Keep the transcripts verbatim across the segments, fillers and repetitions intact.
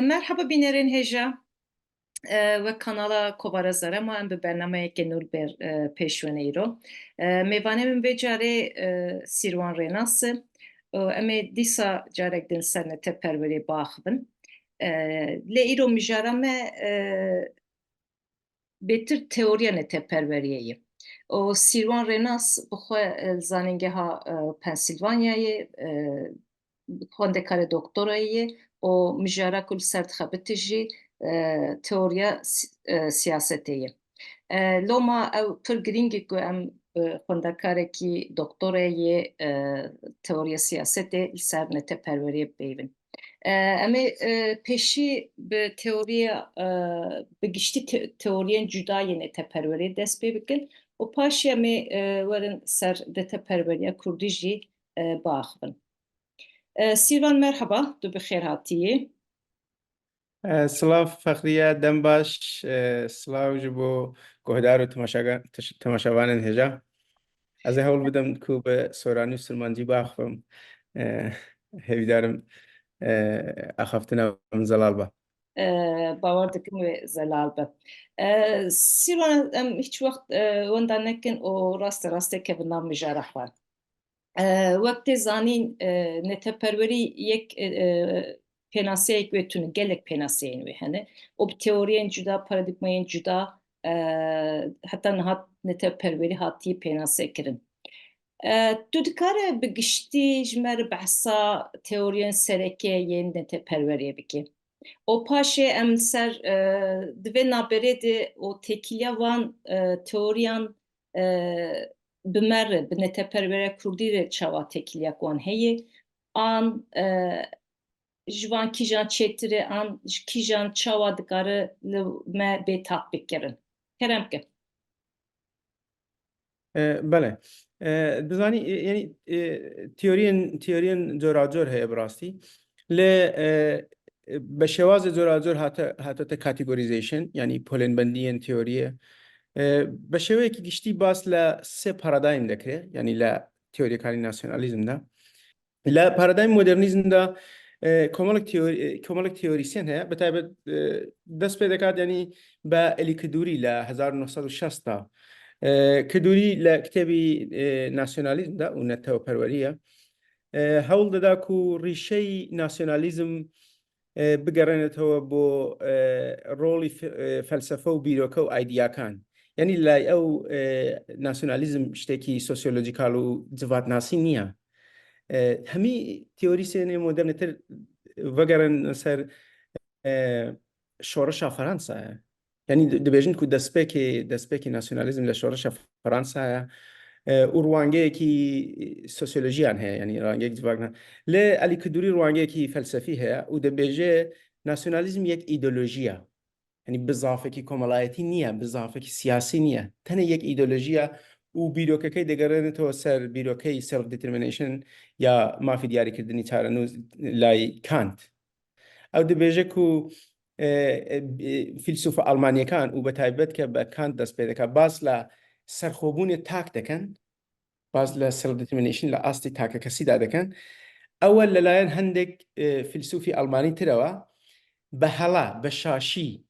Merhaba bînerên hêja. E, wek kanala Kovara Zerema em bi bernameyeke nû li ber, e, pêş wene îro. E, mêvanê min vê carê, e, Sîrwan Rênas e. Û em ê dîsa carek din ser neteperweriyê biaxivin. E, lê îro mijara me, e, bêtir teoriya neteperweriyê ye. Û Sîrwan Rênas bi xwe, e, li zanîngeha, e, Pensilvanyayê, e, xwendekarê doktorayê ye û mijara ku li ser dixebite jî, e, teoriya si-, e, siyasetê ye. E, loma ew pir girîng e ku em, e, xwendekarekî doktorayê, e, teoriya siyasetê li ser neteperweriyê bipeyivin. E, em ê, e, pêşî bi teoriya, e, bi giştî te-, teoriyên cuda yên neteperweriyê dest pê bikin û paşê em ê, e, werin ser neteperweriya kurdî jî, e, biaxivin. E, Sîrvan, merhaba, tu bi xêr hatiyî. E, silav Fexriye, dem baş, e, silav ji bo guhdar û temaşaga-, teş-, temaşevanên hêja. Ez ê hewl bidim ku bi soranî û silmancî biaxivim. E, hêvîdarim, e, axaftina min zelal be. E, bawer dikim wê zelal be. E, Sîrvan, em hiç wext, e, wenda nekin û raste rastê kevin nav mijara xwe. E, wek tê zanîn, e, neteperwerî yek, e, e, pênaseyek wê tune, gelek pênaseyên wê hene. Û bi teoriyên cuda, paradîgmayên cuda, e, heta niha neteperwerî hatiye pênase kirin. E, tu dikare bi giştî ji me re behsa teoriyên sereke yên neteperweriyê bikî? Û paşê em li ser, e, di vê navberê de û têkiliya van, e, teoriyan, e, bi me re, bi neteperweriya kurdî re çawa têkiliya wan heye? An, e, ji van kîjan çêtir e, an ji kîjan çawa dikare li me bê tatbîkkirin? Kerem ke. E, belê. E, dizanî, e, yanî, e, teoriyên, teoriyên coracor heye bi rastî. Lê, e, e, bi şêwazê coracor hate, hatote categorization, yanî polênbendiyên teoriyê. E, bi şêweyekî giştî bas le sê paradigm dekire, yanî le teoriyekarî nasyonalîzm de. Li paradîgma modernîzm de, e, komelek teori-, e, komelek teorîsyen heye. Bi taybet, e, dest pê dikat, yanî bi Elî Kidûrî li hezar û neh sed û şêst de. E, Kidûrî li kitêbî, e, nasyonalîzm de û neteweperweriyê, e, hewl dida ku rîşeyî nasyonalîzm, e, bigerînetêwe bo, e, rolî fe-, e, felsefe û bîroke û aydiyakan. Yanî lay ew, e, nasyonalîzm tiştekî sosyolojîkal û civatnasî niye. E, hemî teorîsyenê modernîtir vegerin ser, e, şoreşa Fransa ye. Yanî di-, dibêjin ku destpêkê, destpêkê nasyonalîzm li şoreşa Fransa ye, e, û rwangeyekî sosyolojiyan heye, yanî rwangeyek civakna. Lê Elî Kidûrî rwangeyekî felsefî heye û dibêje nasyonalîzm yek îdeolojî ye. Yanî bizafekî komelayetî niye, bizafekî siyasî niye. Tenê yek îdeolojî ye û bîrokekê digerînetêwe ser bîrokeyê self-determination ya mafê diyarîkirdinî çarenû lay Kant. Ew dibêje ku, e, e, e, fîlsûfa Almanyekan û bi taybet ke bi Kant dest pê dike, bas li serxwebûnê tak dikin, bas li self-determination li astê takekesî de dikin. Ew li layan hindek, e, fîlsûfî Almanî tirewa bi hela, bi şaşî,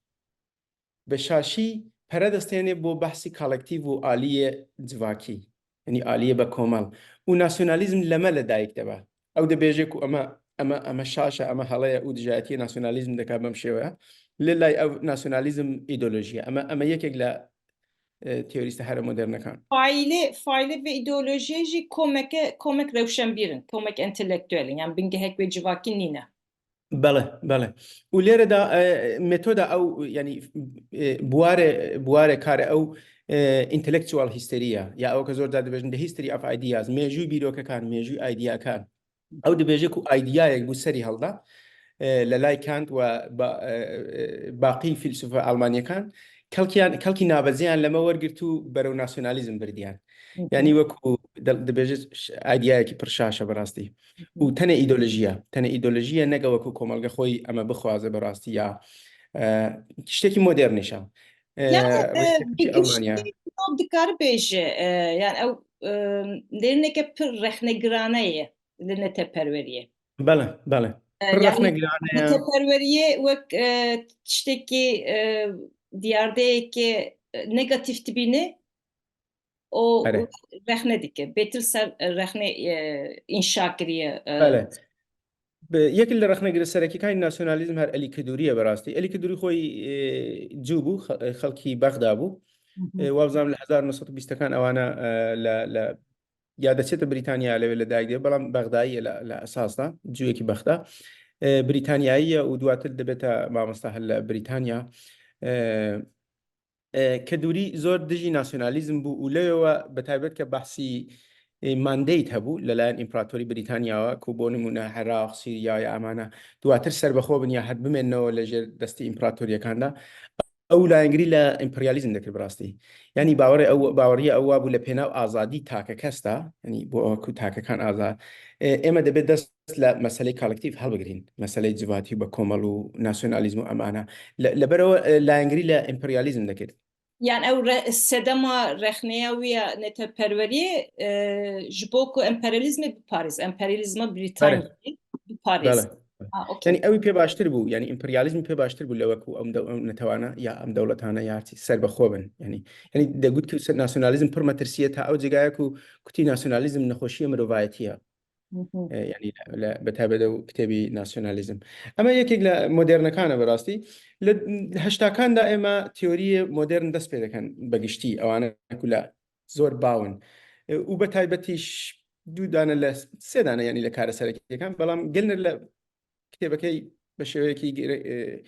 bi şaşî pere destêne bo behsî kolektîf û aliyê civakî, yanî aliyê bekomel. Û nasyonalîzm li me li dayik dibe. Ew dibêje ku eme, eme, eme şaş e, eme hela ye û dijayetiyê nasyonalîzm dike bem şêwe ye. Lê lay ew nasyonalîzm îdeolojî ye. Eme, eme yekek li, e, teorîsta here modernekan. Faîlê, faîlê vê îdeolojiyê jî komeke, komek rewşenbîr in, komek entelektuel in. Yanî bingehek wê civakî nîne. Belê, belê. Û lêre de, e, metoda ew, yanî, e, buwarê, buwarê karê ew, e, intellectual history ya. Ya ew ke zor car dibêjin, the history of ideas. Mêjû bîrokekan, mêjû aydiyakan. Ew dibêje ku aydiyayek bû serî hilda, e, li lay Kant û ba-, e, e, baqî fîlsûfa Almanyekan, kelkiyan, kelkî nabezeyan li me wergirt û berew nasyonalîzm birdiyan. Hı hı. Yanî wekû di-, dibêje ş-, aydiyayekî pir şaş e bi rastî. Hı hı. Û tenê îdeolojî ye. Tenê îdeolojî ye, neke wekû komelge xweyî eme bixwaze bi rastî ya, e, tiştekî modernîş e. E, yani, e, rêxistekî Almanya. Dikare bêje, e, yani ew, e, derineke pir rexnegirane ye li neteperweriyê. Belê, belê. E, pir yani rexne girane ye. Neteperweriyê wek, e, tiştekî, e, diyardeyeke, e, negatif dibîne, o, erê, o rexne dike. Bêtir ser, e, rexne, e, înşa kiriye, e. Belê. Bi, yek li rexnegirê serekîkan nasyonalîzm her Elî Kidûrî ye bi rastî. Elî Kidûrî xwe yî, e, cû bû, xe-, xelkî Bexda bû. Hı hı. E, wabzam li hezar neh sed û bîstekan ewana, e, le, le, ya deçête Brîtanya lê wê li dayik dibe, belam Bexdayî ye li, li esas de, cûyekî Bexda. E, Brîtanyayî ye û duatir dibête mamosta hel li Brîtanya. E, e, Kedûrî zor dijî nasyonalîzm bû û lê we bi taybet ke behsî, e, mandate hebû li layen împeratorî Brîtanya we, ku bo nimûne Iraq, Sûriya ya emane duatir serbexwe bin ya her bimênewe li jêr destî împeratoriyekan de. Ew layengirî li emperyalîzm dikir bi rastî. Yanî bawerê ew, baweriya ew wabû li pênav azadî takekes de, yanî bo ku takekan azad, e, ême dibê dest li meseleyê kolektîf hilbigirîn. Meseleyê civatî û bekomel û nasyonalîzm û emane. Li, li ber ew, e, layengirî li emperyalîzm dikir. Yani ew re-, sedema rexneya wî ya neteperweriyê, e, ji bo ku emperyalîzmê biparêz, emperyalîzma Brîtanyayê biparêz. Belê. Ha, okey. Yani ew pê baştir bû, yani emperyalîzm pê baştir bû lê wekû em de-, em netewana ya em dewletane ya serbe xwe bin. Yani, yani de got ku se-, nasyonalîzm pir metirsiye ta ew cigaya ku kutî nasyonalîzm nexweşiye mirovayetî ye. Hı hı. E, yani le, le, bi taybet ew kitêbî nasyonalîzm. Ema yekek li modernekan e bi rastî. Li heştakan de ême teoriyê modern dest pê dikin bi giştî, ewane ku li zor bawin. E, û bi taybetî ş-, du dane li, sê dane yani li karê serekî dikin. Belam Gellner li kitêbekê bi şêweyekî gere-, e,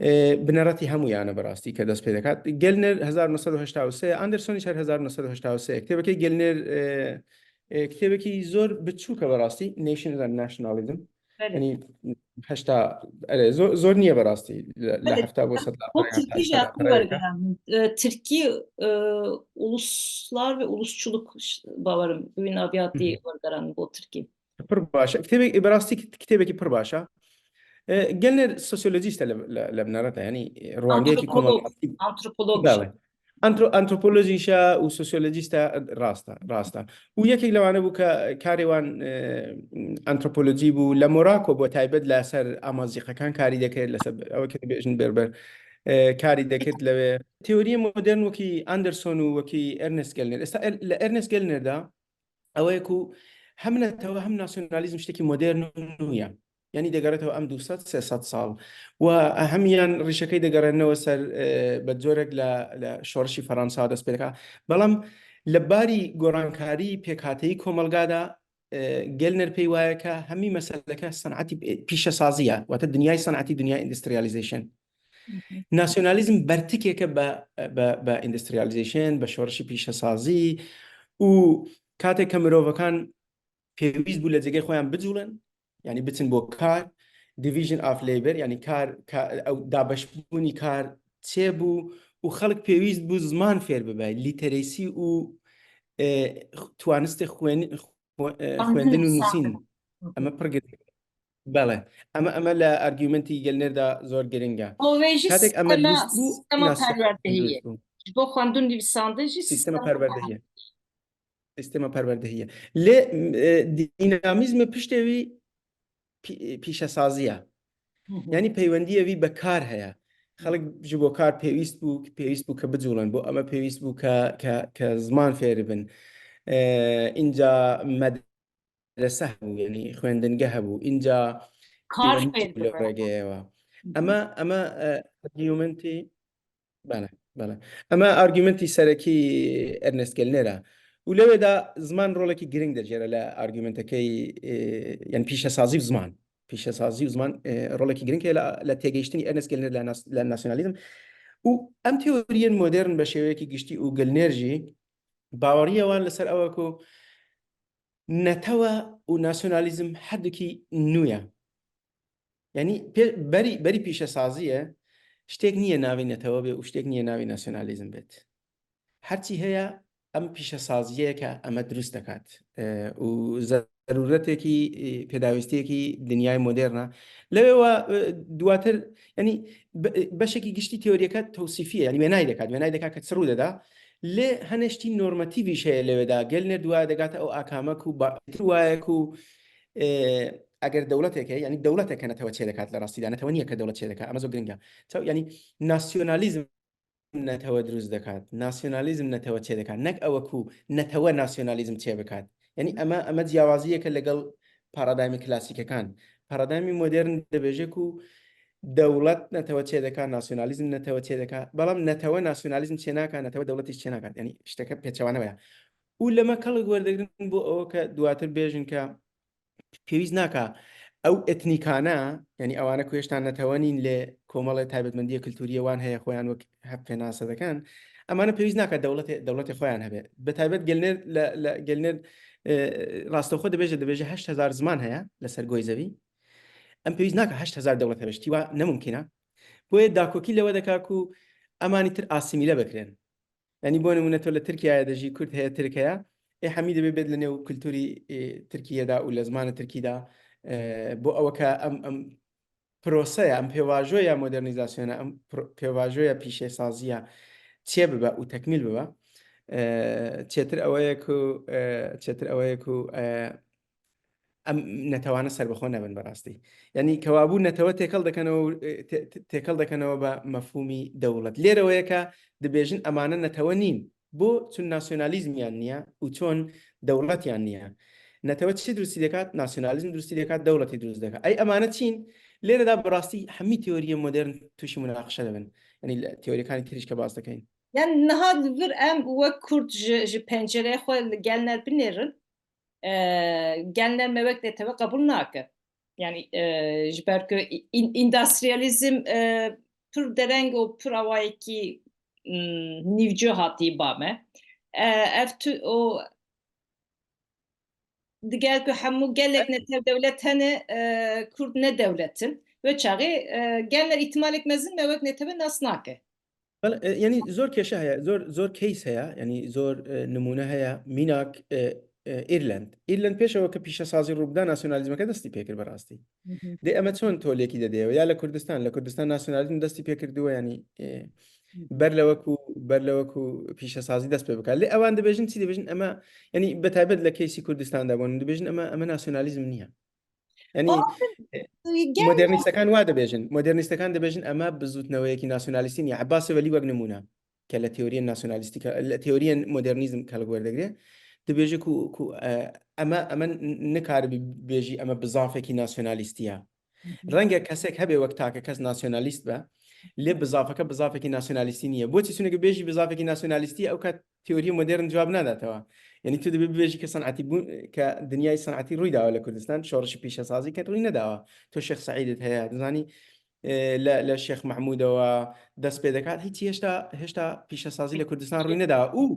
e, bineretî hemûyan e bi rastî ke dest pê dikat. Gellner hezar neh sed û heşta û sê, Anderson jî her hezar neh sed û heşta û sê. Kitêbekê Gellner, e, e, kitêbekî zor biçûk e bi rastî, Nations and Nationalism. Belê. Yanî heşta, erê, zor, zor niye bi rastî. Li, li hefta bo sed. Belê. Bo tirkî jî aklım wergeran. E, tirkî, e, uluslar ve ulusçuluk ş-, bawerim. Wî naviyatî wergeran bo tirkî. Pir baş e. Kitêbek-, bi rastî kit-, kitêbekî pir baş e. E, Gellner sosyolojîst e li, li, li binere de, yanî, e, ruandiyekî komelhatî. Antropolog. Belê. Antro-, antropolojî şe û sosyolojîst e, rast e, rast e. Û yekek li wane bû ke karê wan, e, antropolojî bû. Li Morako bo taybet li ser amazîqekan karî dikir, li ser, ew ke dibêjin berber, e, karî dikir li wê. Teoriyê modern wekî Anderson û wekî Ernest Gellner. Esta er-, li Ernest Gellner de ew e ku hem netewe hem nasyonalîzm tiştekî modern û nû ye. Yanî degeretewe em du sed sê sed sal. Û hemiyan rîşekey degerenewe ser, e, bi corek li, li şorişî Feransa dest pê dike. Belam li barî gorankarî pêkhateyî komelga de, e, Gellner pey waye ke hemî meseleke senetî, e, pîşesazî ye. Wate dinyayê senetî, dinyayê industrialization. Hı hı. Nasyonalîzm bertikeke be, be, be industrialization, be şorişî pîşesazî û katek ke mirovekan pêwîst bû li cegê xwe yan bicûlin, yanî biçin bo kar, division of labour, yanî kar, ka-, ew dabeşbûnî kar çêbû û xelk pêwîst bû ziman fêr bibe, lîteresî û, e, twanistê xwên-, xwe-, e, xwendin û nusîn. Hı hı. Eme pir girîng. Belê. Eme, eme li argumentî Gellner de zor girîng e. O vê jî katek eme sistema, lîst bû, sistema nas-, perwerdehiyê. Lîst bû. Ji bo xwendin nivîsandin jî sistema, sistema perwerdehiyê. Sîstema perwerdehiyê. Lê, e, dînamîzmê piştê wî pî-, pîşesazî ye. Hı hı. Yanî peywendiyê wî bi kar heye. Xelk ji bo kar pêwîst bû, pêwîst bû ke bicûlin, bo eme pêwîst bû ke, ke, ke ziman fêr bin. E, înca medrese hebû, yanî xwendingeh hebû. Înca kar pêwendî fêr bû li bibe. Regeyê we. Hı hı. Eme, eme, e, argumentî Belê, belê. Ema argumentî serekî Ernest Gellner e. Û lewê de ziman rolekî girîng dicêre li argumentekey, e, yani pîşesazî û ziman. Pîşesazî û ziman, e, rolekî girîng heye li, li têgihiştinî Ernest Gellner li nas-, li nasyonalîzm. Û em teoriyên modern bi şêweyekî giştî û Gellner jî baweriya wan li ser ew e ku netewe û nasyonalîzm herdukî nû ye. Yanî pê-, berî, berî pîşesaziyê ştêk niye navê netewe bê û ştêk niye navê nasyonalîzm bêt. Her çî heye, em pîşesaziyeke eme dirust dikat. E, û zerûretekî, e, pêdawîstiyekî dinyayê modern e. Lewê we, e, duwatir, yanî be-, beşekî giştî teoriyeke tewsîfî ye, yanî wênayê dikat, wênayê dikat ke çi rû dida. Lê hene ştî normatîvî jî heye lewê de. Gellner duwa digate ew akame ku ba-, waye ku, e, ئەگەر دەوڵەتێک هەیە، یعنی دەوڵەتێک کە نەتەوە چێ دەکات لە ڕاستیدا، نەتەوە نییە کە دەوڵەت چێ دەکات، ئەمە زۆر گرنگە. چاو-، یعنی ناسیۆنالیزم نەتەوە دروست دەکات، ناسیۆنالیزم نەتەوە چێ دەکات، نەک ئەوە کو نەتەوە ناسیۆنالیزم چێ بکات. یعنی ئەمە، ئەمە جیاوازیەکە لەگەڵ پارادایمی کلاسیکەکان. پارادایمی مۆدێرن دەبێژێ کو دەوڵەت نەتەوە چێ دەکات، ناسیۆنالیزم نەتەوە چێ دەکات، بەڵام نەتەوە ناسیۆنالیزم چێ ناکات، نەتەوە دەوڵەتیش چێ ناکات. یعنی شتەکە پێچەوانەوەیە. و لەمە کەڵک وەردەگرن بۆ ئەوە کە دواتر بێژن کە پێویست ناکا ئەو ئەتنیکانە، یعنی ئەوانە کو هێشتا نەتەوە نین، لێ کۆمەڵێ تایبەتمەندیە کلتوریە وان هەیە، خۆیان وەک هەر پێناسە دەکەن، ئەمانە پێویست ناکا دەوڵەتێ-، دەوڵەتێ خۆیان هەبێ. بە تایبەت گەلنێر لە، لە گەلنێر، ئێ، ڕاستەوخۆ دەبێژە، دەبێژە هەشت هەزار زمان هەیە لەسەر گۆی زەوی. ئەم پێویست ناکا هەشت هەزار دەوڵەت هەبێ، شتی وا نەمومکینە. بۆیە داکۆکی لەوە دەکا کو ئەمانی تر ئاسیمیلە بکرێن. یعنی بۆ نمونە تۆ لە ترکیایە دەژی، کورد هەیە، ترک هەیە، ئێ هەمی دەبێ بێت لە نێو کلتوری، ئێ، ترکیەدا و لە زمانە ترکیدا، ئێ، بۆ ئەوە کە ئەم، ئەم پرۆسەیە، ئەم پێواژۆیە مۆدێرنیزاسیۆنە، ئەم پرۆ-، پێواژۆیە پیشەسازیە چێ ببە و تەکمیل ببە. ئێ، چێتر ئەوەیە کو، ئێ، چێتر ئەوەیە کو، ئێ، ئەم نەتەوانە سەربەخۆ نەبن بەڕاستی. یعنی کەوابوو نەتەوە تێکەڵ دەکەنەوە و، ئێ، تێ-، تێ-، تێکەڵ دەکەنەوە بە مەفهومی دەوڵەت. لێرەوەیە کە دەبێژن ئەمانە نەتەوە نین. بۆ؟ چون ناسیۆنالیزمیان نییە و چۆن دەوڵەتیان نییە. نەتەوە چی دروستی دەکات؟ ناسیۆنالیزم دروستی دەکات، دەوڵەتی دروست دەکات. ئەی ئەمانە چین؟ لێرەدا بەڕاستی هەمی تیۆریە مۆدێرن تووشی مناقشە دەبن. یعنی لە تیۆریەکانی تریش کە باس دەکەین. یعنی، niha li vir em wek Kurd ji, ji pencereyê xwe li Gelner binêrin, e, Gelner me wek netewe qebûl nake. Yani, e, ji ber ku in-, industriyalizm, e, pir dereng û pir awayekî, mm, nîvco hatî ba me. E, ev tu-, o, digel ku hemû gelek netew dewlet hene, e, Kurd ne dewlet in. Wê çaxê, e, Gelner îhtimalek mezin me wek netewe nas nake. Bel-, e, yani zor kêşe heye, zor, zor case heye, yani zor, e, nimûne heye. Mînak, e, e, Îrland. Îrland pêşewe ke pîşesazî rû bida, nasyonalîzmeke destî pê kir bi rastî. Hı hı. Dê eme çond tolêkî de dêwe? Ya li Kurdistan, li Kurdistan nasyonalîzm destî pê kirdiwe, yani, e, Hı hı. ber lewe ku, ber lewe ku pîşesazî dest pê bike. Lê ewan dibêjin çi? Dibêjin eme, yani bi taybet li case-î Kurdistan de bûn, dibêjin eme, eme nasyonalîzm niye. Yani, Aa, e, e, gel modernîstekan wa dibêjin. Modernîstekan dibêjin, eme bizûtneweyekî nasyonalîstî niye. Ebbas Evelî wek nimûne. Ke li teoriyên nasyonalîstî ke, li teoriyên modernîzm ke li werdegire. Dibêje ku, ku, e, eme, eme n-, nikaribî bêjî eme bizafekî nasyonalîstî ye. Hı hı. Renge kesek hebe wek take kes nasyonalîst be, lê bizafeke bizafekî nasyonalîstî niye. Boçî çuneke bêjî bizafekî nasyonalîstî ye, ew kat teoriya modern cewab nedatewa. Yani tu dibê bibêjî ke sanetî bû, ke dinyayê sanetî rûy dawe li Kurdistan, şorişî pîşesazî ke rûy nedawa. Tu Şêx Seîdê heye, dizanî, e, le, le Şêx Mehmûdewa dest pê dekat, hîçî hêşta, hêşta pîşesazî li Kurdistan rûy nedawa. Û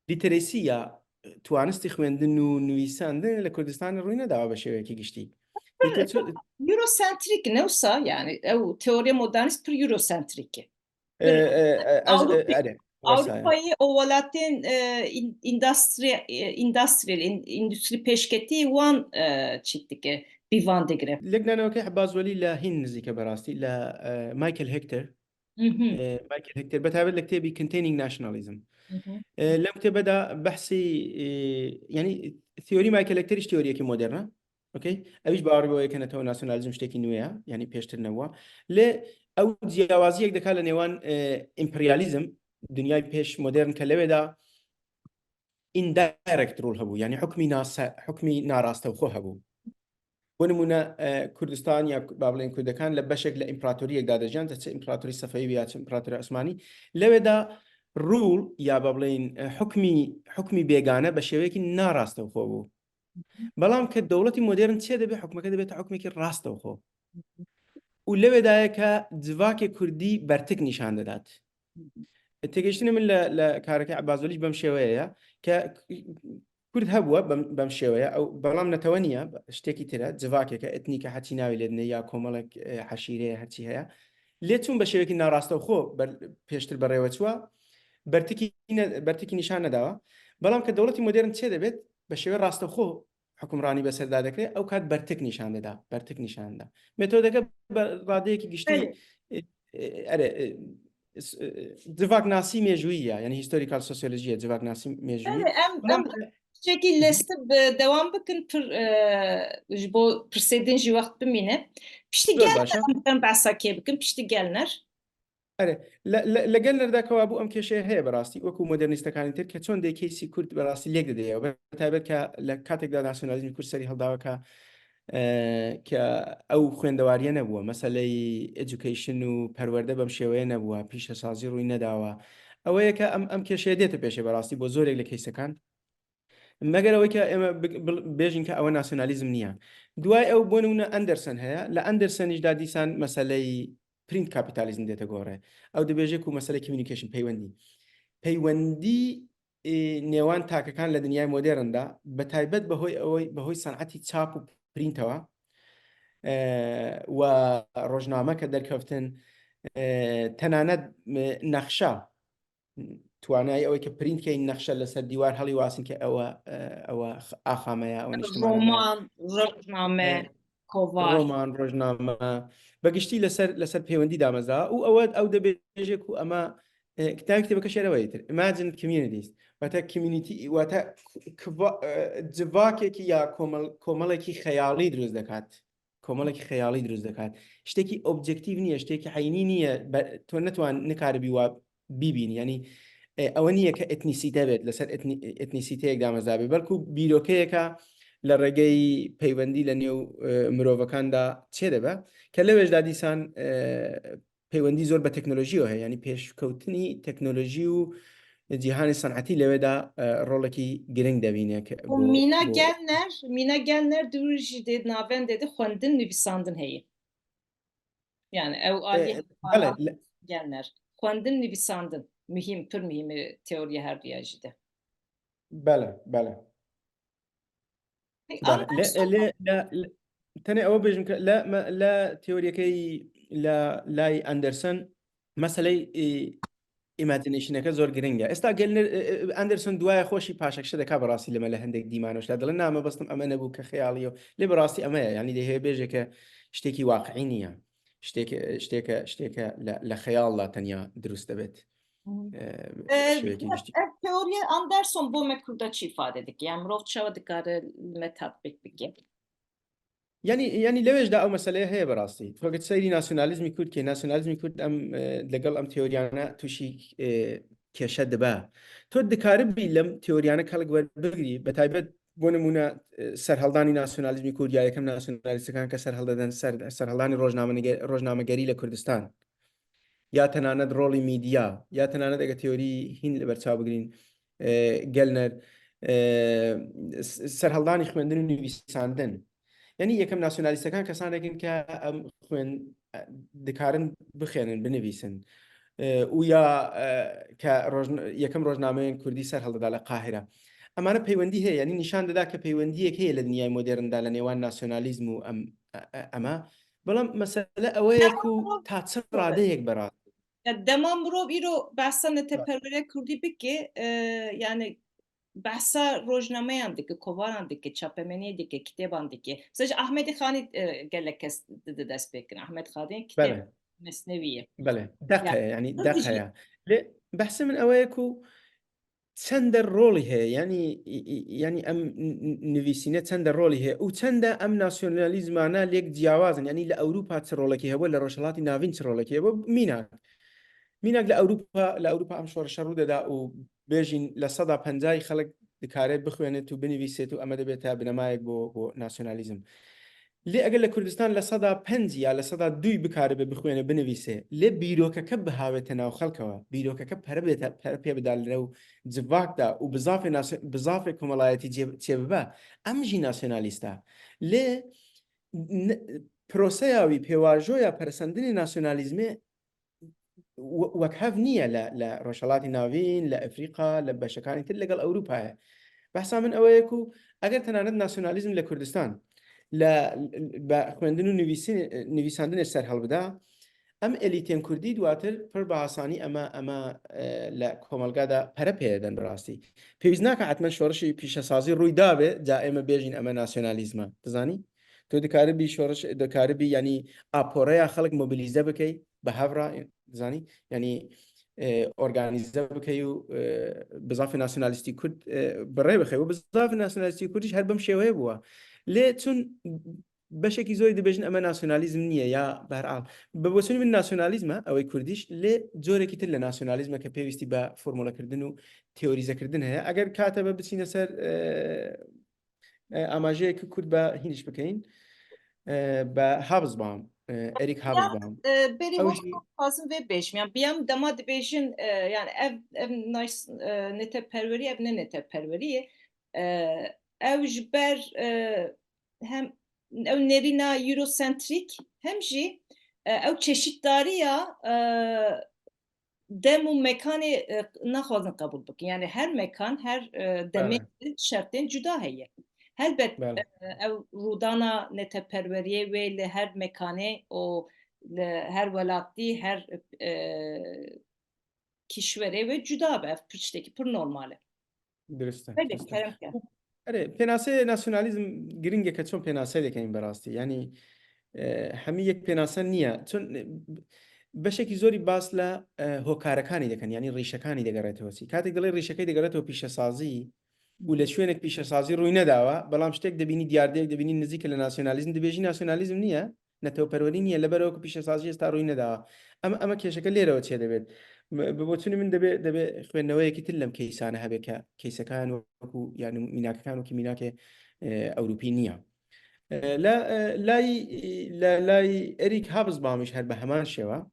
lîterêsî ya, e, twanistî xwendin û nivîsandin li Kurdistanê rûy nedawa bi şêweyekî giştî. Pir, Pîter ço- pir Eurocentric ne wisa, yani ew teoriya modernîst pir Eurocentric e. E, e, e, ez, e, Avrupa, erê, wesa ye. Avrupayê û welatên, e, in-, industri-, e, industrial, in-, endüstri pêşketî wan, e, çîk dike, bi van digire. Lêk nanewekê Ebbas Welî le hîn nizîke bi rastî, le, e, Michael Hector. Hı hı. E, Michael Hector, bi taybet li kitêbî Containing Nationalism. Hı hı. E, lem kitêbe de behsî, e, yani teorî Michael Hector îş teoriyekî modern e. Okey? Ew îş bawer bi wê yekene tew nasyonalîzm ştekî nû ye, yani pêştir nebûwa. Lê ew ciyawaziyek dika li nêwan, e, emperyalîzm, dinyayê pêş modern ke lewê de indirect rol hebû, yani hukmî nase-, hukmî narastewxwe hebû. Bo nimûne, e, Kurdistan ya ba bilên Kurdekan li beşek li împeratoriyek de dijiyan, çi împeratorî Sefewî ya çi împeratorî Osmanî. Lewê de rol ya ba bilên, e, hukmî, hukmî bêgane bi şêweyekî narastewxwe bû. Belam ke dewletî modern çê dibe, hukmeke dibête hukmekî rastewxwe. Û lewê daye ke civakê kurdî bertik nîşan didat. Têgihiştinê min li, li kareke Ebbas Welî ji bem şêweye ye ke kurd hebûye bem, bem şêweye, ew belam netewe niye, ştekî tire, civakeke, etnîke, heçî navê lê dinê ya komelek, e, heşîreye, herçî heye. Lê çûn bi şêwekî narastewxwe ber-, pêştir bi rêwe çûwa, bertikî ne-, bertikî nîşan nedawa. Belam ke dewletî modern çê dibêt, bi şêwe rastewxwe hukimranî bi ser de dikire, ew kat bertik nîşan dida, bertik nîşan dida. Metodeke bi radeyekî giştî, Belê. e, e, erê, e, s-, e, civaknasî mêjûyî ye, yani historical sosyoloji ye, civaknasî mêjûyî. Belê, em, Belam em ke Şekî leste bi dewam bikin, pir, e, ji bo pirsê din jî wext bimîne. Piştî Zor Gelner baş e. Em dikarin behsa kê bikin, piştî Gelner. Erê, li, li, li Gelner de kewabû em kêşeyê heye bi rastî, wekû modernîstekanî tir, ke çondê keysî Kurd bi rastî lêk didê, bi taybet ke li katek de nasyonalîzmî Kurd serî hildawe ke, e, ke ew xwêndewariye nebûwe, meseleyî education û perwerde bem şêweye nebûwe, pîşesazî rûy nedawe. Ew ye ke em, em kêşeyê dête pêşê bi rastî bo zorek li keysekan. Meger ew ke ême bi-, bi-, bêjin ke ew nasyonalîzm niye. Duway ew bo nimûne Anderson heye. Li Anderson jî de dîsan meseleyî print kapîtalîzm dête gore. Ew dibêje ku mesele communication, peywendî. Peywendî, e, nêwan takekan li dinyayê modern de, bi taybet bi hoy ew, bi hoy sanetî çap û prîntewa, e, we rojname ke derkeftin, e, tenanet, e, nexşa, توانایی ئەوەی کە پرینت کەین نەخشە لەسەر دیوار هەڵیواسن کە ئەوە، ئە، ئەوە خ-، ئاخامەیە، ئەوە نیشتمانەیە. ڕۆمان، ڕۆژنامە، ئە، کۆڤار. ڕۆمان، ڕۆژنامە. بە گشتی لەسەر، لەسەر پەیوەندی دامەزراوە و ئەوە، ئەو دەبێژێ کو ئەمە، ئە، کتابی کتێبەکە شێرەوەی تر. Imagined communities. واتە community، واتە ک-، کوا-، ئە، جڤاکێکی یا کۆمەڵ-، کۆمەڵێکی خەیاڵی دروست دەکات. کۆمەڵێکی خەیاڵی دروست دەکات. شتێکی ئۆبجێکتیڤ نییە، شتێکی عەینی نییە، بە-، تۆ نەتوان-، نکاربی وا بیبینی. یعنی، ئێ، ئەوە نییە کە ئێتنیسیتە بێت، لەسەر ئێتنی-، ئێتنیسیتەیەک دامەزرابێ، بەڵکو بیرۆکەیەکە لە ڕێگەی پەیوەندی لە نێو، ئێ، مرۆڤەکاندا چێدەبە، کە لەوێشدا دیسان، ئێ، پەیوەندی زۆر بە تەکنۆلۆژیەوە هەیە، یعنی پێشکەوتنی تەکنۆلۆژی و جیهانی سەنعەتی لەوێدا، ئە، ڕۆڵێکی گرنگ دەبینێ کە و بۆ، مینا بۆ گەلنەر، مینا گەلنەر دوور jî dê navendê de xwendin nivîsandin heye. Yani ew alî Ee, heva bele, le- Gelner. Xwendin nivîsandin. Muhîm, pir muhîm e teoriya her duya jî de. Bele, bele. Peki, Bele. Anderson Le, le, le, le, tenê ew bêjim ke le, me, le teoriyekey le lay Anderson meseley, e, imaginationeke zor giring e. Esta Gelner, e, e, Anderson duaya xweşî paşekşe deka bi rastî li me li hindek dîmanoş de. Dile na me bestim eme nebû ke xeyalî yo. Lê bi rastî eme ye. Yani dê hê bêje ke ştêkî waqiî niye. Ştêke, ştêke, ştêke le, le xeyal de tenya dirust debêt. Hı. E, Ee, şêwekî ya, giştî. Ev teoriye Anderson bo me Kurda çi ifade dike? Yani mirov çawa dikare li me tatbîk bike? Yani, yani lewêş de ew meseleye heye bi rastî. Fakat seyri nasyonalizmi Kurd ki, nasyonalizmi Kurd em, e, legal em teoriyane tuşî, e, keşe dibe. To dikaribî lem teoriyane kalk wer bigirî, bi taybet bo nimûne, e, serhildani nasyonalizmi Kurd ya yekem nasyonalîstekan ke serhildeden ser, serhildani rojnamenege-, rojnamegerî le Kurdistan. Ya tenanet rolî mîdya, ya tenanet ege teorî hîn li ber çav bigirîn, e, Gelner, e, s-, serhildanî xwendin û nivîsandin. Yanî yekem nasyonalîstekan kesanek in ke em xwên-, dikarin bixwênin, binivîsin. E, û ya, e, ke rojn-, yekem rojnameyên kurdî ser hildida li Qahire. Emane peywendî heye, yanî nîşan dida ke peywendiyek heye li dinyayê modern de li nêwan nasyonalîzm û em, e, e, eme. Belam mesele ew ye ku ta çi radeyek berat. Ya dema mirov îro behsa neteperwerê kurdî bike, e, yani behsa rojnameyan dike, kovaran dike, çapemeniyê dike, kitêban dike. Mesela ji Ahmedê Xanî, e, gelek kes dide dest pê kirin. Ahmed Xanî kitêb Belê. Mesnevî ye. Belê. Deq Ya, heye, yani hızlı deq şey. Heye. Lê behsê min ew ye ku çende rolî heye, yanî, i-, i-, yanî em n-, n-, nivîsîne çende rolî heye û çende em nasyonalîzmane lêk ciyawaz in, yanî li Ewropa çi rolekî hebû, li Rojhilatî Navîn çi rolekî hebû, mînak. Mînak li Ewropa, li Ewropa em şoreşe rû deda û bêjîn li seda pencayî xelk dikare bixwênit û binivîsêt û eme dibête binemayek bo, bo nasyonalîzm. Lê eger li Kurdistan li seda pênc ya li seda duyî bikaribe bixwêne binivîse, lê bîrokeke bihavête nav xelkewe, bîrokeke pere bête, pere pê bida li rew civak de û bi zafê nasyo-, bi zafê komelayetî cê-, çêbibe, em jî nasyonalîst e. Lê n-, proseya wî, pêvajoya peresendinê nasyonalîzmê we-, wek hev niye li, li Rojhelatî Navîn, li Efrîka, li beşekanî tir, legal Ewropayê. Behsa min ew ye ku eger tenanet nasyonalîzm li Kurdistan li, bi xwendin û nivîsîn-, nivîsandinê ser helbida, em elîtên kurdî duatir pir bi asanî eme, eme, e, li komelga de pere pê den bi rastî. Pêwîst nake hetmen şorişî pîşesazî rûy dabe, ca ême bêjîn eme nasyonalîzm e. Dizanî? Tu dikaribî şoriş, dikaribî, yanî, aporeya xelk mobilîze bikey, bi hev re, zanî? Yanî, e, organîze bike û, e, bi zafê nasyonalîstî kurd, e, bi rê bixe û bi zafê nasyonalîstî kurdîş her bim şêweyê bûye. Lê çûn beşekî zorî dibêjin eme nasyonalîzm niye ya, bi her al. Bi boçûnî min nasyonalîzm e, ew ê kurdîş, lê corekî tir li nasyonalîzm e ke pêwîstî be formûlekirdin û teorîzekirdin heye. Eger ka te be biçîne ser, e, e, amajeyeke kurd be hîn îş bikeyin. E, be Hobsbawm, e, Eric Hobsbawm. E, berî Ew wexta jî dixwazim vê bêjim. Yan, bi em dema dibêjin, e, yan ev, ev nas-, e, netewperwerî, ev ne netewperwerî ye. E, ew ji ber, e, hem ew nerîna Eurocentric, hem jî, e, ew çeşitdariya, e, dem û mekanê, e, naxwazin qebûl bikin. Yani her mekan, her, e, demê Bele. de şertên cuda heye. Helbet, Bele. e, ew rûdana neteperweriyê wê li her mekanê û li her welatî, her, e, kişwerê wê cuda be. Ev pir tiştekî pir normal e. Dirist e, Belê, dirist e. kerem ke. Erê, pênaseyê nasyonalîzm giring e ke çon pênaseyê dikeyin bi rastî. Yanî, e, hemî yek pênase niye. Çon, e, beşekî zorî bas le, e, hokarekanî dikin, yanî rîşekanî digerêtewesî. Katek dilê rîşekê digerêtewe pîşesazî û li şwênek pîşesazî rûy nedawa, belam ştek dibînî diyardeyek dibînî nizîk e li nasyonalîzm, dibêjî nasyonalîzm niye. Netewperwerî niye, li ber ew ku pîşesaziyê sta rûy neda. Em, em kêşeke lêre çê dibêt. M-, bi boçûnê min dibê, dibê xwendneweyekî til lem keysane hebe ke keysekan wekû, yani mînakekan wekî mînakê, e, Ewropî niye. E, la, e, lay, la, lay Erîk Habsbaum jî her bi heman şêwe.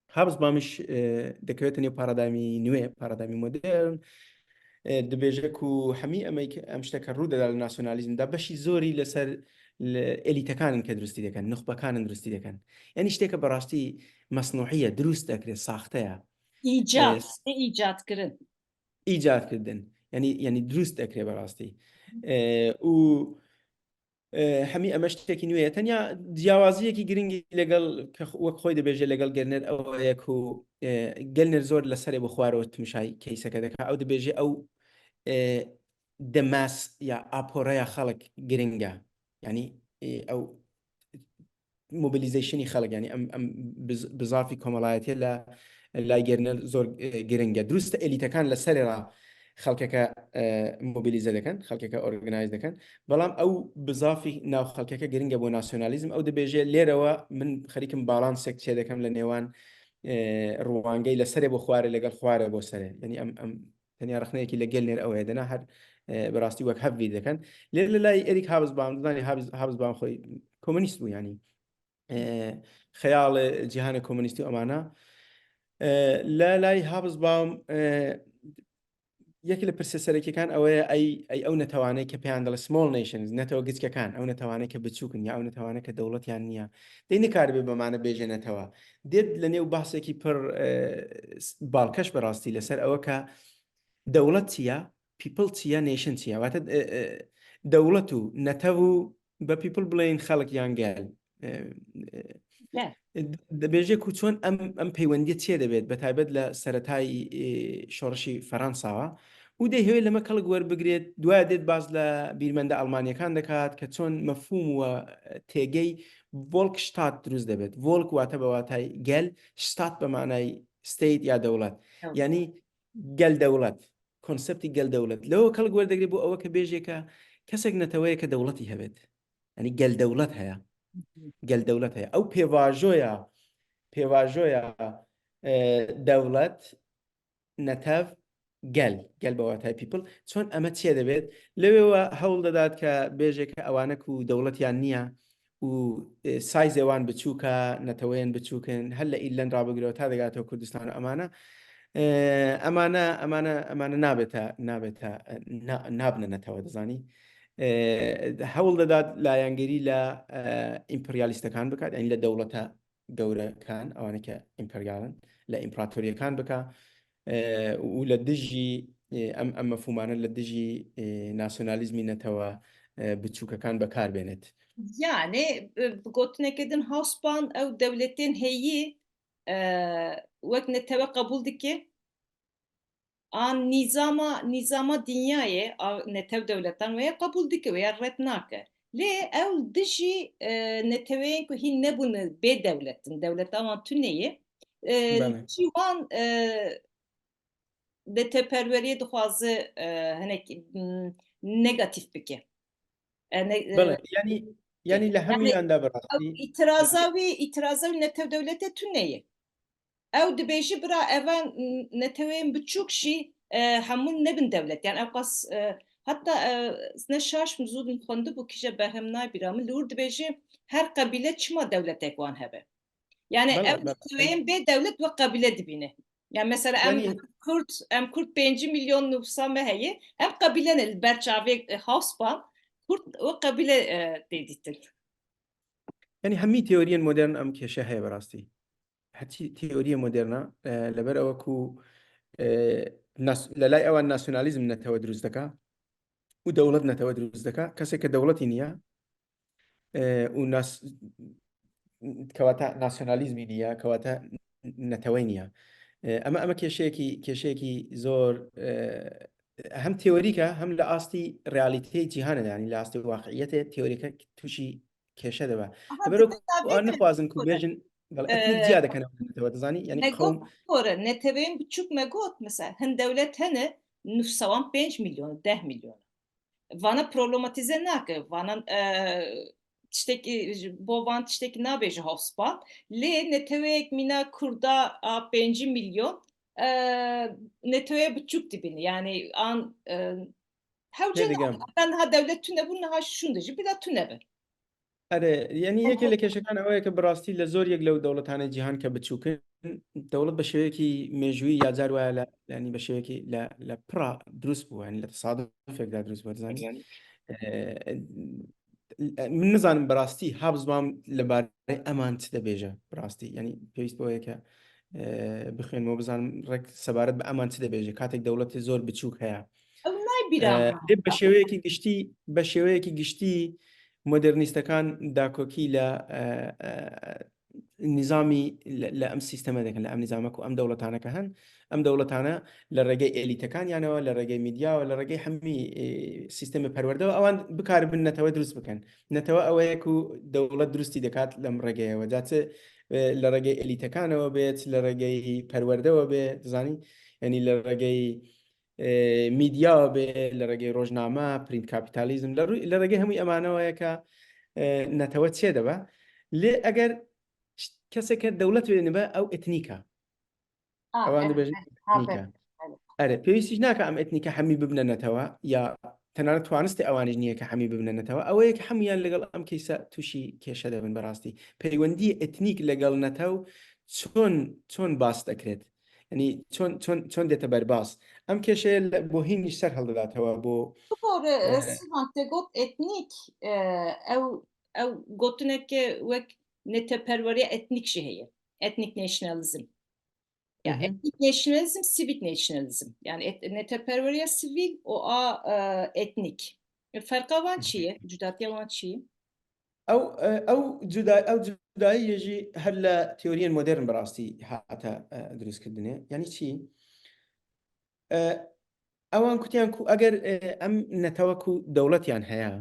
Habsbaum jî, e, dikewete nêw paradayma nû, paradayma modern. E, dibêje ku hemî emeyk em şteke rû deda li nasyonalîzm de beşî zorî li ser li elîtekan in ke dirustî dikin, nuxbekan in dirustî dikin. Yanî şteke bi rastî mesnûhî ye, dirust dekire, saxte ye. Îcat, E, s- ne îcatkirin. Îcatkirdin. Yanî, yanî dirust dekire bi rastî. E, û E, hemî eme ştekî nû ye. Tenya ciyawaziyekî giringî legel, ke xwe-, wek xwe dibêje, legel Gelner ew ye ku, e, Gelner zor li serê bi xwarê timşay keyseke dike. Ew dibêje ew, e, demas ya aporeya xelk giring e. Yanî, e, ew mobilizationî xelk, yanî em, em bi z-, bi zafî komelayetiyê le lay Gelner zor, e, giring e. Dirust e elîtekan li serê re xelkeke, e, mobilize dikin, xelkeke organize dikin. Belam ew bi zafî nav xelkeke giring e bo nasyonalîzm. Ew dibêje lêre we min xerîkim balansek çêdikim li nêwan, e, rûwangey li serê bo xwarê legel xwarê bo serê. Yanî em, em tenya rexneyekî li Gelner ew heye, dina her, e, bi rastî wek hev vî dikin. Lê li lay Erîk Habsbaum, dizanî Habs-, Habsbaum xwe komunîst bû yanî. E, xeyalê cîhanê komunîstî û emana. E, li lay Habsbaum, e, yekî li pirsê serekîkan ew ye, ey, ey ew netewanê ke pêyan dile small nations, netewe giçkekan, ew netewanê ke biçûk in ya ew netewanê ke dewletiyan niye. Dê nikaribe bi mane bêje netewe. Dê li nêw bahsekî pir, e, s-, balkeş bi rastî li ser ew e ke dewlet çi ye, people çi ye, nation çi ye. Wate, e, e, dewlet û netew û be people bilên xelk yan gel. E, e, Gel. e, dibêje ku çon em, em peywendiyê çê dibêt, be taybet li seretayî, e, şorişî Feransa ve. Û dê hewê li me xelk werbigirêt, duaya dêt baz li bîrmende Almanyekan dikat, ke çon mefhûm we, e, têgey Volksstaat dirust dibêt. Volk wate be watay gel, Staat be manay state ya dewlet. Evet. Yanî gel dewlet. Konseptî gel dewlet. Lewo xelk werdigre bo ew ke bêje ke kesek neteweyeke dewletî hebêt. Yanî gel dewlet heye. Gel dewlet heye. Ew pêvajoya, pêvajoya, e, dewlet, netev, gel. Gel be watayê people. Çon eme çê dibêt. Lewê we hewl dedat ke bêje ke ewane ku dewletiyan niye û, e, size wan biçûk e, neteweyên biçûk in, helle Îrlend rabigire û ta digate Kurdistan û emane. E, emane, emane, emane nabête, nabête, e, na-, nabne netewe, dizanî. E, hewl dedat layengirî le, e, împeryalîstekan bikat, yanî le dewlete gewrekan, ewane ke împeryal in, le împeratorîyekan bika, e, û le dijî, e, em, em mefhûmane le dijî, e, nasyonalîzmî netewe, e, biçûkekan bekar bênit. Yani, e, bi gotineke din Hobsbawm ew dewletên heyî, e, wek netewe qebûl dike. An nîzama, nîzama dinyayê, a, netew dewletan wê ya qebûl dike, wê ya red nake. Lê ew dijî, e, neteweyên ku hîn nebûne bê dewlet in, dewleta wan tune ye, e, Belê. Jî wan, e, neteperweriyê dixwaze, e, hinek, m, negatîf bike. E, ne, e, Belê, yanî, yanî li yanî hemûyan de bi ew rastî. îtiraza wî, îtiraza wî netew dewletê tune ye. Ew dibêjî, bira, eva n-, neteweyên biçûk jî, e, hemû nebin dewlet. Yani ew qas, e, hatta, e, ne şaş min zû min xwendibû, kîje berhem nayê bîra min, li wir dibêjî, her qebîle çima dewletek wan hebe? Yani Belê, ev belê. neteweyên bê dewlet wek qebîle dibîne. Yani mesela em Yani Kurd, em Kurd pêncî milyon nüfusa me heye, em qebîle ne li ber çavê, e, Haussmann, Kurd wek qebîle, e, tê dîtin. Yani hemî teoriyên modern em kêşe heye bi rastî. Hetî teoriya moderna, e, li ber ew ku, e, nas-, li lay ewan nasyonalîzm netewe dirust dike û dewlet netewe dirust dike. Kesê ke dewletî niye, e, û nas-, kewata nasyonalîzmî niye, kewata neteweyî niye. E, ema, ema kêşeyekî, kêşeyekî zor, e, hem teorîk e, hem li astî realîteyê cîhanê de, yanî li astî waqiyetê teorîke tûşî kêşe dibe. Aha, Li ber dibê ku an dawêtin nixwazin ku kore. bêjin, belê, Ee, etnîk ciya dikin ew netewe, dizanî? Yanî Me qewm got kore, neteweyên biçûk me got, mesela, hin dewlet hene, nüfusa wan pênc milyon, deh milyon. Vana problematîze nake, vana, e, tiştekî, ji bo van tiştekî nabêje Haussmann. Lê neteweyek mîna Kurda a pêncî milyon, e, neteweya biçûk dibîne. Yani an, e, hewce Têdigem. nake. Hatta niha dewlet tune bû, niha şûnde jî bila tune be. Erê, yanî Ew yekê xwe li kêşekan ew ye ke bi rastî li zor yek lew dewletanê cîhan ke biçûk in, dewlet bi şêwekî mêjûyî ya car waya li, yanî bi şêwekî li, li pira dirust bû, yanî li tesadufek de dirust bû, dizanî? Ee, min nizanim bi rastî Hobsbawm li barê eman çi dibêje bi rastî. Yanî pêwîst bi wê ke, e, bixwînim û bizanim rek sebaret bi eman çi dibêje. Katek dewletê zor biçûk heye. Ew nayê bîra E, min. Lê bi şêweyekî giştî, bi şêweyekî giştî modernîstekan dakokî li, e, e, nîzamî li, li em sîsteme dikin, li em nîzame ku em dewletane ke hin, em dewletane li rêgey elîtekan yanewe, li rêgey medya we, li rêgey hemî, e, sîstemê perwerde we, ewan bikaribin netewe dirust bikin. Netewe ew ye ku dewlet dirustî dikat li em rêgeye we. Ca çi, e, li rêgey elîtekan ewe bê, çi li rêgey perwerde we bê, dizanî? Yanî li rêgey, e, medya we bê, li rêgey rojname, print kapîtalîzm, li rû-, li rêgey hemû emane we ye ke, e, netewe çê dibe. Lê eger ş-, keseke dewlet wê nibe, ew etnîk e. A, ewan evet, dibêjin evet, ha, etnîk e. Belê, belê. Erê, pêwîstî jî nake em etnîke hemî bibine netewe, ya tenane twanistê ewanê jî niye ke hemî bibine netewe. Ew ye ke hemûyan legel em keyse tûşî kêşe dibin bi rastî. Peywendiyê etnîk legel netew çon, çon bas dekret? Yanî çon, çon, çon dête berbas? Em kêşeye li, bo hîn jî ser hildidatewe, bo, Bibore, e, e, Sivan te got etnîk, e, ew, ew gotineke wek neteperweriya etnîk jî heye. Ethnic nationalism. Ya, Hı hı. Ethnic nationalism, civic nationalism. Yani et-, neteperweriya sivîl û a, e, etnîk. E, ferqa wan Hı hı. çi ye? Cudatiya wan çi ye? Ew, e, ew cuda-, ew cudayî jî her li teoriyên modern bi rastî hate, e, dirustkirdinê. Yanî çi? E, ewan kutiyan ku eger, e, em netewe ku dewletiyan heye,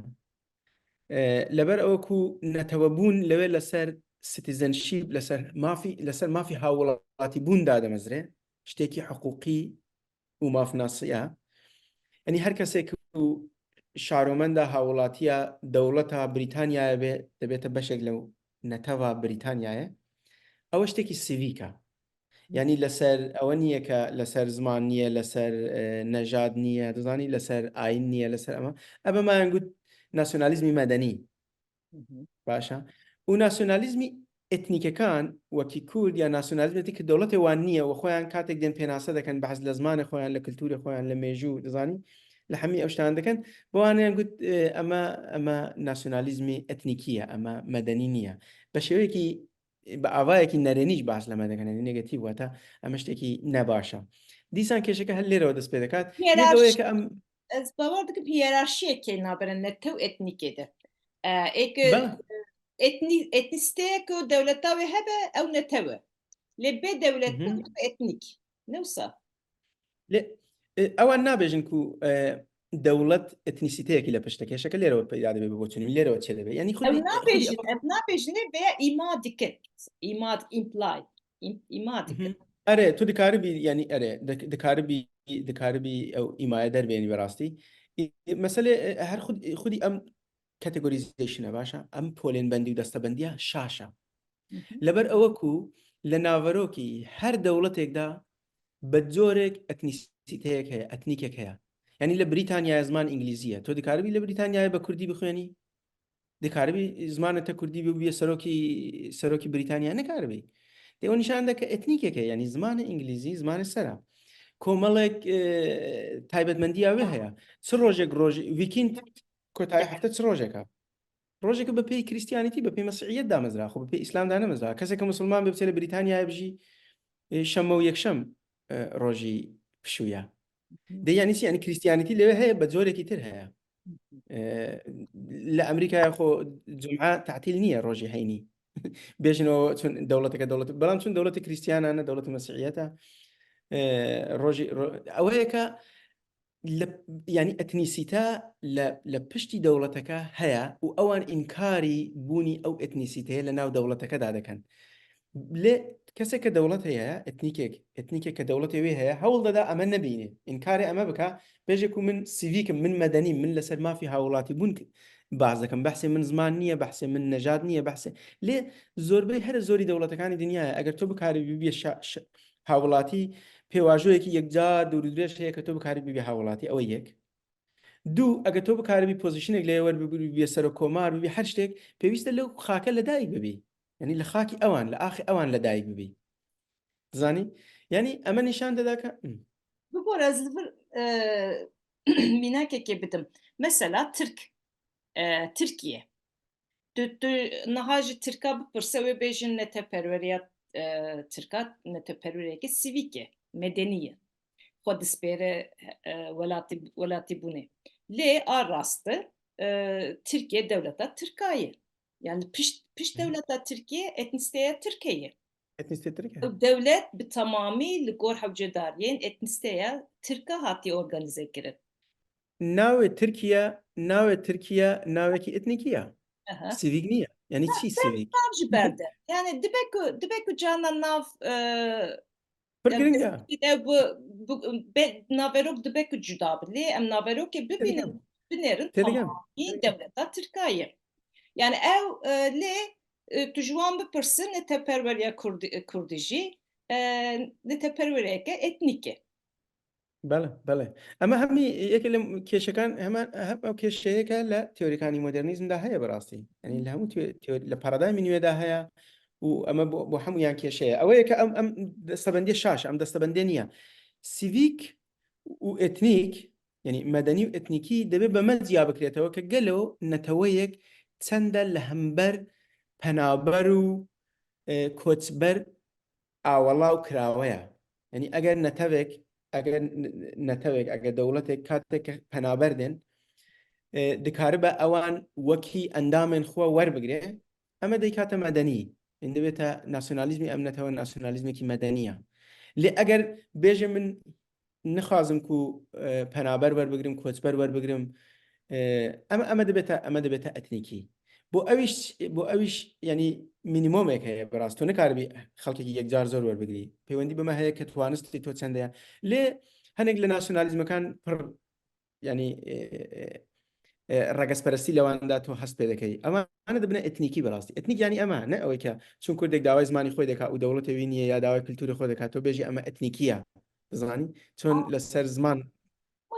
e, leber ew ku netewebûn lewê li ser citizenship, li ser mafî, li ser mafî hawwelatîbûn dadimezre, tiştekî hiqûqî û mafnasiya. Yanî her kesê ku şaromenda hawwelatiya dewleta Brîtanyayê be, dibête beşek li netewa Brîtanyayê. Ew tiştekî sivîk e. Yanî li ser ewe niye ke li ser ziman niye, li ser, e, nejad niye, dizanî, li ser ayîn niye, li ser ema. Ebe me yan got nasyonalîzmî medenî. Hı hı. Baş e. Û nasyonalîzmî etnîkekan wekî Kurd ya nasyonalîzmê etnîk dewletê wan niye û xwe yan katek dên pênase dikin, behs li zimanê xwe yan, li kulturê xwe yan, li mêjû, dizanî, li hemî ew ştan dikin. Bi wan yan got, e, ema, ema nasyonalîzmî etnîkî ye, ema medenî niye. Bi şêweyekî, bi avayekî nerênî jî behs li me dikin, yanî negatif wate, em tiştekî ne baş e. Dîsan kêşeke hel lêrewe dest pê dikat. Lê bi wê ke em Ez bawer dikim hiyerarşiyekê navbera netew etnîkê de. E, ê ke, Be- e, etnî-, etnîsîteyeke dewleta wê hebe, ew netew e. Lê bê dewlet Hı hı. bû etnîk. Ne wisa? Lê, e, ewan nabêjin ku, e, dewlet etnîsîteyekî li pişt e. Kêşeke lêrewe peyda dibe bi boçûnî, lêrewe çêdibe. Yanî xwedî, Ew xwedî nabêjin, ew nabêjin ê vêya îma dikin. Îma, imply. Î-, îma dikin. Mhm. Erê, tu dikaribî, yanî erê, dik-, dikaribî, dikaribî ew îmaya derbênî bi rastî. Î-, mesele, e, her xud-, xudî em categorization e, baş e? Em polênbendî û destebendiya şaş e. Mhm. Leber ewe ku li naverokî her dewletek de bi corek etnîsîteyek heye, etnîkek heye. Yanî li Brîtanyayê ziman îngilîzî ye. Tu dikaribî li Brîtanyayê bi kurdî bixwênî? Dikaribî zimanê te kurdî bibî serokî, serokî Brîtanya? Nikaribî. Tê ew nîşan de ke etnîkek e, yanî zimanê îngilîzî, zimanê ser e. Komelek, e, taybetmendiya wê heye. Çi rojek roj-, weekend, kotayî hefte çi rojek e? Rojek bi pey Christianity, bi pey Mesîhiyet damezra, xwe bi pey Îslam danemezra. Kesek ke Musulman be, biçe li Brîtanyayê bijî, e, şembe û yekşem, e, rojî pişû ye. Dê yanî çi, yanî Christianity lê heye, bi corekî tir heye. E, li Amerîkaya xwe cuma tatîl niye, rojî heynî. Bêjin o çun dewleteke dewlet, belam çun dewlete Christiana ne, dewlete Mesîhiyet e. E, rojî, ro-, ew heye ke li, yanî etnîsîte li, li piştî dewleteke heye û ewan înkarî bûnî ew etnîsîteyê li nav dewleteke de dikin. Lê keseke dewlet heye, etnîkek, etnîkeke dewletê wê heye, hewl dide eme nebîne. Înkarê eme bike, bêje ku min sivîk im, min medenî im, min li ser mafî hawlatîbûn k-, baz dikim. Behsê min ziman niye, behsê min nejad niye, behsê. Lê zorbey her zorî dewletekanî dinyayê, eger tu bikarî bibî şa-, şa-, hawlatî, pêvajoyekî yekcar dûr û dirêj heye ke tu bikarî bibî hawlatî. Ew e yek. Du, eger tu bikarî bî pozîşinek lê wer bibî, bibî serokkomar, bibî her ştek, pêwîst e li xake li dayik bibî. Yanî li xakî ewan, li axê ewan li dayik bibî. Dizanî? Yanî eme nîşan dida ke, hmm. Bibore, ez li vir, e, mînakekê bidim. Mesela Tirk, e, Tirkiye. Tu, tu niha ji Tirka bipirse, wê bêjin neteperweriya, e, Tirka, neteperweriyeke sivîk e, medenî ye. Xwe dispêre, e, welatî, welatîbûnê. Lê a rast e, e, Tirkiye dewleta Tirka ye. Yani pişt, pişt Hı hı. dewleta Tirkiye etnîsteya Tirke ye. Etnîste Tirke. Ew dewlet bi temamî li gor hewcedariyên etnîsteya Tirka hatiye organîze kirin. Navê Tirkiye, navê Tirkiye navekî etnîkî ye. Aha. Sivîk niye. Yanî çi sivîk? Nav ji ber de. Yani dibe ku, dibe ku carna nav, e, Pir yani giring e. ew bu, bu, be, naverok dibe ku cuda bi. Lê em naverokê bibînin, binêrin Têdigem. Tamamî dewleta Tirka ye. Yani ew, e, lê, e, tu ji wan bipirsin neteperweriya Kurdi-, Kurdî jî, e, neteperweriyeke etnîk e. Belê, belê. Ema hemî yekê li kêşekan hemen, hem ew kêşeyeke li teorîkanî modernîzm de heye bi rastî. Yanî li hemû teo-, teorî, li paradigmên wê de heye û ema bo, bo hemûyan kêşe ye. Ew ê ke em, em destebendiyê şaş, em destebendiyê niye. Sivîk û etnîk, yanî medenî û etnîkî dibê bi me ciya bikirêtewe ke gelo neteweyek çende li hember penaber û, e, koçber awela û kirawe ye. Yanî eger netewek, eger n-, n-, netewek, eger dewletek kateke penaber din, e, dikaribe ewan wekî endamên xwe werbigire, eme dey kate medenî. Ên dibête nasyonalîzmî, em netewe nasyonalîzmekî medenî ye. Lê eger bêje min nixwazim ku, e, penaber werbigirim, koçber werbigirim, e, eme, eme dibête, eme dibête etnîkî. Bo ew iş, bo ew iş, yanî mînîmomek heye bi rast. Tu nikaribî xelkekî yekcar zor werbigirî. Peywendî bi me heye ke tu anistî to çende ye. Lê hinek li nasyonalîzmekan pir, yanî, e, e, e, regesperestî li wan de tu hest pê dikey. Ewan dibine etnîkî bi rastî. Etnîk yanî eme, ne ew ke çûn kurdek daway zimanî xwe dika û dewletê wî niye ya daway kulturê xwe dika, tu bêjî eme etnîkî ye. Dizanî? Çûn li ser ziman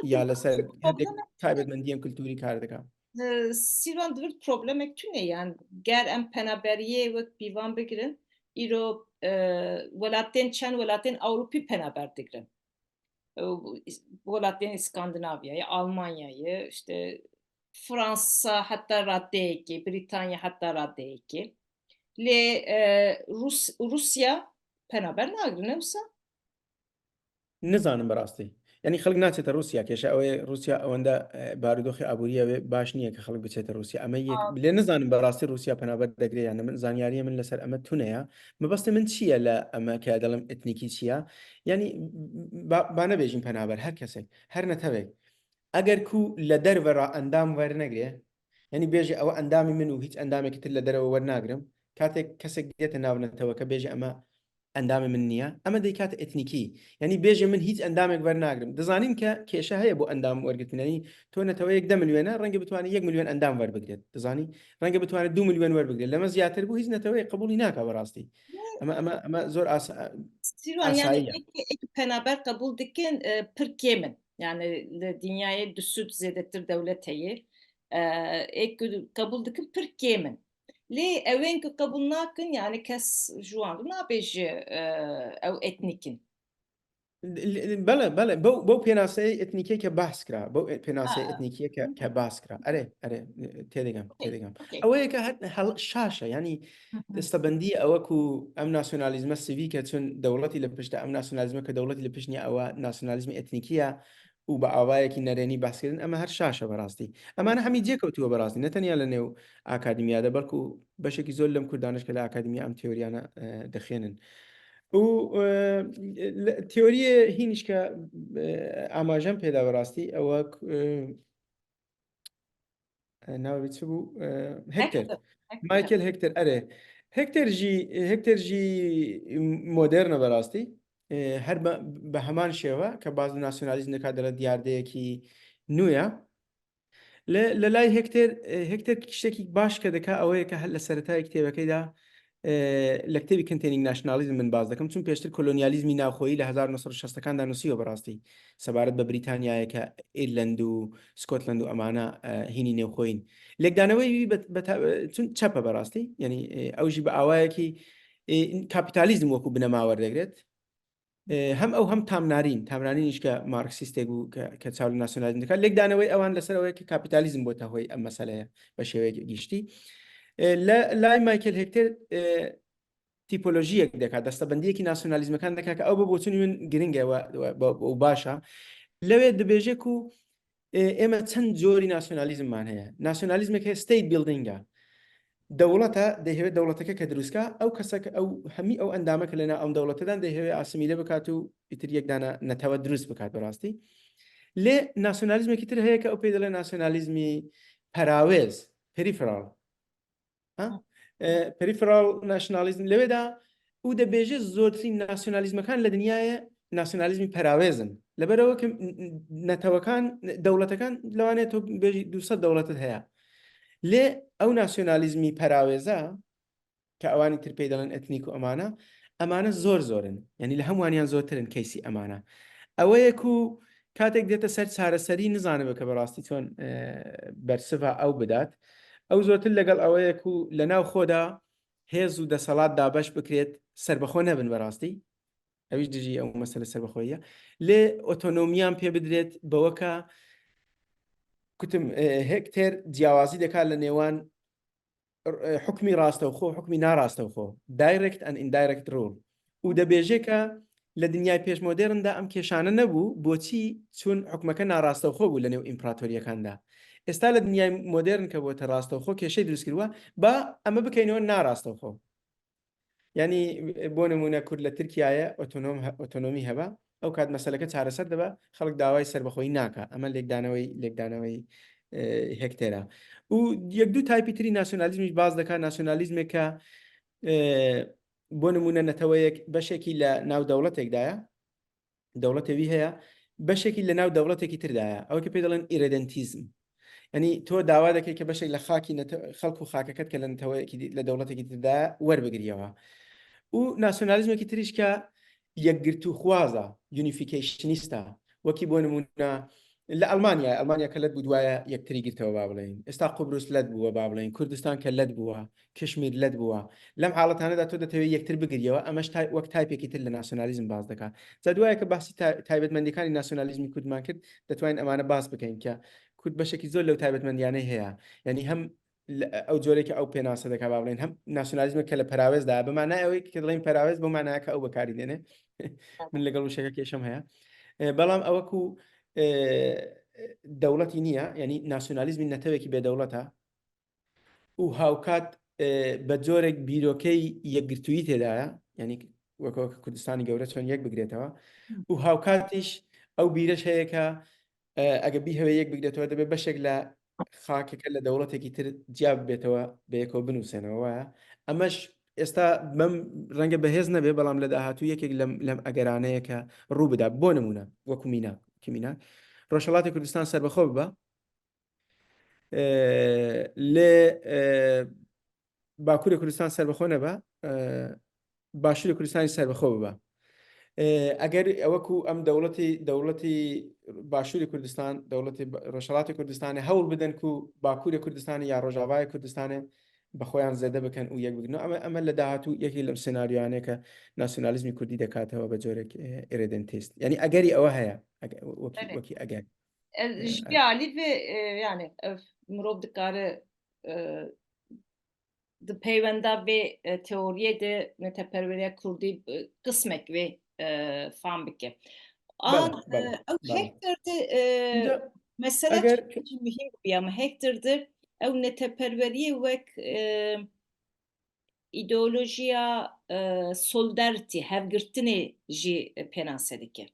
ya li ser hindek taybetmendiyên kulturî kar dika. E, Sîvan, di vir problemek tune ye. Yani ger em penaberiyê wek pîvan bigirin, îro, e, welatên, çend welatên Ewropî penaber digirin. E, welatên Îskandinavyayê, Almanyayê, işte Fransa heta radeyekê, Brîtanya heta radeyekê. Lê, e, Rus-, Rûsya penaber nagrin, ne wisa? Nizanim bi rastî. Yanî xelk naçête Rûsya, kêşe ew ê Rûsya ewende, e, barûdoxê aborî ye wê baş niye ke xelk biçête Rûsya. Eme yek, lê nizanim bi rastî Rûsya penaber digire ya ne, min zanyariyê min li ser eme tune ya. Mebestê min çi ye li eme ke dilim etnîkî çi ye? Yanî ba, ba nebêjin penaber, her kesek, her netewek. Eger ku li derve re endam wernegire, yanî bêje ew endamê min û hîç endamekî tir li derve wernagirim, katek kesek gete nav neteweke bêje eme endamê min niye. Ema dê kate etnîkî. Yanî bêje min hîç endamek wernagirim. Dizanin ke kêşe heye bo endam wergirtin. Yanî to neteweyek deh milyona, renge bitwane yek milyon endam werbigret. Dizanî? Renge bitwane du milyon werbigret. Leme ziyatir bû, hîç neteweyek qebûlî nake bi rastî. Ema, ema, ema zor asa-, Sîrwan, yani asayî ye. Ek, ek penaber qebûl dikin, e, pir kêm in. Yani li dinyayê du sed zêdetir dewlet heye. E, ek qebûl dikin pir kêm in. Lê ewên ku qebûl nakin, yani kes ji wan re nabêje, e, ew etnîk in. L-, l-, bele, bele. Bew, bew pênaseyê etnîkê ke behs kira. Bew e-, pênaseyê Ha. etnîkê ke, ke behs kira. Erê, erê, e, têdegem, Okey, têdegem. okey. Ew ê ke het-, hel-, şaş e. Yani, Hı hı. destebendî ew e ku em nasyonalîzme sivîk e, çun dewletî li pişt e, em nasyonalîzme ke dewletî li pişt niye, ew e nasyonalîzmê etnîkî ye û bi avayekî nerênî behs kirin, ema her şaş e bi rastî. Ema ne hemî cê kewtû ye bi rastî. Ne tenya li nêw akademiya de, belku beşekî zor lem kurdan e ke li akademiya em teoriyana, e, dixênin. Û, e, li, teoriyê hîn îşke, e, amajem pê de bi rastî, ew e ku, e, e, navê wî çi bû? E, Hector. Hector, Hector. Michael Hector, erê. Hector jî, Hector jî modern e bi rastî. E, her bi, bi heman şêwe ke baz li nasyonalîzm dike, dere diyardeyekî nû ye. Li, li lay Hector, e, Hector tiştekî baş ke dike, ew ê ke hel li seretayê kitêbekê de, e, li kitêbî Containing Nationalism min baz dikim. Çun pêştir kolonyalîzmî navxweyî li hezar neh sed û şeştekan de nusîyo bi rastî. Sebaret bi Brîtanyayê ke Îrland û Scotland û emana, e, hînî nêvxweyîn. Lêkdaneweyî wî be, be, çun çep e bi rastî. Yanî, e, ew jî bi awayekî, e, kapîtalîzm wekû binema werdegret. E, hem ew hem Tam Narîn. Tam Narîn îşke Marksîstek bû ke, ke çaw li nasyonalîzm dike. Lêkdaneweyê ewan li ser ew ye ke kapîtalîzm bote hoy em meseleye be şêweyeke giştî. E, le, lay Michael Hector, e, tîpolojiyek dike, destebendiyekî nasyonalîzmekan dike ke ew bi boçûnî win giring e we, we, we, we baş e. Lewê dibêje ku, e, ême çend corî nasyonalîzmman heye. Nasyonalîzmek heye state building e. Dewleta, dê heve dewleteke ke dirust ka, ew kesek, ew hemî ew endameke li nav ew dewlete dan dê heve asimîle bikat û îtir yek dana netewe dirust bikat bi rastî. Lê nasyonalîzmekî tir heye ke ew pê dile nasyonalîzmî perawêz, peripheral. Ha? E, peripheral nationalism, lewê de û dibêje zortirîn nasyonalîzmekan li dinyayê nasyonalîzmî perawêz in. Li ber ew ke n-, n-, netewekan, dewletekan, lewanê to bêjî du sed dewletet heye. Lê ew nasyonalîzmî perawêze, ke ewanî tir pê dalen etnîk û emana, emane zor zor in. Yanî li hemwaniyan zortir in keysî emana. Ew ye ku katek dête ser çareserî nizanibe ke bi rastî çon, e, bersiva ew bidat. Ew zortir legel ew ye ku li nav xwe de hêz û deselat dabeş bikrêt, serbexwe nebin bi rastî. Ew jî dijî ew mesele serbexweyî ye. Lê otonomiyan pê bidrêt, bi weke kutim, e, Hector ciyawazî dike li nêwan, e, hukmî rastewxo, hukmî narastewxo. Direct and indirect rule. Û dibêje ke li dinyayê pêşmodern de em kêşane nebû, boçî çûn hukmeke narastewxo bû li nêw împeratoriyekan de. Êsta li dinyayê modern ke bote rastewxo, kêşeyê dirust kiriwe, ba em ê bikeynewe narastewxo. Yanî, bo nimûne, kur li Tirkiyeyê otonom he-, otonomî hebe, ew kat meseleke çareser dibe, xelk dawayê serbixweyî nake. Ema lêkdaneweyî, lêkdaneweyî, e, Hector e. Û yek du taypî tirî nasyonalîzmî jî baz dike, nasyonalîzmeke, e, bo nimûne neteweyek beşekî li nav dewletek de ye. Dewletê wî heye, beşekî li nav dewletekî tir de ye. Ew ke pê dalen îredentîzm. Yanî to dawa dike ke beşek li xakî nete-, xelk û xakeket ke li neteweyekî dî, li dewletekî tir de ye, werbigiriyewa. Û nasyonalîzmekî tir îşke yekgirtûxwaz e, unificationist e. Wekî bo nimûne, li Elmanya, Elmanya ke let bû, duwaye yektirî girtewe ba bileyîn. Êsta Qubrus let bûwe ba bileyîn. Kurdistan ke let bûwe. Kişmîr let bûwe. Lem haletane de to detewê yektir bigiriyewe, ema ji tay-, wek taypekî tir li nasyonalîzm baz dike. Za duwaye ke behsî tay-, taybetmendîkanî nasyonalîzmî kurdman kir, detwanîn emane baz bikeyn ke kurd beşekî zor lew taybetmendiyane heye. Yanî hem li, ew corê ke ew pênase dike ba bileyîn, hem nasyonalîzmek ke li perawêz de, bi manaya ew ke dileyîn perawêz, bi manaya ke ew bekarî dêne. Min legel wişeke kêşem heye. E, belam ew ku, e, dewletî niye, yanî nasyonalîzmî netewekî bêdewlet e. Û hawkat, e, bi corek bîrokey yekgirtûyî tê de ye, yanî weke, weke Kurdistanî gewre çon yek bigirêtewe. Û hawkatîş ew bîreş heye ke, e, ege bî hewê yek bigirêtewe, dibe beşek li xakeke li dewletekî tir ciya bibêtewe, bi yekê binûsênewe, waya. Ema ji ئێستا بەم ڕەنگە بەهێز نەبێ، بەڵام لە داهاتوو یەکێک لەم، لەم ئەگەرانەیە کە ڕوو بدا. بۆ نمونە، وەکو میناک، وەکو میناک، ڕۆژهەڵاتی کوردستان سەربەخۆ ببا، ئێ، لێ، ئێ، باکووری کوردستان سەربەخۆ نەبا، ئێ، باشووری کوردستانی سەربەخۆ ببا. ئێ، ئەگەر ئەوەکو ئەم دەوڵەتی، دەوڵەتی باشووری کوردستان، دەوڵەتی بە-، ڕۆژهەڵاتی کوردستانێ هەوڵ بدەن کو باکووری کوردستانی یا ڕۆژاوای کوردستانێ بە خۆیان زێدە بکەن و یەک بگرن. ئەمە، ئەمە لە داهاتوو یەکێک لەم سناریۆیانەیە کە ناسیۆنالیزمی کوردی دەکاتەوە بە جۆرێک، ئێ، ئێرێدنتیست. یعنی ئەگەری ئەوە هەیە، ئەگە-، وەکی، بەڵێ. وەکی ئەگەر. ئە، ئێ، ژ-، ئە، بیا، لیڤ، ئێ، یعنی، ئە، مرۆڤ دکاره، ئە، di peywenda vê, e, teoriyê de neteperweriya kurdî, e, qismek vê, e, fam bike. An, Bele, e, bele, ew bele. Hektir de, e, Înca mesele eger jî muhîm bûye, me hektir de ew neteperweriyê wek, e, îdeolojiya, e, solidarity, hevgirtinê jî, e, pênase dike.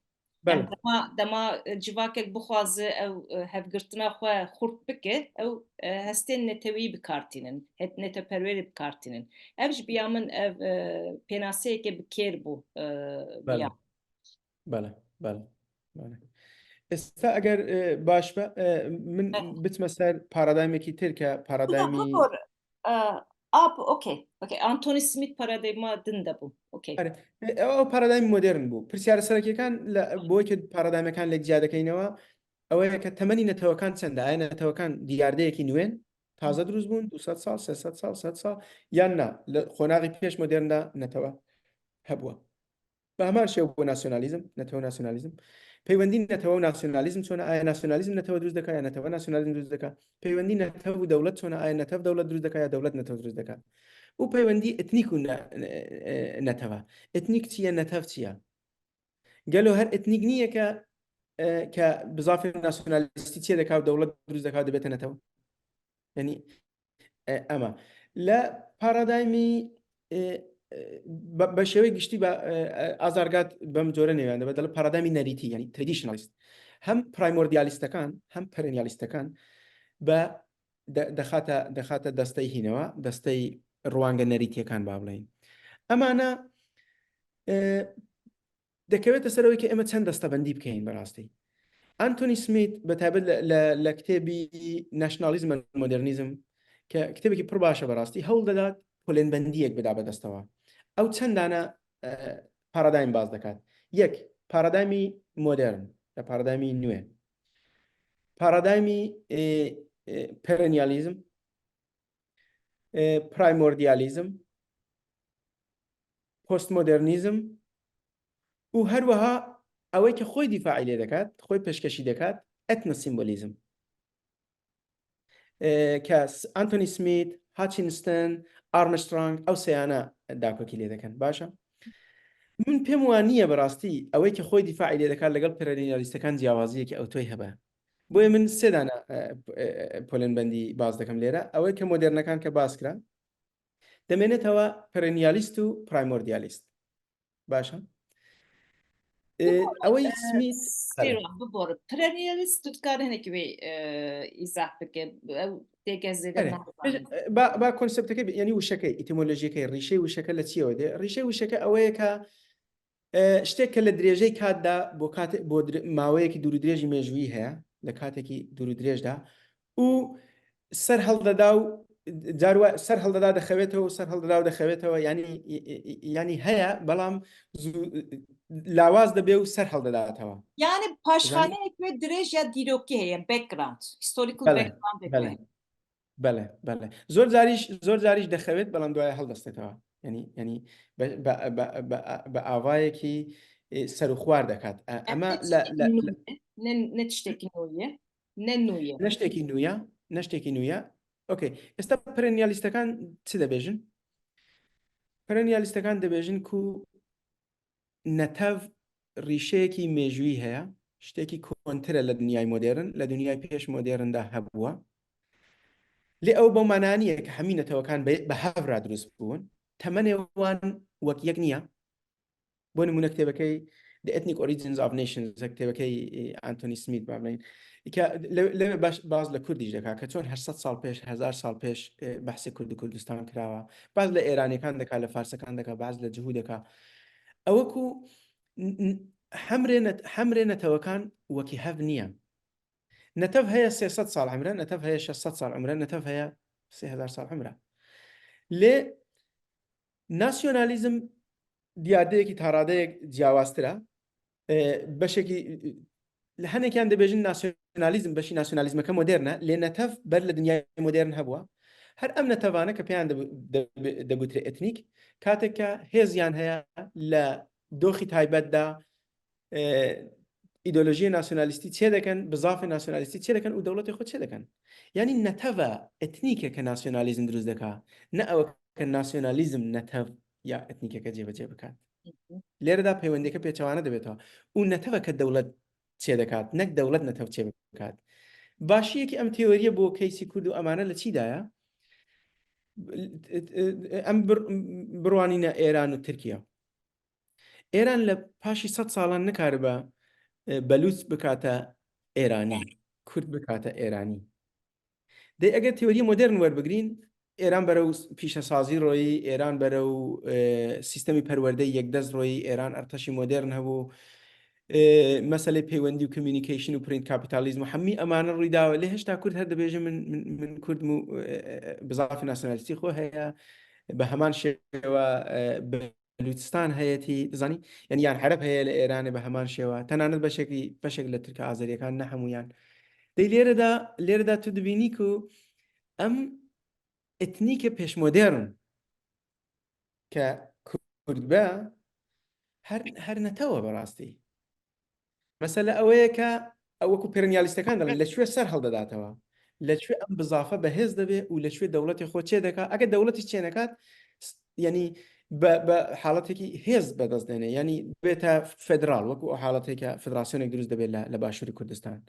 Bele. Yani dema, dema, e, civakek bixwaze ew, e, hevgirtina xwe xurt bike, ew, e, hestên netewî bi kar tînin, het-, neteperwerî bi kar tînin. Ev ji biya min ev, e, pênaseyeke bi kêr bû, e, Bele. biya. Bele, bele, bele. Êsta eger, e, baş be, e, min Evet. bitme ser paradigmekî tir ke Bibor, paradigmî bibor, e, ab, okey, okey. Anthony Smith paradigma din de bû. Okey. Erê, e, ew, ew paradigm modern bû. Pirsyarê serekî kan li, bo yekê paradigmekan lê ciya dikeynewa, ew ye ke temenî netewkan çend e? Aya netewkan diyardeyekî nû yên, taze dirûst bûn, du sed sal, sê sed sal, sed sal, yan na, li qonaxî pêş modern de netewe hebûwa. Bi heman şêw bû nasyonalîzm, netew û nasyonalîzm. Peywendî netewe û nasyonalîzm çone? Aya nasyonalîzm netewe dirûst dike ya netewe nasyonalîzm dirûst dike? Peywendî netew û dewlet çone? Aya netew dewlet dirûst dike ya dewlet netew dirûst dike? Û peywendî etnîk û ne-, e, e, netewe. Etnîk çi ye, netew çi ye? Gelo her etnîk nîye ke, e, ke bi zafê nasyonalîstî çê dike û dewlet dirûst dike û dibête netew? Yanî, e, ema. Li paradigmî, e, e, be, be şêwê giştî be, e, e, azargat bem core nêwende be, li paradigmî nerîtî, yanî traditionalist. Hem primordialistekan, hem perennialistekan be de, dexate, dexate destey hînewa, destey ruange nerîtiyekan ba bileyîn. Emana, e, Dekewete ser ew ke eme çend destebendî bikeyin bi rastî. Anthony Smith, bi taybet li, li, li kitêbî Nationalism and Modernism, ke kitêbekî pir baş e bi rastî, hewl dedat polênbendiyek bida be destewa. Ew çend dane, e, paradigm baz dekat. Yek, paradigmî modern, ya paradigmî nû ye. Paradigmî, e, e, perennialism, e, primordialism, postmodernîzm û her wiha ew ê ke xwe dîfaî lê diket, xwe pêşkeşî diket, etnosimbolîzm. E, ke S-, Anthony Smith, Hutchinson, Armstrong, ew sêyane dakokî lê dikin. Baş e? Min pêm waniye bi rastî, ew ê ke xwe dîfaî lê diket, legal perennialistekan ciyawaziyeke ewtoyî hebe. Boyê min sê dane, e, e, e, polenbendî baz dikim lêre. Ew ê ke modernekan ke baz kira, demêne tewa perennialist û primordialist. Baş e? E, Bibore, ew ê e, Smith, Sira, bibore. Perennialist tu dikare hinekî wê, e, îzah bike. Ew têke zêde Erê, nahêzanî. Ba, ba konsepteke, yanî wişeke, etîmolojiyeke, rîşeyê wişeke li çi ye wede? Rîşeyê wişeke ew ye ke, e, ştê ke li dirêjey kat de bo kate, bo dire-, maweyekî dûrûdirêjî mêjûyî heye, li katekî dûrûdirêj de û ser heldeda û car we ser heldeda dixewêtewe û ser heldeda û dixewêtewe, yanî, yanî heye, belam zû-, lawaz dibe û ser heldedatewe. Yani Zanî? Paşxaneyek wê dirêj ya dîrokî heye, background, historical Bele, backgroundek bele. Heye. Bele, bele. Zor carî jî, zor carî jî dixewêt, belam duaya heldestêtewa. Yanî, yanî be, be, be, be, be avayekî, e, ser û xwar dekat. E, Em ema ne le, tiştekî le, nû le ye, ne, ne tiştekî nû ye, ne nû ye. Ne tiştekî nû ye, ne tiştekî nû ye. Okey. Êsta perennialistekan çi dibêjin? Perennialistekan dibêjin ku netev rîşeyekî mêjûyî heye, ştêkî kontir e li dinyayê modern, li dinyayê pêş modern de hebûye. Lê ew bo mana niye ke hemî netewekan bi, bi hev re dirust bûn. Temenê wan wek yek niye. Bo nimûne kitêbekey, The Ethnic Origins of Nations, wek têbekey, e, Anthony Smith, ba bilên. Ke le, le baş, baz le Kurdî jî deka, ke çon her sed sal pêş, hezar sal pêş, e, behsê Kurd û Kurdistan kirawa. Baz le Êranêkan deka, le Farsekan deka, baz le cihû deka. Ew ku n-, n-, hemrê net-, hemrê netewekan wekî hev niye. Netev heye sê sed sal emre, netev heye şeş sed sal emre, netev heye sê hezar sal emre. Lê nasyonalîzm diyardeyekî taradeyek ciyawaztir e. E, beşekî, li henekî yan dibêjin nasyonalîzm, beşî nasyonalîzmeke modern e, lê netev ber li dinyayê modern hebûa. Her em netevane ke pêyan de, de, de gotire etnîk, kateke hêziyan heye li doxî taybet de, e, îdeolojiyê nasyonalîstî çê dekin, bizafê nasyonalîstî çê dekin û dewletê xwe çê dekin. Yanî neteve etnîkeke nasyonalîzm dirust deka, ne ew ke nasyonalîzm netev ya etnîkeke cêbecê bikat. Lêre de peywendiyeke pêçewane dibe to. Û neteveke dewlet çê dekat, nek dewlet netev çê bikat. Başiyekî em teoriye bo keysî Kurd û emane li çî de ye? Em bir, birwanîne Êran û Tirkiye. Êran li paşî sed salan nikaribe, e, Belûç bikate Êranî, Kurd bikate Êranî. Dê eger teoriyê modern werbigirîn, Êran berew pîşesazî royî, Êran berew, e, sîstemî perwerdeyê yekdest royî, Êran erteşî modern hebû, e, meselê peywendî û communication û print capitalism û hemî emane rûy dawe. Lê hişta Kurd her dibêje min, min, min Kurd im û, e, e, bizafê nasyonalîstî xwe heye, bi heman şêwe, e, Belûçistan heyetî, dizanî? Yanî yan Hereb heye li Êranê bi heman şêwe. Tenanet beşekî, beşek li Tirka Azerîyekan, ne hemûyan. Dê lêre de, lêre de tu dibînî ku em etnîke pêşmodern ke Kurd be, her, her netewe bi rastî. Mesele ew ye ke ew wekû perenyalîstekan dibin, li çi wê ser hildidatewa. Li çi wê em bizafe bi hêz dibe û li çi wê dewletê xwe çê deka. Eke dewletî çê nekat, s-, yanî bi, bi halatekî hêz bi dest dêne. Yanî bête federal, wekû ew haletê ke federasyonek dirust dibe li, li Başûrê Kurdistan.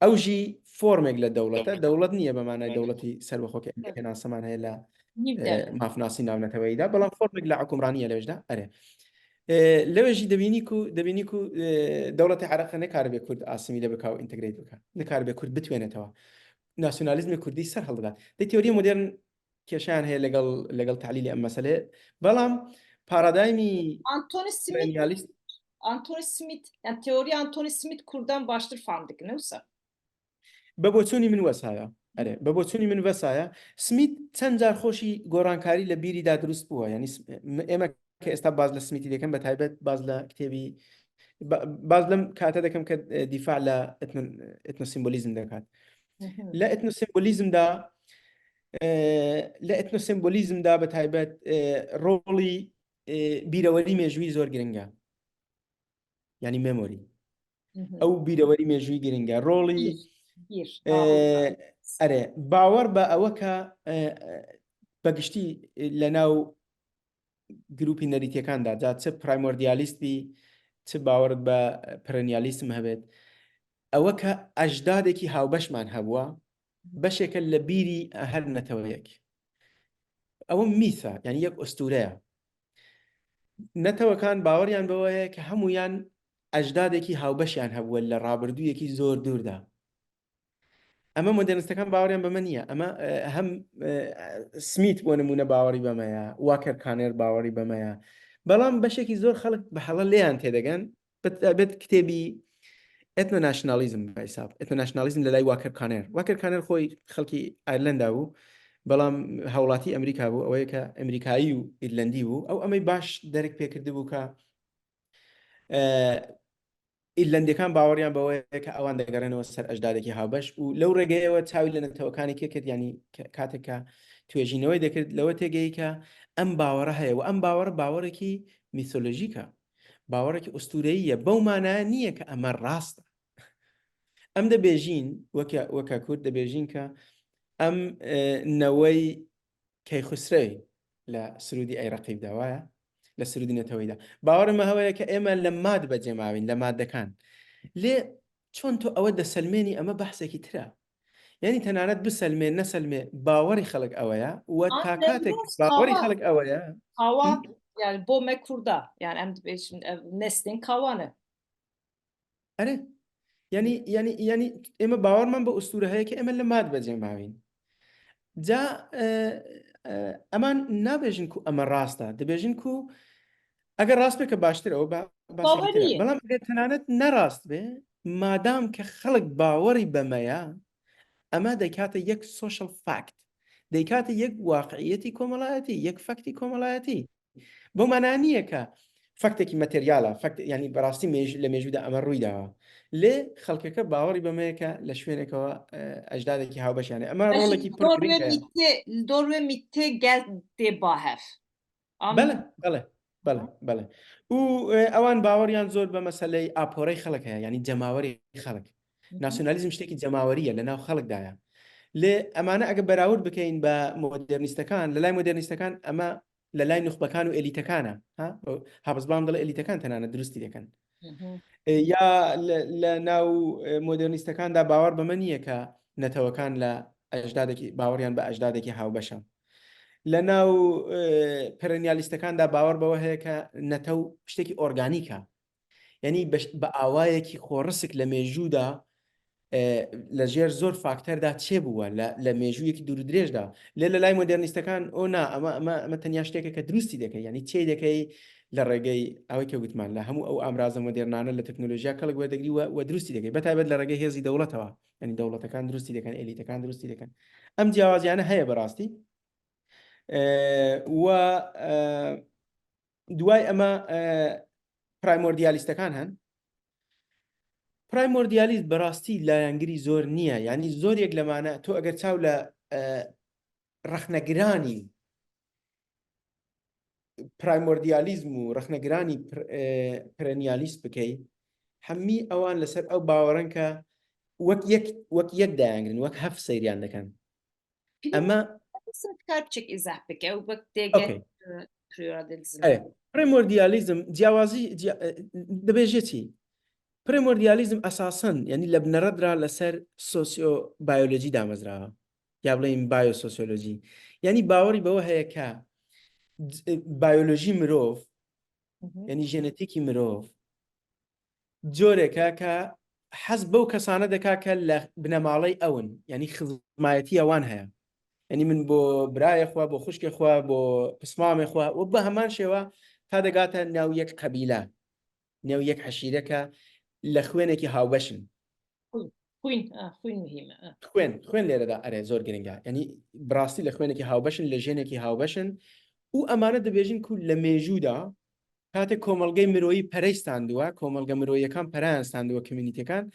Ew jî formek li dewlet e. Dewlet niye bi manayê dewletî serbixwe ke em pênaseman heye li, e, mafnasî navneteweyî de. Belam formek li hukimranî ye li wê jî de. Erê. E, lewê jî dibînî ku, dibînî ku, e, dewletê Iraqê nikaribe Kurd asimîle bika û întegrate bika. Nikaribe Kurd bitwêne tewa. Nasyonalîzmê Kurdî ser hildidat. Dê teoriyê modern kêşeyan heye legel, legel tehlîlê em meselê. Belam paradîmî Anthony Smith, kolonyalîst Anthony Smith, yani teoriya Anthony Smith Kurdan baştir fam dikin, ne wisa? Bi boçûnî min wesaya. Erê, bi boçûnî min wesaya. Smith çend car xweşî gorankarî li bîrî de dirust bûye. Yanî s-, m-, ême ke êsta baz li Smithî dikin, bi taybet baz li kitêbî, ba-, baz li kate dikim ke, e, dîfa li etno-, etnosimbolîzm dikat. Hı hı. Li etnosimbolîzm de, e, li etnosimbolîzm de bi taybet, e, rolî, e, bîrewerî mêjûyî zor giring e. Yanî memory. Hı hı. Ew bîrewerî mêjûyî giring e. Rolî, Bîr, bîr. E, Bawer. Erê, bawer bi ewe ke, e, e, bi giştî, e, li nav grûpî nerîtîyekan de, ca çi primordialîst bî, çi bawer bi perennialîzm hebêt. Ewe ke ecdadekî hawbeşman hebûa, beşeke li bîrî her neteweyek. Ew mîth e, yanî yek ustûre ye. Netewekan baweriyan bi we ye ke hemûyan ecdadekî hawbeşiyan hebûwe li rabirdûyekî zor dûr de. Eme modernîstekan baweriyan bi me niye. Eme, e, hem, e, Smith bo nimûne bawerî bi me ye, Walker Kanner bawerî bi me ye. Belam beşekî zor xelk bi hela lêyan têdegen. Bi taybet kitêbî Ethnonationalism bi hesab. Ethnonationalism li lay Walker Kanner. Walker Kanner xwe xelkî Îrlanda bû. Belam hewlatî Amerîka bû. Ew yê ke Amerîkayî û Îrlendî bû. Ew emey baş derek pê kirdibû ke, e, Îrlendîyekan baweriyan bi we ye ke ewan digerînenwe ser ecdadekî hawbeş û lew rêgeyê we çawî li netewekanê kê kir, yanî ke-, kateke tuêjîneweyê dekir, lewe têgeyî ke em bawere heye û em bawere bawerekî mîtolojîk e. Bawerekî ustûreyî ye. Bew manaya niye ke eme rast e. Em dibêjîn, weke, weke Kurd dibêjîn ke em, e, newey Keyxusrewê li Sirûdî Eyreqî de wa ye, li Sirûdî neteweyî de. Bawerê me hewe ye ke ême li mad be cem avîn, li madekan. Lê çon tu ewe deselmênî, eme behsekî tire. Yanî tenanet biselmê, neselmê, bawerî xelk ewe ye. We An ta katek Lewis bawerî Kawa. Xelk ewe ye. Kawa, Hı? Yani bo me Kurda, yani em dibêjin, ev neslên Kawa ne. Erê. Yanî, yanî, yanî ême bawerman bi ustûre heye ke ême li ma dibe cem bavîn. Ca, e, e, eman nabêjin ku eme rast e. Dibêjin ku eger rast be ke baştir e, o ba-, basîtir e. Bawerî ye. Belam eger tenanet ne rast be, madam ke xelk bawerî be me ya, eme dekate yek social fact. Dekate yek waqiiyetî komelayetî, yek faktî komelayetî. Bo mana niye ke faktekî materyal e, fakt, yanî bi rastî mêj-, li mêjû de eme rûy dawa. Lê xelkeke bawerî be me ye ke li şwêneke we, e, ecdadekî hawbeş yani. Eme rolekî pir girîng heye. Li dor wê mîtê gel tê ba hev. Bele, bele, bele, bele. Û, e, ewan baweriyan zor bi meseleyê aporey xelk heye, yanî cemawerî xelk. Nasyonalîzm ştekî cemawerî ye, li nav xelk de ye. Lê emane eger berawir bikeyin bi modernîstekan, li lay modernîstekan eme li lay nuxbekan û elîtekan e. Ha? O, Habsburgan dile elîtekan tenane durustî dikin. E, ya li, li nav, e, modernîstekan de bawer bi me niye ke netewekan li ecdadekî, baweriyan bi ecdadekî hawbeş e. Li nav, e, perenîalîstekan de bawer bi we heye ke netew tiştekî organîk e. Yanî bi, bi awayekî xorrisik li mêjû de, e, li jêr zor faktor de çêbûwe, li, li mêjûyekî dûr û dirêj de. Lê li lay modernîstekan o na, eme, eme, eme tenya ştêke ke durustî dike, yanî çê dike li rêgey, ew ke gotman, li hemû ew amraza modernane li teknolojiya gelek werdigirî we, we durustî dike. Betaybet li rêgey hêzî dewletewa. Yanî dewletekan durustî dikin, elîtekan durustî dikin. Em ciyawaziyane heye bi rastî. E, we, e, Duway eme, e, primordialîstekan hen. Primordialîst bi rastî layengirî zor niye. Yanî zor yek li mane, tu eger çaw li, e, rexnegiranî primordialîzm û rexnegiranî pr-, e, perenîalîst bikey, hemî ewan li ser ew bawerin ke wek yek, wek yek dayengirin, wek hev seyriyan dikin. Ema Kar biçek îzah bike û wek têgel, Okey. e, primordialîzm. Evet. Primordialîzm, ciyawazî, ciya-, e, dibêje çi? Primordialîzm esasen, yanî li bineret ra li ser sosyobayolojî damezra. Ya bileyim biyososyolojî. Yanî bawerî bi we heye ke c-, e, biyolojî mirov, Hı hı. yanî jenetîkî mirov, coreke ke hez bew kesane dike ke li binemaley ew in, yanî xizmayetiya wan heye. Yanî min bo birayê xwe, bo xwişkê xwe, bo pismamê xwe û bi heman şêwe ta digate nav yek qebîle, nav yek heşîreke li xwênekî hawbeş in. Xwîn, xwîn, a, xwîn muhîm e, a. Xwên, xwên lêre de erê zor giring e. Yanî bi rastî li xwênekî hawbeş in, li jênekî hawbeş in û emane dibêjin ku li mêjû de Katê komelgey miroyî perey standiwe, komelge miroyekan pereyan standiwe komînîtekan.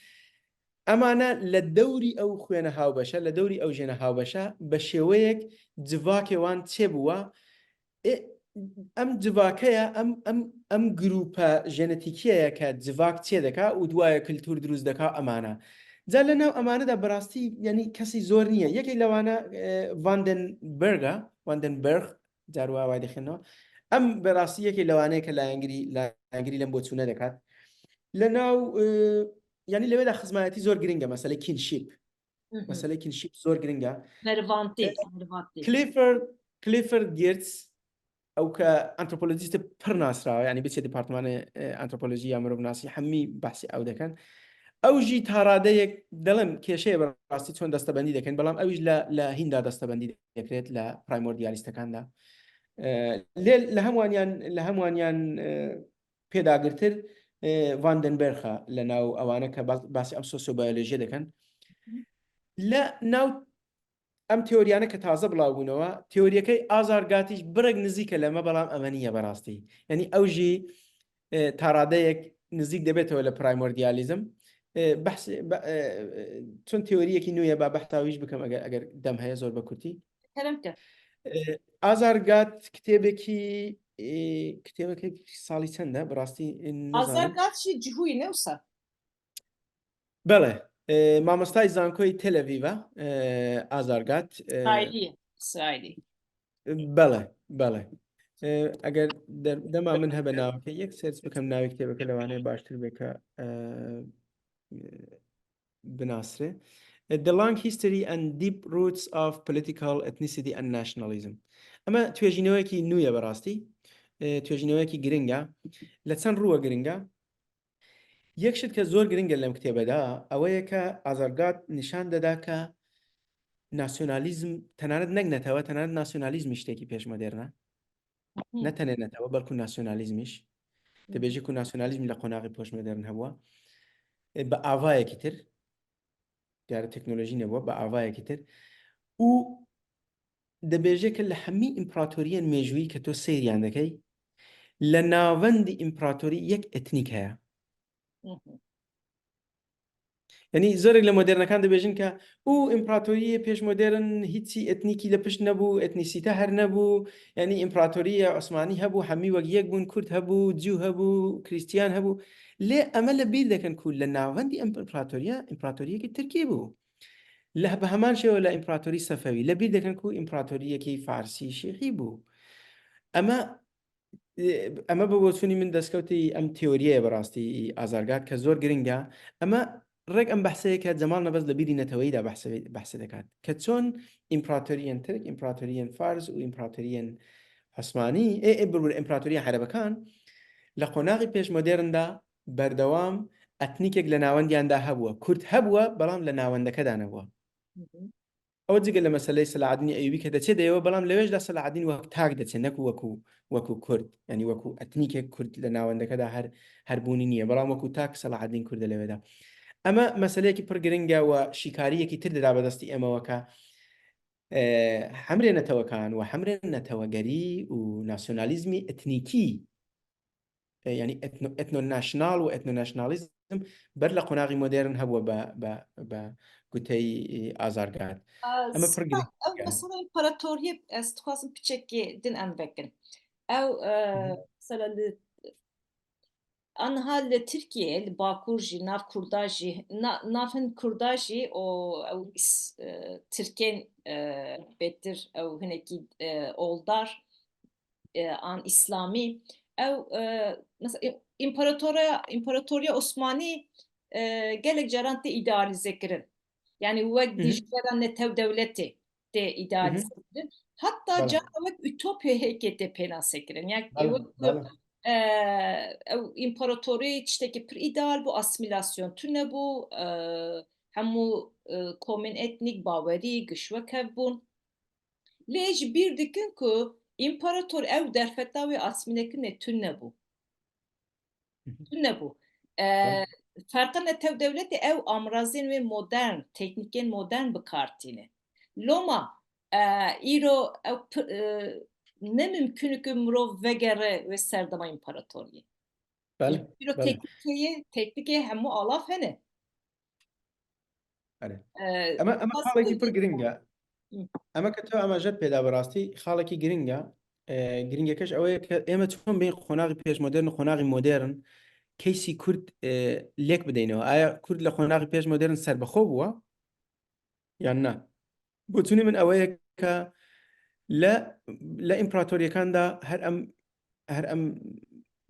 Emane li dewrî ew xwêne hawbeşe, li dewrî ew jêne hawbeşe, bi şêweyek civakê wan çêbûwe. Ê, em civake ye, em, em, em grûpe jenetîkî ye ke civak çêdike û duwaye kultûr dirûst dike emane. Ca li nav emane de bi rastî, yanî kesî zor niye. Yekê lewane, e, Vandenberg e, Vandenberg, Carwa way dixîno. Em bi rastî yekê lewaneyeke layengirî, layengirî lem boçûne dikat. Li nav, e, yanî li wê de xizmayetî zor giring e, meselê kinship. Hı hı. Meselê kinship zor giring e. Merivantî, E, merivantî. Clifford, Clifford Geertz, ew ke antropolojîstê pir nasra, yanî biçe departmanê, e, antropolojî ya mirovnasî, hemî behsê ew dikin. Ew jî ta radeyek, dilim kêşeyê bi rastî çon destebendî dikin, belam ew jî li, li hîn de destebendî dikiret, li primordialîstekan de. E, lê li hemwaniyan, li hemwaniyan, e, pêdagirtir, e, Vandenberg e li nav ewane ke bas-, basî ev sosyobiyolojiyê dikin. Li nav em teoriyane ke taze bilav bûnewe, teoriyekey Azargat jî birek nizîk e li me, belam emeniye berastî. Yanî ew jî, e, ta radeyek nizîk dibêtewe li primordialîzm. E, behs, be-, e, e, çend teoriyekî nû ye, ba behsa wî jî bikim eger, eger dem heye, zor be kurtî. Kerem ke. E, Azargat kitêbekî, e, kitêbekî salî çend e, bi rastî, e, nizanim. Azargat jî cihûyî ne wisa? Bele. E, mamostayê zankoyê Tel Avîv e, e, Azargat, e, İsrailî, İsrailî. Bele, bele. E, eger de-, dema min hebe naveke, yek search bikim navê kitêbeke lewanê baştir bike, e, e, binasre. E, The Long History and Deep Roots of Political Ethnicity and Nationalism. Ema tuêjînewekî nû ye berastî. E, tuêjînewekî giring e. Li çend rû ve giring e. Yek şit ke zor giring e lem kitêbe de, ewe ye ke Azargat nîşan deda ke nasyonalîzm, tenanet nek netewe, tenanet nasyonalîzm îştekî pêşmodern e. Ne tenê netewe, belku nasyonalîzm îş. Dibêje ku nasyonalîzm le qonaxî pêşmodern hebûwa. E, bi avayekî tir, diyare teknolojî nebûwa, bi avayekî tir. Û dibêje ke li hemî împeratoriyên mêjûyî ke to seyriyan dikey, li navendî împeratorî yek etnîk heye. Hı hı. Yanî zorek li modernekan dibêjin ke û împeratoriyê pêşmodern hîçî etnîkî li pişt nebû, etnîsîte her nebû. Yanî împeratoriyê Osmanî hebû, hemî wek yek bûn, Kurd hebû, Cû hebû, Krîstiyan hebû. Lê em ê li bîr dekin ku li navendî împeratoriya, împeratoriyekî Tirkî bû. Li, bi heman şêwe li împeratorî Sefewî. Li bîr dekin ku împeratoriyekî Farsî Şîî bû. Em ê, e, em ê bi boçûnî min destkewtî em teoriyê bi rastî Azargat ke zor giring e. Em ê rêk em behsê ke Cemal Nebez li bîrî neteweyî de behsê, behsê dikat. Ke çon împeratoriyên Tirk, împeratoriyên Fars û împeratoriyên Osmanî, ê, ê, bir, bir, împeratoriyên Erebekan li qonaxî pêşmodern de berdewam etnîkek li nawendiyan de hebûwe. Kurd hebûwe, belam li nawendeke de nebûwe. Hı hı. Ew cige li meseleyê Selahaddînê Eyûbî ke deçe de ye, belam li wê jî de Selahaddîn wek tak deçe, ne ku wekû, wekû Kurd. Yanî wekû etnîkek Kurd li nawendeke de her, her bûnî niye. Belam wekû tak Selahaddîn Kurd e li wê de. Ema meseleyekî pir giring e û şîkariyekî tir dida be destî ême weke, e, hemrê netewekan û hemrê netewegerî û nasyonalîzmî etnîkî, e, yanî etno-, etnonasyonal û etnonasyonalîzm ber li qonaxî modern hebû be, be, be goteyî, e, Azargat. Ema pir giring e. Ew mesela împaratoriyê ez dixwazim piçekê din em vekin. Ew, e, Hı hı. mesela li, anha li Tirkiyeyê, li Bakur jî, nav Kurda jî, na-, nav hin Kurda jî û ew îs-, e, Tirkên, e, bêtir ew hinekî, e, oldar, e, an îslamî. Ew, e, mesela, î-, împaratora-, împaratoriya Osmanî, e, gelek caran tê îdealîze kirin. Yanî wek Hı hı. dijbera netew dewletê tê Hı hı. îdealîze kirin. Hatta Bele. cara wek ütopyayekê tê pênase kirin. Yani Bele, wek bele. e, ew împaratorî tiştekî pir îdeal bû, asîmîlasyon tune bû, e, hemû, e, komên etnîk, bawerî, giş wek hev bûn. Lê ji bîr dikin ku împarator ew derfeta wê asîmîlekirinê tune bû. Hı hı. Tune bû. E, Tamam. Ferqa netew dewletê ew amrazên wê modern, teknîkên modern bi kar tîne. Loma, e, îro ew pi-, e, ne mimkun e ku mirov vegere wê serdema împaratoriyê. Bele, Îro bele. teknîkê ye, teknîkê hemû alaf hene. Erê. Ee, Ema, ema xalekî pir giring e. Hı. Ema ke tu ema jed pêda bi rastî, xalekî giring e. Ee, giringekê ji ew ye ke ême çon bên qonaxî pêşmodern û qonaxî modern, keysî Kurd, ee, lêk bideynewe. Aya Kurd li qonaxî pêşmodern serbixwe bûwa? Yan na? Boçûnê min ew ye ke le, le împeratoriyekan de her em, her em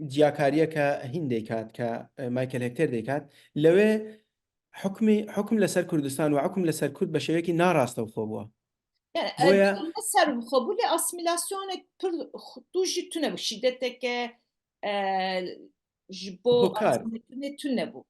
ciyakariyeke hîn deykat, ke, e, Michael Hector deykat, lewê hukmî, hukm li ser Kurdistan û hukm li ser Kurd bi şêwekî narastewxwe bûye. Yani, e, Boya ne serbixwe bû, lê asîmîlasyonek pir xu-, tu jî tune bû. Şîdeteke, e, ji bo Hokar. asîmîlekirinê tune bû.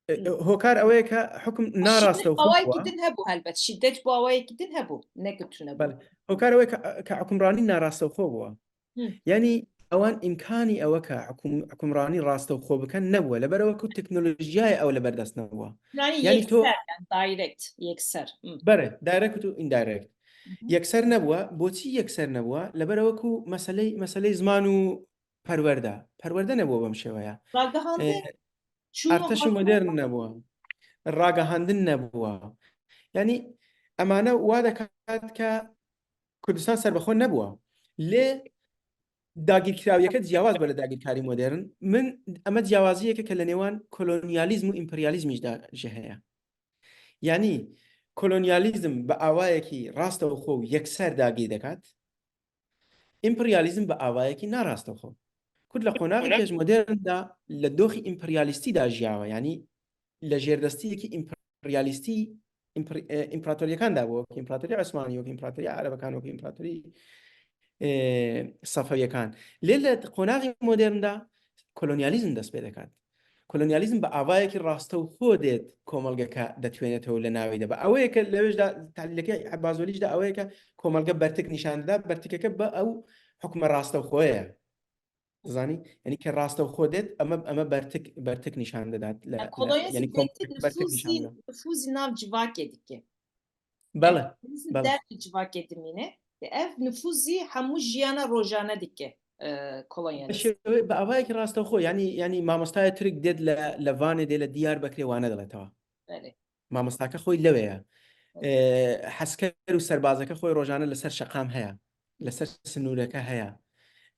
E, Hı. e, hokar ew ye ke hukm Şîdet narastewxwe bawayekî bûye. din hebû helbet. Şîdet bawayekî din hebû. Ne ku tune bû. Bele. Hokar ew ye ke, ke hukmranî narastewxwe bûye. Hı. Yanî ewan îmkanî ew ke hukum-, hukmranî rastewxwe bikin nebûye. Li ber ew ku teknolojiyayê ew li ber dest nebûye. Yani Yanî to yekser, yani direct, yekser. Hı. Bere, direct û indirect. Hı hı. Yekser nebûye. Boçî yekser nebûye? Li ber ew ku meseley, meseley ziman û perwerde. Perwerde nebûye bem şêweya. Ragihandin E, çûna Artêşa modern nebûye. Ragihandin nebûye. Yanî emane wa dikat ke Kurdistan serbixwe nebûye. Lê dagîrkirawiyeke ciyawaz bûye li dagîrkarî modern. Min, ema ciyawaziyeke ke li nêwan kolonyalîzm û împeryalîzmî jî de jî heye. Yanî kolonyalîzm bi awayekî rastewxwe û yekser dagîr dikat. Împeryalîzm bi awayekî narastewxwe. Kurd li qonaxî pêşmodern de li doxî împeryalîstî de jiyawe, yanî li jêrdestiyekî împeryalîstî, împer-, e, împeratoriyekan de bû, wekî împeratoriya Osmanî, wekî împeratoriya Erebekan, wekî împeratorî, e, Sefewiyekan. Lê li qonaxî modern de kolonyalîzm dest pê dikat. Kolonyalîzm bi avayekî rastewxo dê komelgeke detwênetewê li navê de. Bi awayeke lewêş de, tehlîleke Ebbazolîş de awayeke komelge bertik nîşan dida, bertikeke bi ew hukme rastewxo ye. Dizanî? Yanî ke rastewxo dê, eme, eme bertik, bertik nîşan didat. Le, le, Kolonya yanî Sovyetî komelgeke bertik nîşan nifûzî, dida. Nifûzî nav civakê dike. Bele, bele. Dervî civakê dimîne. Ev nifûzî hemû jiyana rojane dike, e, kolonyalîst. Bi şêwe-, bi avayekî rastewxo, yanî, yanî mamostaya Tirk dê li, li Vanê dê li Diyarbekirê wane dile tewa. Belê. Mamostake xwe lewê ye. Belê. E, hesker û serbazeke xwe rojane li ser şeqam heye. Li ser sinûreke heye.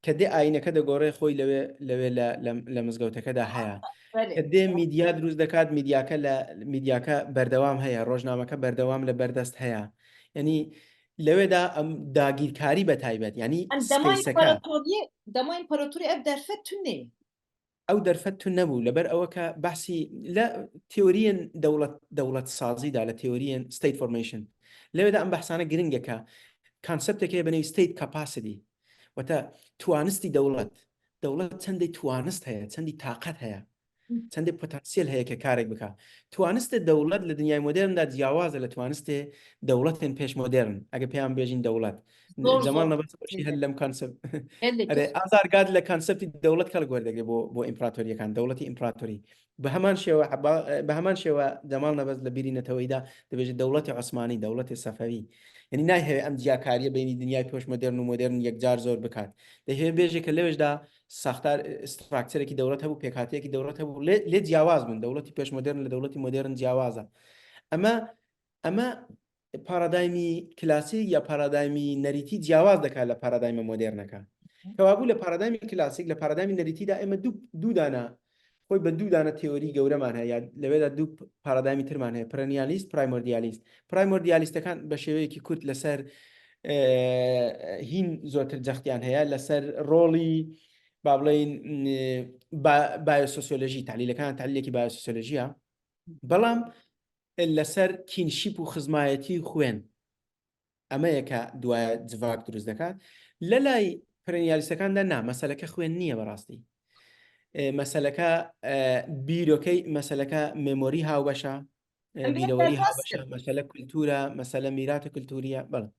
Ke dê ayîneke de gore xwe lewê, lewê le, le, le mizgewteke de heye. Belê. Ke dê mîdya dirûst dekat, mîdyake le, mîdyake berdewam heye, rojnameke berdewam li berdest heye. Yanî lewê de em dagîrkarî be taybet, yanî Em dema spêseke. Împaratoriyê, dema împaratoriyê ev derfet tune ye. Ew derfet tune nebû, leber ewe ke behsî le teoriyên dewlet, dewletsazî de, le teoriyên state formation. Lewê de em behsane giringeke, konsepteke ye bi navê state capacity. Wate tuanistî dewlet. Dewlet çendê tuanist heye, çendî taqet heye. Çendê potansiyel heye ke karek bika. Tuanistê dewlet li dinyayê modern de ciyawaz e li tuanistê dewletên pêşmodern. Ege pê em bêjin dewlet. Zor, Cemal zor. Nebez xweşî hel lem konsept. Gelek. Erê, Azar Gad le konseptî dewlet kalik werdege bo, bo împaratoriyekan, dewletî împaratorî. Bi heman şêwe Eba-, bi heman şêwe Cemal Nebez li bîrî neteweyî de dibêje dewletê Osmanî, dewletê Sefewî. Yanî nayheve em ciyakariye beynî dinyayê pêşmodern û modern yekcar zor bikat. Dê hê bêje ke lewêş de saxtar, e, strukturekî dewlet hebû, pêkhatiyekî dewlet hebû. Lê, lê ciyawaz bûn. Dewletî pêşmodern li dewletî modern ciyawaz e. Eme, eme paradaymî klasîk ya paradaymî nerîtî ciyawaz dike li paradayma moderneke. Kewabû li paradayma klasîk, li paradayma nerîtî de eme du, du dana, xwe bi du dana teorî gewreman heye, ya li wê de du p-, paradaymî tirman heye, perennialîst, primordialîst. Primordialîstekan bi şêweyekî kurt li ser, e, hîn zotir cextiyan heye, li ser rolî, ba bileyîn, e, ba-, biososyolojî, tehlîlekan, tehlîlekî biososyolojî ya. Belam, e, li ser kînşîp û xizmayetî xwên. Eme yeke duwaye civak dirust deke. Lelayî perennialîstekan de na, meseleke xwên niye bi rastî. E, meseleke, e, bîrokey, meseleke memorî hawbeşa, e, Em bîrewerî derbas hawbeşa, kin. Mesele kultura, mesele mîrate kulturiye. Bele.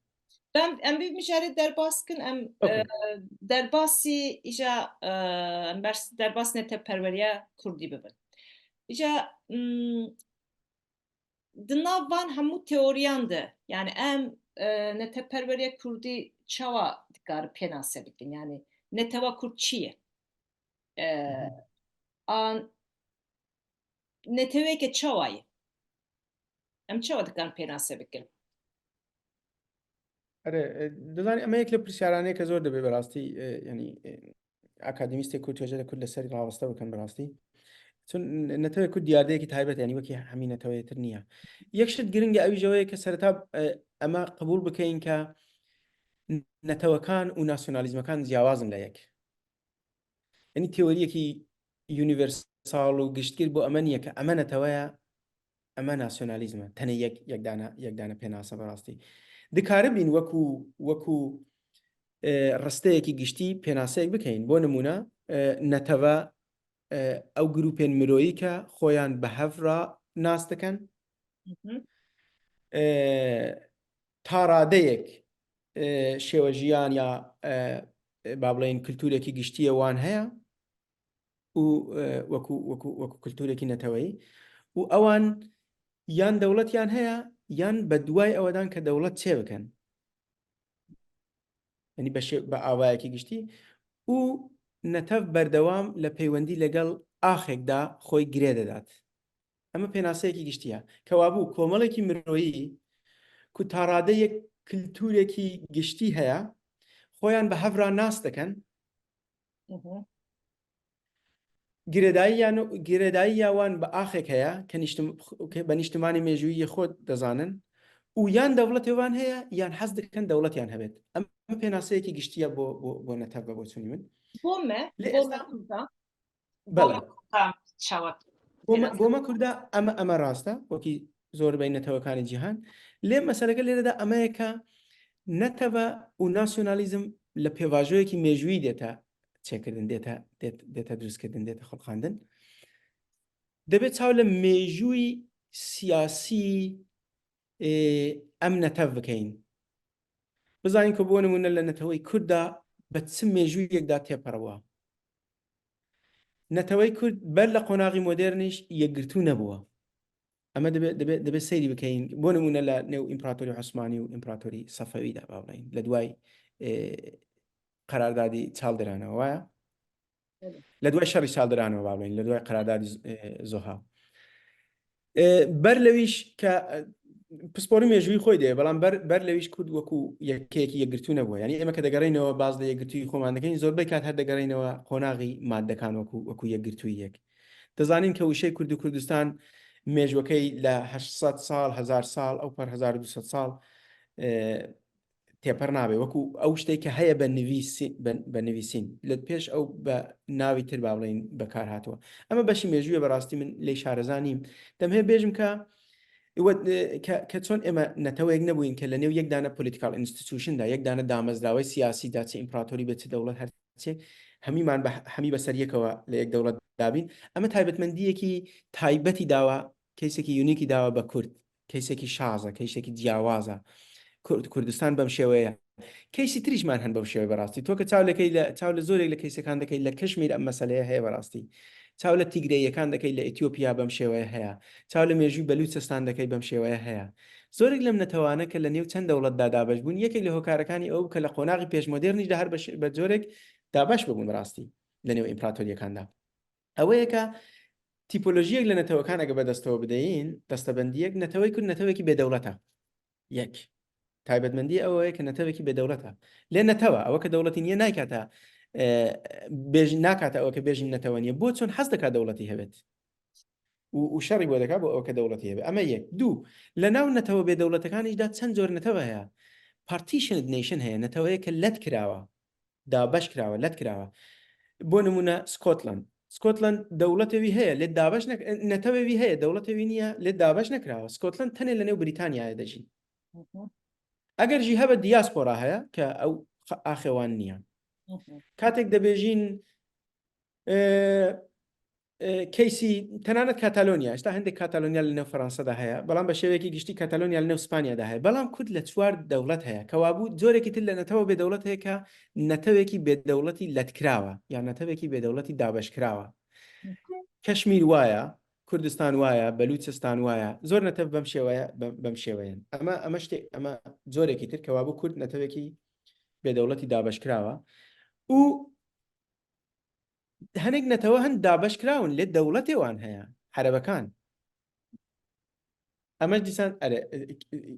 Em, em bê mijarê derbas kin, em, Okey. e, derbasî îja, e, em bers-, derbas neteperweriya kurdî bibin. Îja, mm, di nav van hemû teoriyan de, yani em, e, neteperweriya kurdî çawa dikarin pênase bikin? Yani netewa kurd çi ye? E, Hı hı. an neteweke çawa ye? Em çawa dikarin pênase bikin? Erê, e, dizanî, eme yek li pirsyaranê ke zor dibe bi rastî, e, yanî, e, akademîstê Kurd, têjê de Kurd li ser raweste bikin bi rastî. Çun ne-, netewê Kurd diyardeyekî taybet e, yanî wekî hemî neteweyê tir niye. Yek şit giring e, ew jî ew ye ke sereta, e, eme qebûl bikeyin ke netewekan û nasyonalîzmekan ciyawaz in le yek. Yanî teoriyekî unîversal û giştgir bo eme niye ke eme netewe ye, eme nasyonalîzm e. Tenê yek, yek dane, yek dane pênase bi rastî. Dikaribîn wekû, wekû, e, risteyekî giştî pênaseyek bikeyin. Bo nimûne, e, netewe, e, ew grûpên miroyî ke xweyan bi hev re nas dikin. Hı hı. E, ta radeyek, e, şêwejiyan ya, e, e, ba bileyên kulturekî giştî ye wan heye û, e, wekû, wekû, wekû kulturekî neteweyî û ewan yan dewletiyan heye yan beduway ew dan ke dewlet çê bikin. Yanî bi şê-, bi awayekî giştî û netew berdewam li peywendî legel axek de xwe girê didat. Eme pênaseyekî giştî ye. Kewabû komelekî miroyî ku ta radeyek kulturekî giştî heye, xweyan bi hev re nas dikin. Hı hı. Girêdayiya no-, girêdayiya wan bi axek heye ke nîştim-, ke bi nîştimanê mêjûyî xwe dizanin û yan dewletê wan heye yan hez dikin dewletiyan hebêt. Em pênaseyekî giştî ye bo, bo, bo netew ve bo çûnî min. Bo me, Lê bo me êsta Kurda. Bele. Bo me Kurda çawa? Bo me, Pênase. Bo me Kurda eme, eme rast e, wekî zor beyne tewekanê cîhan. Lê meseleke lêre de eme ye ke netewe û nasyonalîzm li pêvajoyekî mêjûyî dête çêkirin, dête, dête, dête dirustkirin, dête xulqandin. دەبێت چاو لە مێژووی سیاسی، ئێ، ئەم نەتەڤ بکەین. بزانین کە بۆ نمونە لە نەتەوەی کورددا بە چ مێژوویەکدا تێپەڕەوە. نەتەوەی کورد بەر لە قۆناغی مۆدێرنیش یەکگرتوو نەبووە. ئەمە دەبێ، دەبێ، دەبێ سەیری بکەین. بۆ نمونە لە نێو ئیمپراتۆری عوسمانی و ئیمپراتۆری سەفەویدا، با بڵێین، لە دوای، ئێ، قەراردادی چاڵدرانەوە، وایە؟ بەڵێ. لە دوای شەڕی چاڵدرانەوە، با بڵێین، لە دوای قەراردادی ز-، ئێ، زۆها. ئێ، بەر لەویش کە، ئە، پسپۆری مێژووی خۆی دەیە، بەڵام بەر، بەر لەویش کورد وەکو یەکەیەکی یەکگرتوو نەبووە. یعنی ئێمە کە دەگەڕێینەوە باز لە یەکگرتووی خۆمان دەکەین، زۆربەی کات هەر دەگەڕێینەوە قۆناغی مادەکان وەکو، وەکو یەکگرتووی یەک. دەزانین کە وشەی کورد و کوردستان مێژوەکەی لە هەشت سەد ساڵ، هەزار ساڵ، ئەو پەر هەزار و دوو سەد ساڵ، ئێ، تێپەر نابێ، وەکو ئەو شتێک کە هەیە بە نویسی-، بە، بە نویسین. لە پێش ئەو بە ناوی تر، با بڵێین، بەکار هاتووە. ئەمە بەشی مێژوویە، بەڕاستی من لێی شارەزا نیم. دەمهەیە بێژم کە وە، کە، کە چۆن ئێمە نەتەوەیەک نەبووین کە لە نێو یەک دانە political institution دا، یەک دانە دامەزراوەی سیاسیدا، چ ئیمپراتۆری بێت، چ دەوڵەت، هەر چێ، هەمیمان بە، هەمی بەسەر یەکەوە لە یەک دەوڵەت دابین. ئەمە تایبەتمەندیەکی تایبەتی داوە، کەیسێکی یونیکی داوە بە کورد، کەیسێکی شازە، کەیسێکی جیاوازە. کورد، کوردستان بەم شێوەیە. کەیسی تریشمان هەن بەم شێوەیە بەڕاستی. تۆ کە چاو لەکەی لە، چاو لە زۆرێک لە کەیسەکان دەکەی، لە کەشمیر ئەم مەسەلەیە هەیە بەڕاستی. چاو لە تیگرەییەکان دەکەی، لە ئیتیۆپیا بەم شێوەیە هەیە. چاو لە مێژووی بەلوچستان دەکەی، بەم شێوەیە هەیە. زۆرێک لەم نەتەوانە کە لە نێو چەند دەوڵەتدا دابەش بوون، یەکێک لە هۆکارەکانی ئەو بوو کە لە قۆناغی پێشمۆدێرنیشدا هەر بە ش-، بە جۆرێک دابەش ببوون بەڕاستی لە نێو ئیمپراتۆریەکاندا. ئەوەیە کە تیپۆلۆژیەک لە نەتەوەکان ئەگە بەدەستەوە بدەین، دەستەبەندیەک، نەتەوەی کورد نەتەوەیەکی بێدەوڵەتە. یەک. تایبەتمەندی ئەوەیە کە نەتەوێکی بێدەوڵەتە. لێ نەتەوە، ئەوە کە دەوڵەتی نییە نایکاتە، ئێ، بێژ-، ناکاتە ئەوە کە بێژین نەتەوە نییە. بۆ چۆن حەز دەکات دەوڵەتی هەبێت؟ و، و شەڕی بۆ دەکات بۆ ئەوە کە دەوڵەتی هەبێت. ئەمە یەک. دوو، لە ناو نەتەوە بێدەوڵەتەکانیشدا چەند جۆر نەتەوە هەیە. Partitioned nation هەیە، نەتەوەیە کە لەت کراوە، دابەش کراوە، لەت کراوە. بۆ نمونە سکۆتلەند. سکۆتلەند دەوڵەتێوی هەیە، لێ دابەش نەک-، نەتەوێوی هەیە، دەوڵەتێوی نییە، لێ دابەش نەکراوە. سکۆتلەند تەنێ لە نێو بریتانیایە دەژی. مهم. ئەگەر ژی هەبە دیاسپۆرا هەیە کە ئەو خ-، ئاخێوان نییە. مهم. کاتێک دەبێژین، ئێ، ئێ، کەیسی تەنانەت کاتالۆنیا، ئێستا هەندێک کاتالۆنیا لە نێو فەڕەنسەدا هەیە، بەڵام بە شێوەیەکی گشتی کاتالۆنیا لە نێو ئیسپانیادا هەیە. بەڵام کورد لە چوار دەوڵەت هەیە. کەوابوو جۆرێکی تر لە نەتەوە بێدەوڵەت هەیە کە نەتەوێکی بێدەوڵەتی لەتکراوە، یان نەتەوێکی بێدەوڵەتی دابەشکراوە. کەشمیر وایە، کوردستان وایە، بەلوچستان وایە. زۆر نەتەو بەم شێوەیە، بەم، بەم شێوەیەن. ئەمە، ئەمە شتێ-، ئەمە جۆرێکی تر کەوابوو کورد نەتەوێکی بێدەوڵەتی دابەشکراوە. و هەنێک نەتەوە هەن دابەش کراون، لێ دەوڵەتێ وان هەیە، عەرەبەکان. ئەمەش دیسان، ئەرێ،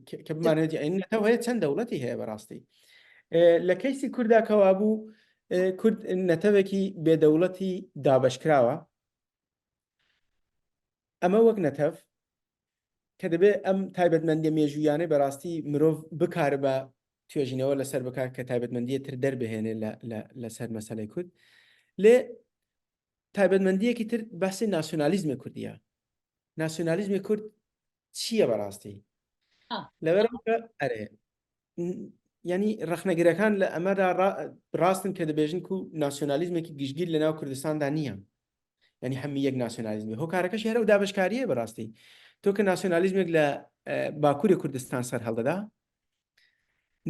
کە، کە بمانەوێت، یعنی نەتەوە هەیە چەند دەوڵەتی هەیە بەڕاستی. ئێ، لە کەیسی کوردا کەوا بوو، ئێ، کورد نەتەوێکی بێدەوڵەتی دابەش کراوە. ئەمە وەک نەتەو کە دەبێ ئەم تایبەتمەندیە مێژوویانەی بەڕاستی مرۆڤ بکارە بە توێژینەوە لەسەر بکات کە تایبەتمەندیە تر دەربهێنێ لە، لە، لەسەر مەسەلەی کورد. لێ تایبەتمەندیەکی تر بەسی ناسیۆنالیزمی کوردیە. ناسیۆنالیزمی کورد چییە بەڕاستی؟ آه. لەبەرەوە کە، ئەرێ، ن-، یعنی ڕەخنەگرەکان لە ئەمەدا ڕا-، ڕاستن کە دەبێژن کو ناسیۆنالیزمێکی گشتگیر لە ناو کوردستاندا نییە. یعنی هەمی یەک ناسیۆنالیزمی. هۆکارەکەش هەرە و دابشکاریە بەڕاستی. تۆ کە ناسیۆنالیزمێک لە، ئە، باکووری کوردستان سەر هەڵدەدا،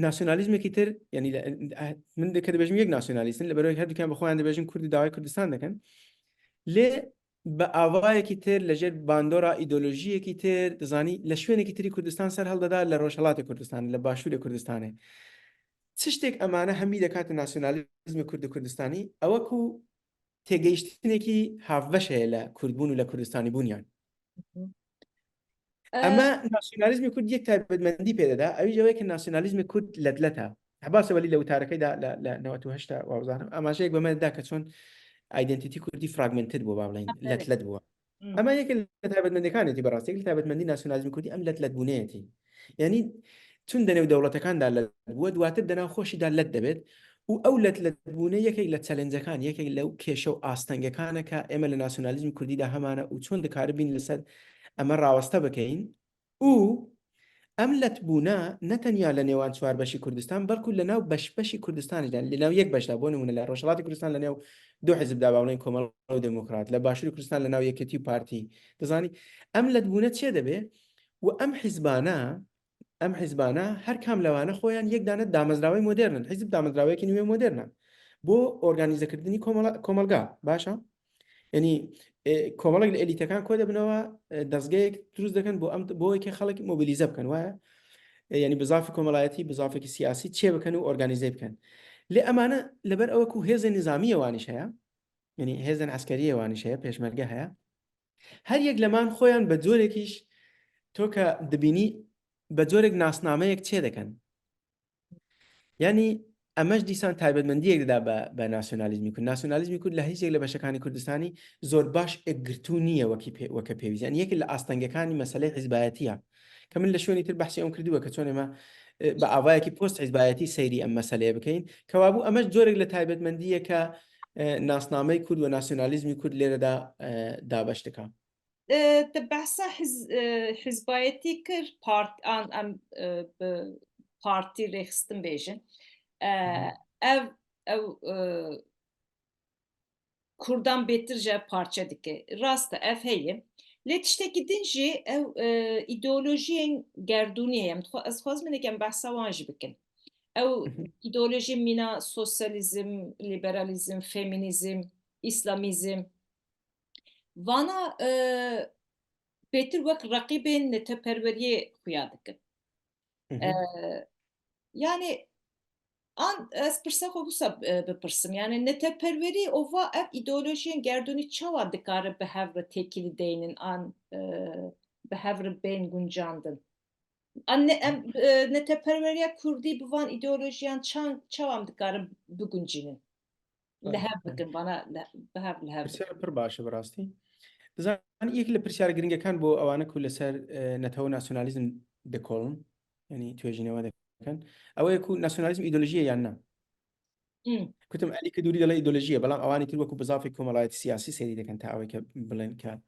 ناسیۆنالیزمێکی تر، یعنی لە، ئە، من کە دەبێژم یەک ناسیۆنالیستن، لە بەرەوەی هەردووکیان بە خۆیان دەبێژن کورد و داوای کوردستان دەکەن. لێ بە ئاوایەکی تر، لە ژێر باندۆرا ئیدۆلۆژیەکی تر، دەزانی، لە شوێنێکی تری کوردستان سەر هەڵدەدا، لە ڕۆژهەڵاتی کوردستان، لە باشووری کوردستانێ. چ شتێک ئەمانە هەمی دەکاتە ناسیۆنالیزمی کورد و کوردستانی؟ ئەوە کو تێگەیشتنێکی هاوبەش هەیە لە کوردبوون و لە کوردستانی بوونیان. ئە، ئەمە ناسیۆنالیزمی کورد یەک تایبەتمەندی پێدەدا، ئەویش ئەوەیە کە ناسیۆنالیزمی کورد لەتلەتە. عەباس وەلی لە وتارەکەی دا لە، لە نەوەد و هەشت وابزانم، ئاماژەیەک بەمە دا کە چۆن ئایدنتیتی کوردی فراگمنتد بووە، با بڵێن، بەڵێ. لەتلەت بووە. مم. ئەمە یەکێک لە تایبەتمەندیەکانێتی بەڕاستی، یەک لە تایبەتمەندی ناسیۆنالیزمی کوردی ئەم لەتلەتبوونەیەتی. یعنی، چون دەنێو دەوڵەتەکان دا لەت بووە، دواتر دەناو خۆشی دا لەت دەبێت و ئەو لەتلەتبوونە یەکێک لە چەلنجەکان، یەکێک لەو کێشە و ئاستەنگەکانە کە ئێمە لە ناسیۆنالیزمی کوردیدا هەمانە و چۆن دەکاربین لەسەر ئەمە ڕاوەستە بکەین و Em letbûne ne tenya li nêwan çar beşî Kurdistan, belkû li nav beş beşî Kurdistanê de, li nav yek beş de, bo nimûne li Rojhilatê Kurdistan li nav du hizb de, ba bڵێن Komel û Demokrat, li Başûrê Kurdistan li nav Yeketî û Partî. Dizanî, em letbûne çê dibe û em hizbane, em hizbane her kam lewane xwe yan yek dane damezrawê modern in. Hizb damezraweyekî nû yê modern e. Bo organîzekirdinî komela-, komelga, baş e? Yanî, e, komelek li elîtekan koy dibineva, e, dezgehek dirust dikin bo em, bo yekê xelk mobilîze bikin, waya? E, yanî bi zafî komelayetî, bi zafekî siyasî çê bikin û organîze bikin. Lê emane li ber ew ku hêzên nizamiyê wan îş heye, yanî hêzên eskeriyê wan îş heye, pêşmerge heye. Her yek leman xwe yan bi corekî ji to ke dibînî bi corek nasnameyek çê dikin. Yanî, em ji dîsan taybetmendiyek dida be, be nasyonalîzmî Kurd. Nasyonalîzmî Kurd li hîç yek li beşekanî Kurdistanî zor baş êkgirtû niye wekî pê-, weke pêwîst. Yanî, yekê li astengekaniya meseleyê hizbayetî ye. Ke min li şûnî tir behsê ew kirdî weke çonê me, e, bi avayekî post hizbayetî seyrî em meseleyê bikeyin. Kewabû, em ji corek li taybetmendiyeke, e, nasnameyê Kurd û nasyonalîzmî Kurd lêre de, e, dabeş dika. E, te behsa hiz-, e, hizbayetî kir, part-, an, em, e, bi partî rêxistin bêjin. E, Hı hı. ev, ew, e, Kurdan bêtir ji ev parçe dike. Rast e, ev heye. Lê tiştekî din jî ew, e, îdeolojiyên gerdûnî ye. Em dixwa-, ez dixwazim hinek em behsa wan jî bikin. Ew Hı hı. îdeolojiyên mîna sosyalizm, liberalizm, feminizm, îslamizm, vana, e, pêtir wek reqîbên neteperweriyê xuya dikin. Hı hı. E, yani, an, ez pirsa xwe wisa, e, bipirsim. Yani, neteperwerî û va ev îdeolojiyên gerdûnî çawa dikare bi hev re têkilî deynin an, e, bi hev re bên guncandin? An ne, em, e, neteperweriya kurdî bi van îdeolojiyan çan, çawa em dikare biguncînin? Li Belê, hev belê. bikin, vana li, bi hev li hev bikin. Pirsiyar pir baş e bi rastî. Dizanî, yek li pirsiyara giringekan bo ewane ku li ser, e, netewe nasyonalîzm dikolin, yanî tuêjînê we dikin, ew ê ku nasyonalîzm îdeolojî ye yan na? Hmm. Kutim, elî ki dûrî dile îdeolojî ye, belam ewanî tir wekû bizafê komelayetî siyasî seyrî dikin, te ew ê ke bilin ke,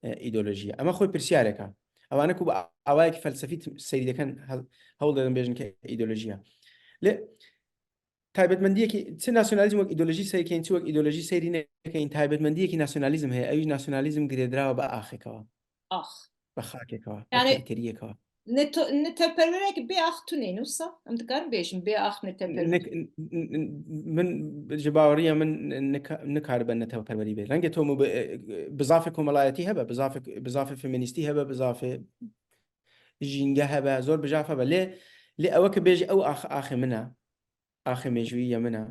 e, îdeolojî ye. Ema xwe pirsiyarek e. Ewane ku bi awayekî felsefî t-, seyrî dikin, he-, hewl didin bêjin ke îdeolojî ye. Lê taybetmendiyekî, çi nasyonalîzm wek îdeolojî seyr keyin, çi wek îdeolojî seyrî nekeyin, taybetmendiyekî nasyonalîzm heye. Ew jî nasyonalîzm girêdirawa bi axekê we. Ax. Bi xakekê we, bi Yani, terîteriyekê we. neto-, neteperwerek bê ax tune ne wisa? Em dikarin bêjin bê ax neteperwer. Nek-, n-, n-, n-, min ji baweriya min nika-, nikaribe neteperwerî bê. Rengê to mu bi, bi zafê komelayetî hebe, bi zafê, bi zafê feministî hebe, bi zafê jînge hebe, zor bi jaf hebe. Lê, lê ewe ke bêjî ew ax, axê min e. Axê mêjûyî ya min e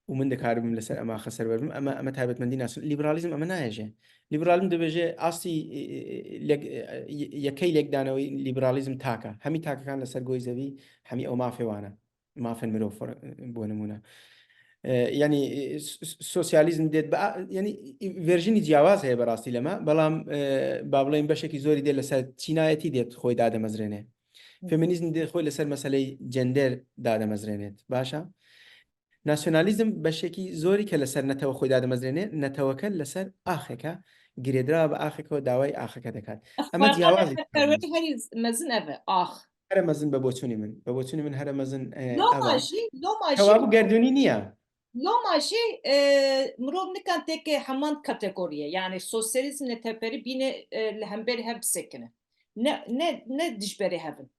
û min dikaribim li ser ema xwe ser ber bim, ema, ema taybetmendî nasyon-, lîberalîzm ema nayê jê. Lîberalîzm dibêje astî, e, e, lek-, e, e, yekey lekdanewî lîberalîzm tak e. Hemî takekan li ser goyî zevî, hemî ew mafê wan e. Mafên mirov, for-, bo nimûne. E, yanî, e, s-, s-, sosyalîzm dê bi a-, yanî, e, verjinî ciyawaz heye bi rastî lema, belam, e, ba bilên beşekî zorî dê li ser çînayetî dê xwe dademezrêne. Hı. Feminîzm dê xwe li ser meseleyê cender dademezrêne. Baş e? Nasyonalîzm beşekî zorî ke li ser netewe xwe dademezrêne, neteweke li ser axeke, girêdira bi axeke û dawayî axeke dikat. Ema Farqa ciyawazî neteperwerî herî mezin ev e, ax. Here mezin bi boçûnî min. Bi boçûnî min here mezin, e, ev Loma e. jî, loma jî Kewabû gerdûnî niye. Loma jî, e, mirov nikan têke heman kategorî ye. Yani sosyalîzm neteperî bîne, e, li hemberî hev bisekine. Ne, ne, ne dijberê hev in.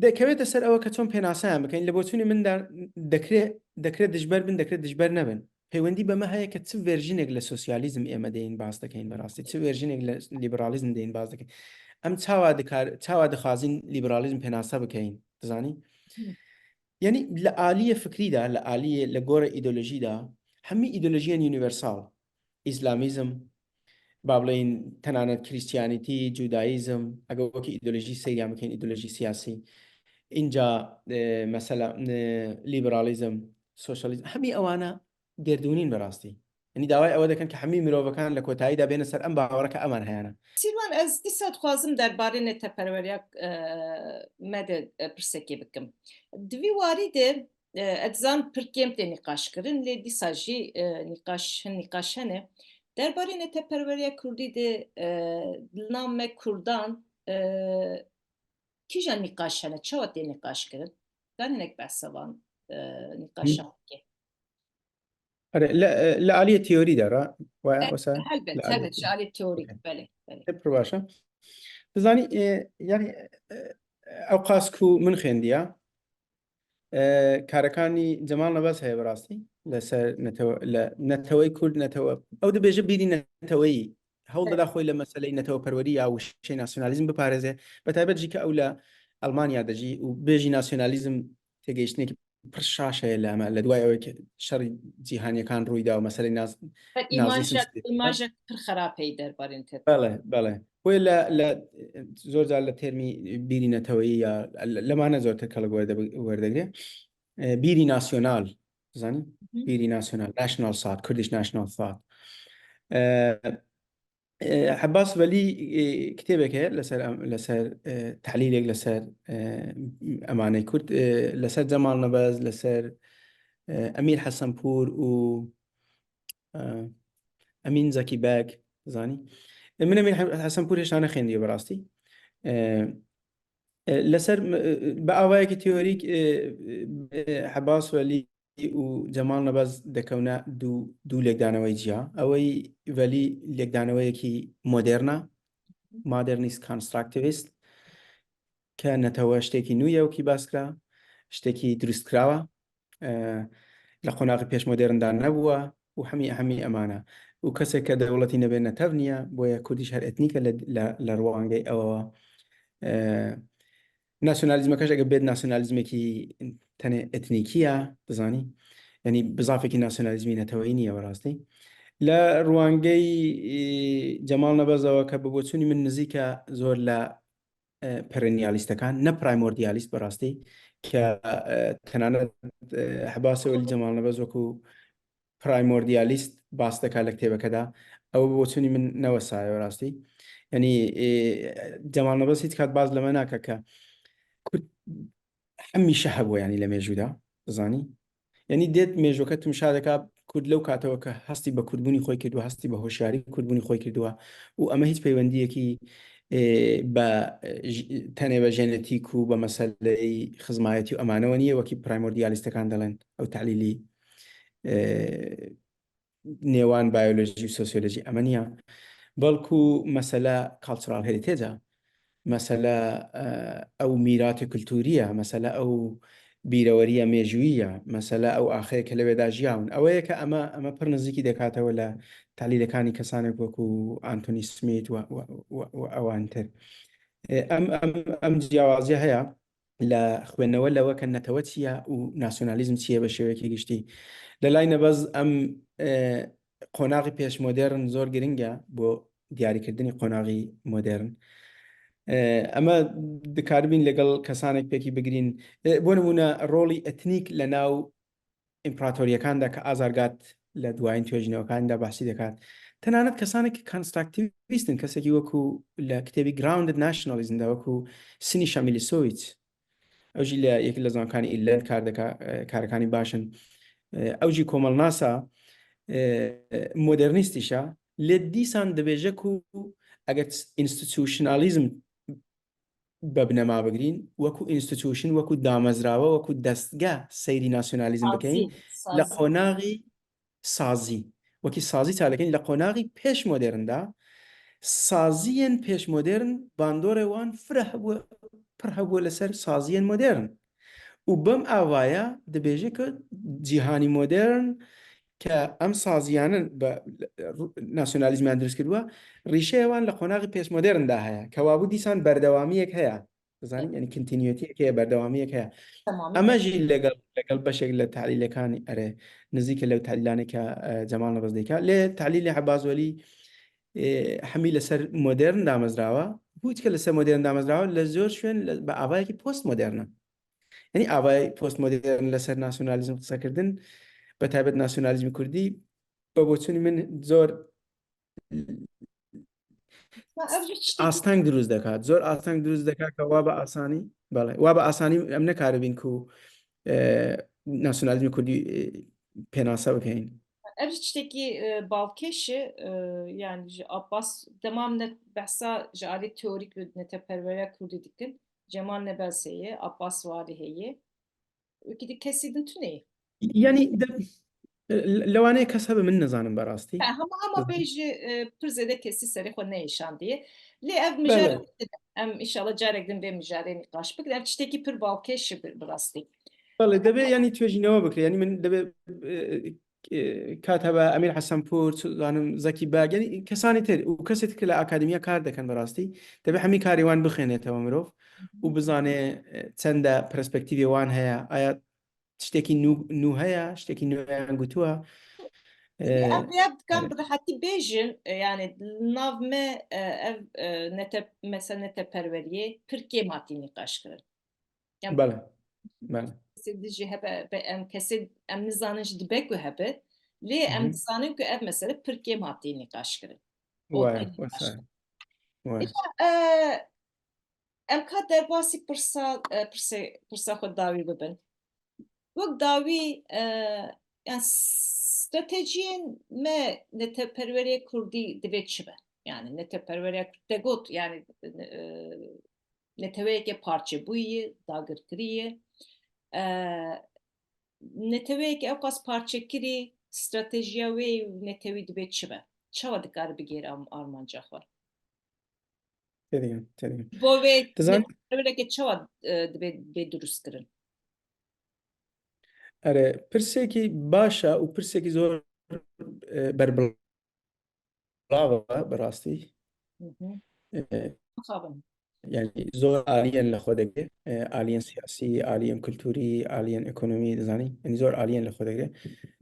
Dekevête ser ew ke çon pênaseyan bikein. Li boçûnê min de dekre, dekre dijber bin, dekre dijber nebin. Peywendî bi me heye ke çi verjînek li sosyalîzm ê me deyên baz dikein bi rastî, çi verjînek li lîberalîzm deyên baz dikein. Em çawa dikar-, çawa dixwazîn lîberalîzm pênase bikein, dizanî? Hı. Yanî li aliyê fikrî de, li aliyê, li gorê îdeolojî de, hemî îdeolojiyên unîversal, îslamîzm, ba bilên tenanet Christianity, Judaîzm, eger wekî îdeolojî seyriyan bikein, îdeolojî siyasî, înca, e, mesela, e, lîberalîzm, sosyalîzm, hemî ewana gerdûnîn bi rastî. Yanî dawayê ewe dikin ke hemî mirovekan li kotayî de bêne ser em bawereke eman heyane. Sîrwan, ez dîsa dixwazim derbarê neteperweriya, e, me de, e, pirsekê bikim. Di vî warî de, e, ez dizanim pir kêm tê nîqaş kirin, lê dîsa jî, e, nîqaş, hin nîqaş hene. Derbarê neteperweriya kurdî de, e, li nav me kurdan, e, kîjan nîqaş hene? Çawa tê nîqaşkirin? Ganî hinek behsa van, e, nîqaşan bike. Erê, li, li aliyê teorî de re, we, e, wesa, helbet, li aliyê helbet, ji aliyê teorî, okey. Belê, belê. Hep pir baş e. Dizanî, e, yanî, e, ew qas ku min xêndiya, e, karekanî Cemal Nebez heye bi rastî, li ser netewe-, li neteweyê Kurd, netewe-, ew dibêje bîrî neteweyî. Hewl dida xwe li meseleyê neteweperwerî ya wişê nasyonalîzm biparêze. Bi taybet jî ke ew li Elmanya dijî û bêjî nasyonalîzm têgihiştinekî pir şaş heye li me, li duway ewê ke şerî cîhaniyekan rûy da û meseleyê naz-, nazî îmajek, îmajek pir xerab heye derbarê te. Belê, belê. Wê li, li, zor car li termî bîrî neteweyî ya, li, li me ne zor tirkelek werde-, werdegire. E, bîrî nasyonal, zanî? Hı hı. Bîrî nasyonal, national thought, Kurdish national thought. E, E, Hebas Velî, e, kitêbek heye li ser em-, li ser, e, tehlîlek li ser, e, emanê Kurd, e, li ser Cemal Nebez, li ser, e, Emîr Hesenpûr û, e, Emîn Zekî Beg, zanî. E, min Emîr He-, Hesenpûr hêşta nexêndiye bi rastî. E, E, li ser, e, bi avayekî teorîk, e, e, Hebas Welî û Cemal Nebez dikewne du, du lêkdaneweyê ciya. Ewey Welî lêkdaneweyekî modern e, modernist constructivist, ke netewe ştekî nû ye wekî behs kira, ştekî dirustkirawa. E, li qonaxî pêşmodern de nebûye û hemî, hemî emane. Û kesek ke dewletî nebe netev niye, boye Kurdî ji her etnîk e li, li, li rûangey ew e. E, nasyonalîzmeke ji ege bêt nasyonalîzmekî tenê etnîkî ye, dizanî. Yanî bizafekî nasyonalîzmî neteweyî niye bi rastî. Li rûangey, e, Cemal Nebez ew e ke bi boçûnî min nizîk e zor li e, perennialîstekan, ne primordialîst bi rastî, ke, e, tenanet, e, Hebasê Welî Cemal Nebez wekû primordialîst bas dike li kitêbeke de. Ew bi boçûnî min ne wesa ye bi rastî. Yanî, e, Cemal Nebez hîç kat baz li me nake ke Kurd hemîşe hebû, yanî li mêjû de, dizanî. Yanî dêt mêjoke timşa dika Kurd lew katewe ke hestî bi Kurdbûnî xwe kiriwe, hestî bi hoşyarî Kurdbûnî xwe kiriwe û eme hîç peywendiyekî, e, bi, e, j-, tenê bi jenetîk û bi meseleyê xizmayetî û emane we niye, wekî primordialîstekan dilen ew tehlîlî, e, nêwan biyolojî û sosyolojî eme niye. Belku mesele cultural heritage e. Mesele, e, ew mîratê kulturî ye. Mesele ew bîreweriya mêjûyî ye. Mesele ew axê ke li wê de jiyawin. Ew ye ke eme, eme pir nizîkî dekatewe li tehlîlekanî kesanek wekû Anthony Smith we, we, we, we ewan tir. E, em, em, em ciyawaziya heye. Li xwênewe lewe ke netewe çi ye û nasyonalîzm çi ye bi şêwekî giştî. Li lay Nebez em, e, qonaxî pêşmodern zor giring e bo diyarîkirdinî qonaxî modern. E, eme dikaribîn legel kesanek pêkî bigirîn. E, bo nimûne rolî etnîk li nav împeratoriyekan de ke Azargat li duwayîn tohînewekaniya de behsî dikat. Tenanet kesanekî konstruktivîst in, kesekî wekû li kitêbî Grounded Nationalism de wekû Sinî Şamîlisoviç. Ew jî li yekî li zankanî Îlend kar dika, e, karekanî baş in. E, ew jî komelnasa, e, modernîstîş e. Lê dîsan dibêje ku eger institutionalizm be binema bigirîn, wekû institution, wekû damezrawe, wekû destgeh seyrî nasyonalîzm bikeyin, sazî, li qonaxî sazî, wekî sazî çalakên li qonaxî pêşmodern de, saziyên pêşmodern bandorê wan pir hebû, pir hebû li ser saziyên modern. Û bim avaya dibêje ku cîhanî modern ke em saziyanin bi nasyonalîzmiyan dirust kiriwe, rîşeya wan li qonaxî pêşmodern de heye. Kewabû dîsan berdewamiyek heye. Dizanî, yanî continuityek heye, berdewamiyek heye. Tamam. Eme jî legel, legel beşek li tehlîlekanî, erê, nizîk e lew tehlîlanê ke, e, Cemal Nebez dike. Lê tehlîlê Hebaz Welî, e, hemî li ser modern damezrawa. Hûçke li ser modern damezrawa, li zor şwên li, bi avayekî postmodern e. Yanî avayê postmodern li ser nasyonalîzm qise kirdin, bi taybet nasyonalîzmê kurdî, bi boçûnî min zor asteng dirûst dekat. Zor asteng dirûst dekat ke wa bi asanî, belê, wa bi asanî em nekaribîn ku, e, nasyonalîzmê kurdî, e, pênase bikeyin. Ev jî tiştekî, e, balkêş e, e, yani ji Abbas, dema em ne behsa ji alî teorîk û neteperweriya Kurdî dikin, Cemal Nebels heye, Abbas Walî heye. Wekî di kesî din tune ye. Yani de, e, lewanê kes hebe min nizanim berastî. Ha, hema, hema bê jî, e, pir zêde kesî serê xwe neyşandiye. Lê ev mijare, em inşallah carek din vê mijarê nîqaş bikin. Ev tiştekî pir balkêş e bi, bi rastî. Belê, debe yani tûjînewe bikire. Yani min debe, e, e, kat hebe Emîr Hesenpûr, zanim Zekî Beg, yani kesanê tir û kesê tir ke li akademiya kar dikin bi rastî, debe hemî karê wan bixêneteve mirov û bizane, e, çende perspektîvê wan heye. Aya tiştekî nû, nû heye, tiştekî nû yan gotuwa. E, Ev, ev dikan e, bi rehetî bêjin, e, yani li nav me, e, ev, e, nete-, mesela neteperweriyê pir kêm hatî nîqaş kirin. Em Bele, bele. Kesê di jî hebe, be-, em kesê, em nizanin jî dibe ku hebe. Lê Hı em hı. dizanin ku ev mesele pir kêm hatiye nîqaş kirin. Û Waya, tê wesa. nîqaş kirin. Waya. Îja, e, em ka derbasî pirsa, e, pirsê, pirsa xwe dawî bibin. Wek dawî, e, yani stratejiyên me neteperweriye Kurdî divê çi be? Yani neteperweriya Kurd te got, yani, e, neteweyeke parçebûyî ye, dagirkirî ye. E, neteweyeke ewqas parçekirî, stratejiya wê netewî dibe çi be? Çawa dikare bigêre am-, armanca xwe? Têdînim, têdînim. Bo vê Dizan- neteweyeke çawa, e, dibe, bê dirustkirin? Erê, pirsekî baş e û pirsekî zor, e, berbila- Bravo, bi rastî. Hı hı. E, Mixabin. yani zor aliyên li xwe digire. E, aliyên siyasî, aliyên kulturî, aliyên ekonomî, dizanî. Yani zor aliyên li xwe digire.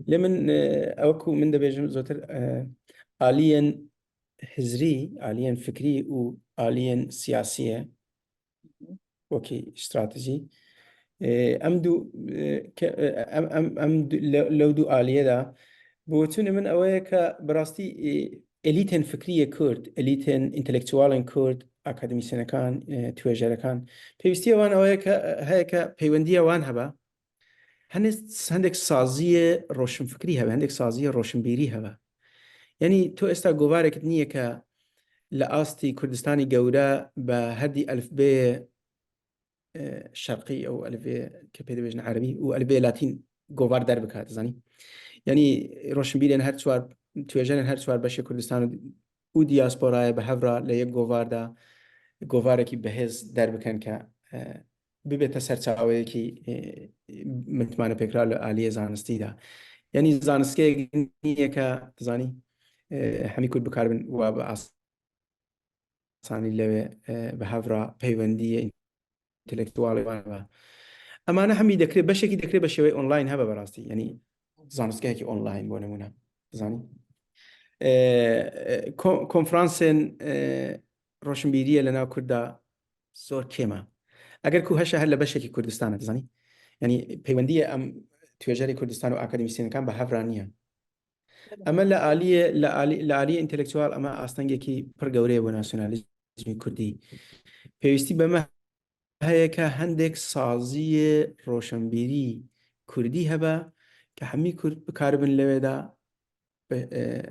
Lê min, e, ew ku min dibêjim zotir, e, aliyên hizrî, aliyên fikrî û aliyên siyasî ye. Wekî stratejî. E, em du, e, ke-, e, em, em, em du, le-, lew du aliyê de, bi wetûnê min ew ye ke bi rastî, e, elîtên fikrî yê Kurd, elîtên întelektualên Kurd, akademîsyenekan, e, tuêjerekan, pêwîstiya wan ew ye ke, e, heye ke peywendiya wan hebe. Hene-, hindek saziyê roşnfikrî hebe, hindek saziyê roşnbîrî hebe. Yanî tu êsta govarek nîye ke li astî Kurdistanê gewre bi herdî elfbêyê, e, şerqî ew elfbê ke pê dibêjin erebî û elfbê latîn govar derbike, dizanî? Yanî roşnbîrên her çar, tuêjerên her çar beşê Kurdistan û diasporayê bi hev re li yek govar de govarekî bihêz derbikin ke, e, bibête serçaweyekî, e, mitmanepêkira li aliyê zanistî de. Yanî zanistgehek nîye ke, dizanî, e, hemî Kurd bikaribin wa bi asanî lewê, e, bi hev re peywendiyê întelektualê wan be. Emane hemî dekre, beşekî dekre bi şêweyê online hebe bi rastî. Yanî zanistgehekî online bo nemûne. Dizanî? E, e, ko-, konferansên, e, roşnbîriyê li nav Kurd de zor kêm e. Eger ku heşe her li beşekî Kurdistan e, dizanî? Yanî peywendiyê em tuêjerê Kurdistan û akademîsyenekan bi hev re nîye. Eme li aliyê, li alî-, li aliyê întelektual eme astengekî pir gewreyê bo nasyonalîzmê Kurdî. Pêwîstî be me heye ke hindek saziyê roşenbîrî Kurdî hebe ke hemî Kurd bikaribin lewê de bi, e,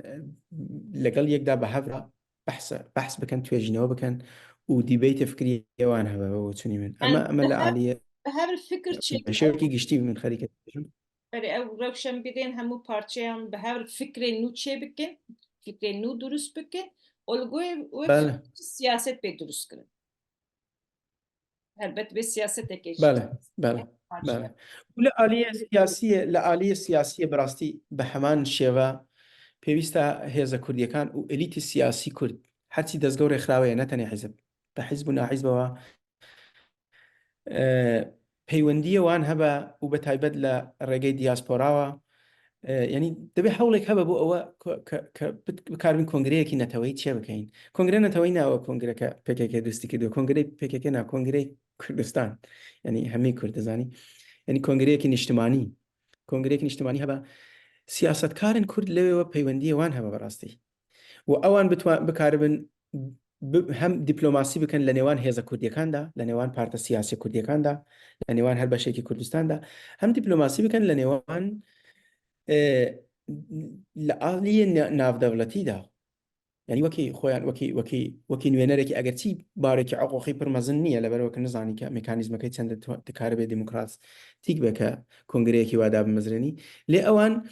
legel yek de bi hev re behs, behs bikin, tuêjînewe bikin û dîbeytê fikrî wan hebe, bi wetûnê min. Eme, Yani eme bi li hev, aliyê bi hev fikir çêbikin. Şevkî giştî min xerîke dibêjim. Erê, ew rewşenbîrên hemû parçeyan bi hev fikrên nû çêbikin, fikrên nû durust bikin û li gorî wê Bele. fikir siyaset bê durust kirin. Helbet bê siyaseteke jî. Bele, bele, Parçe. bele. Û li aliyê siyasiyê, li aliyê siyasiyê bi rastî bi heman şêve pêwîst e hêza Kurdiyekan û elîtê siyasî Kurd, herçî dezgew rêxirawe ye, ne tenê hizb. Bi hizb û nahizbewa, e, peywendiyê wan hebe û bi taybet li rêgey diasporawa, e, yanî divê hewlek hebe bo ewe ku, ke, ke bit-, bikaribin kongreyekî neteweyî çêbikeyin. Kongre neteweyî ne ew kongre ke P K K dostî kirdiyo. Kongreyê P K K ne, kongreyê Kurdistan. Yanî hemî Kurd dizanî. Yanî kongreyekî niştimanî. Kongreyekî niştimanî hebe. Siyasetkarên Kurd lewê we peywendiyê wan hebe bi rastî. Û ewan bitwa-, bikaribin bi-, hem dîplomasî bikin li nêwan hêza Kurdiyekan de, li nêwan parta siyasî Kurdiyekan de, li nêwan her beşekî Kurdistan de, hem dîplomasî bikin li nêwan, e, li aliyê ne-, navdewletî de. Yanî wekî xwe yan, wekî, wekî, wekî nûênerekî, eger çî barekî hiqûqî pir mezin niye, leber weke nizanî ke mekanîzmekê çende tu-, dikaribe demokratîk be ke kongreyekî wa da bimezrênî. Lê ewan,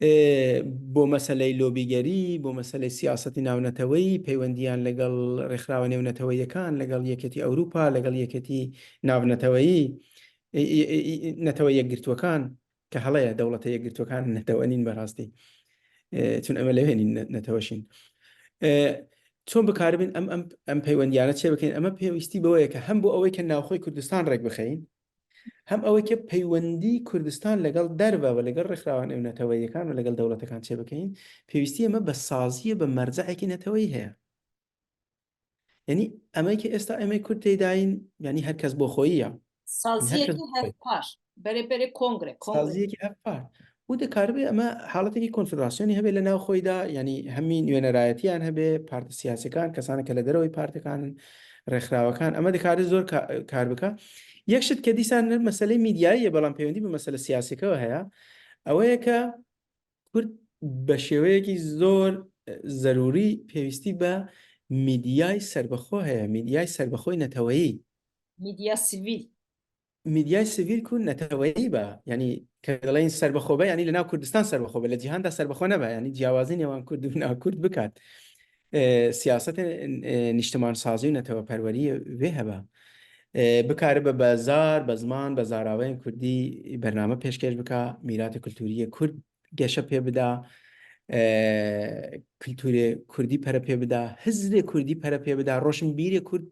e, bo meseleyê lobîgerî, bo meseleyê siyasetî navneteweyî, peywendiyan legel rêxirawa nêwneteweyî yekan, legel Yeketî Ewropa, legel Yeketî Navneteweyî, e, e, e, e, Netewe Yekgirtûekan, ke heleya dewlete yekgirtûekan netewe nîn berastî. E, çun eme lewê nîn ne-, netewe şîn. E, çon bikaribin em, em, em peywendiyane çê bikeyin? Eme pêwîstî bi wê ye ke hem bo ewê ke navxwê Kurdistan rek bixeyin, hem ewê ke peywendî Kurdistan legel derve ve legel rêxirawan ew neteweyî yekan ve legel dewletekan çê bikeyin, pêwîstî eme bi saziyê, bi mercehekî neteweyî heye. Yanî emê ke êsta emê Kurd têdayîn, yanî her kes bo xweyî ya. Yanî her kes Saziyekî bo xweyî. Hevpar. Berê berê kongre, kongre. Saziyekî hevpar. Û dikaribe eme haletekî konfederasyonî hebe li nav xweyî de, yanî hemî nûênerayetiyan hebe, partî siyasekan, kesanê ke li dereweyî partîkan in, rêxirawekan. Eme dikare zor ka-, kar bika. Yek şit ke dîsan meseleyê mîdyayî ye, belam peywendî bi mesele siyaseke we heye. Ew ye ke Kurd bi şêweyekî zor, e, zerûrî pêwîstî bi mîdyayê serbixwe heye, mîdyayê serbixwe neteweyî. Mîdya sivîl. Mîdyayê sivîl ku neteweyî be, yanî ke dileyên serbixwe be, yanî li nav Kurdistan serbixwe be, li cîhan de serbixwe nebe, yanî ciyawazînê wan Kurd û nakurd bikat. E, siyasetê, e, niştimansazî û neteweperweriyê wê hebe. E, bikaribe bi zar, bi ziman, bi zaravayên Kurdî bername pêşkêş bika, mîratê kulturî yê Kurd geşe pê bida, e, kulturê Kurdî pere pê bida, hizrê Kurdî pere pê bida, roşnbîrê Kurd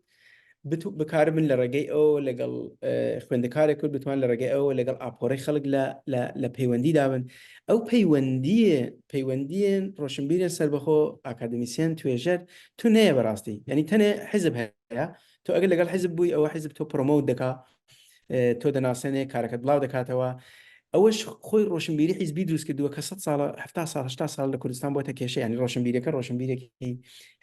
bitu-, bikaribin li regey ew, legel, e, xwendekarê Kurd bitwan li regey ew, legel aporê xelk le, le, le peywendî dabin. Ew peywendiyê, peywendiyên roşnbîrên serbixwe, akademîsyen, tuêjer, tu neye bi rastî. Yanî tenê hizb heye. Tu eger legel hizb bûyî, ew hizb to promote dika. E, to dinasênê, kareke dilav dikatewa. Ew ji xwe roşnbîrî hizbî dirust kirdiwe ke sed sala, heftad sal, heştad sal li Kurdistan bote kêşe. Yanî roşnbîreke, roşnbîrekî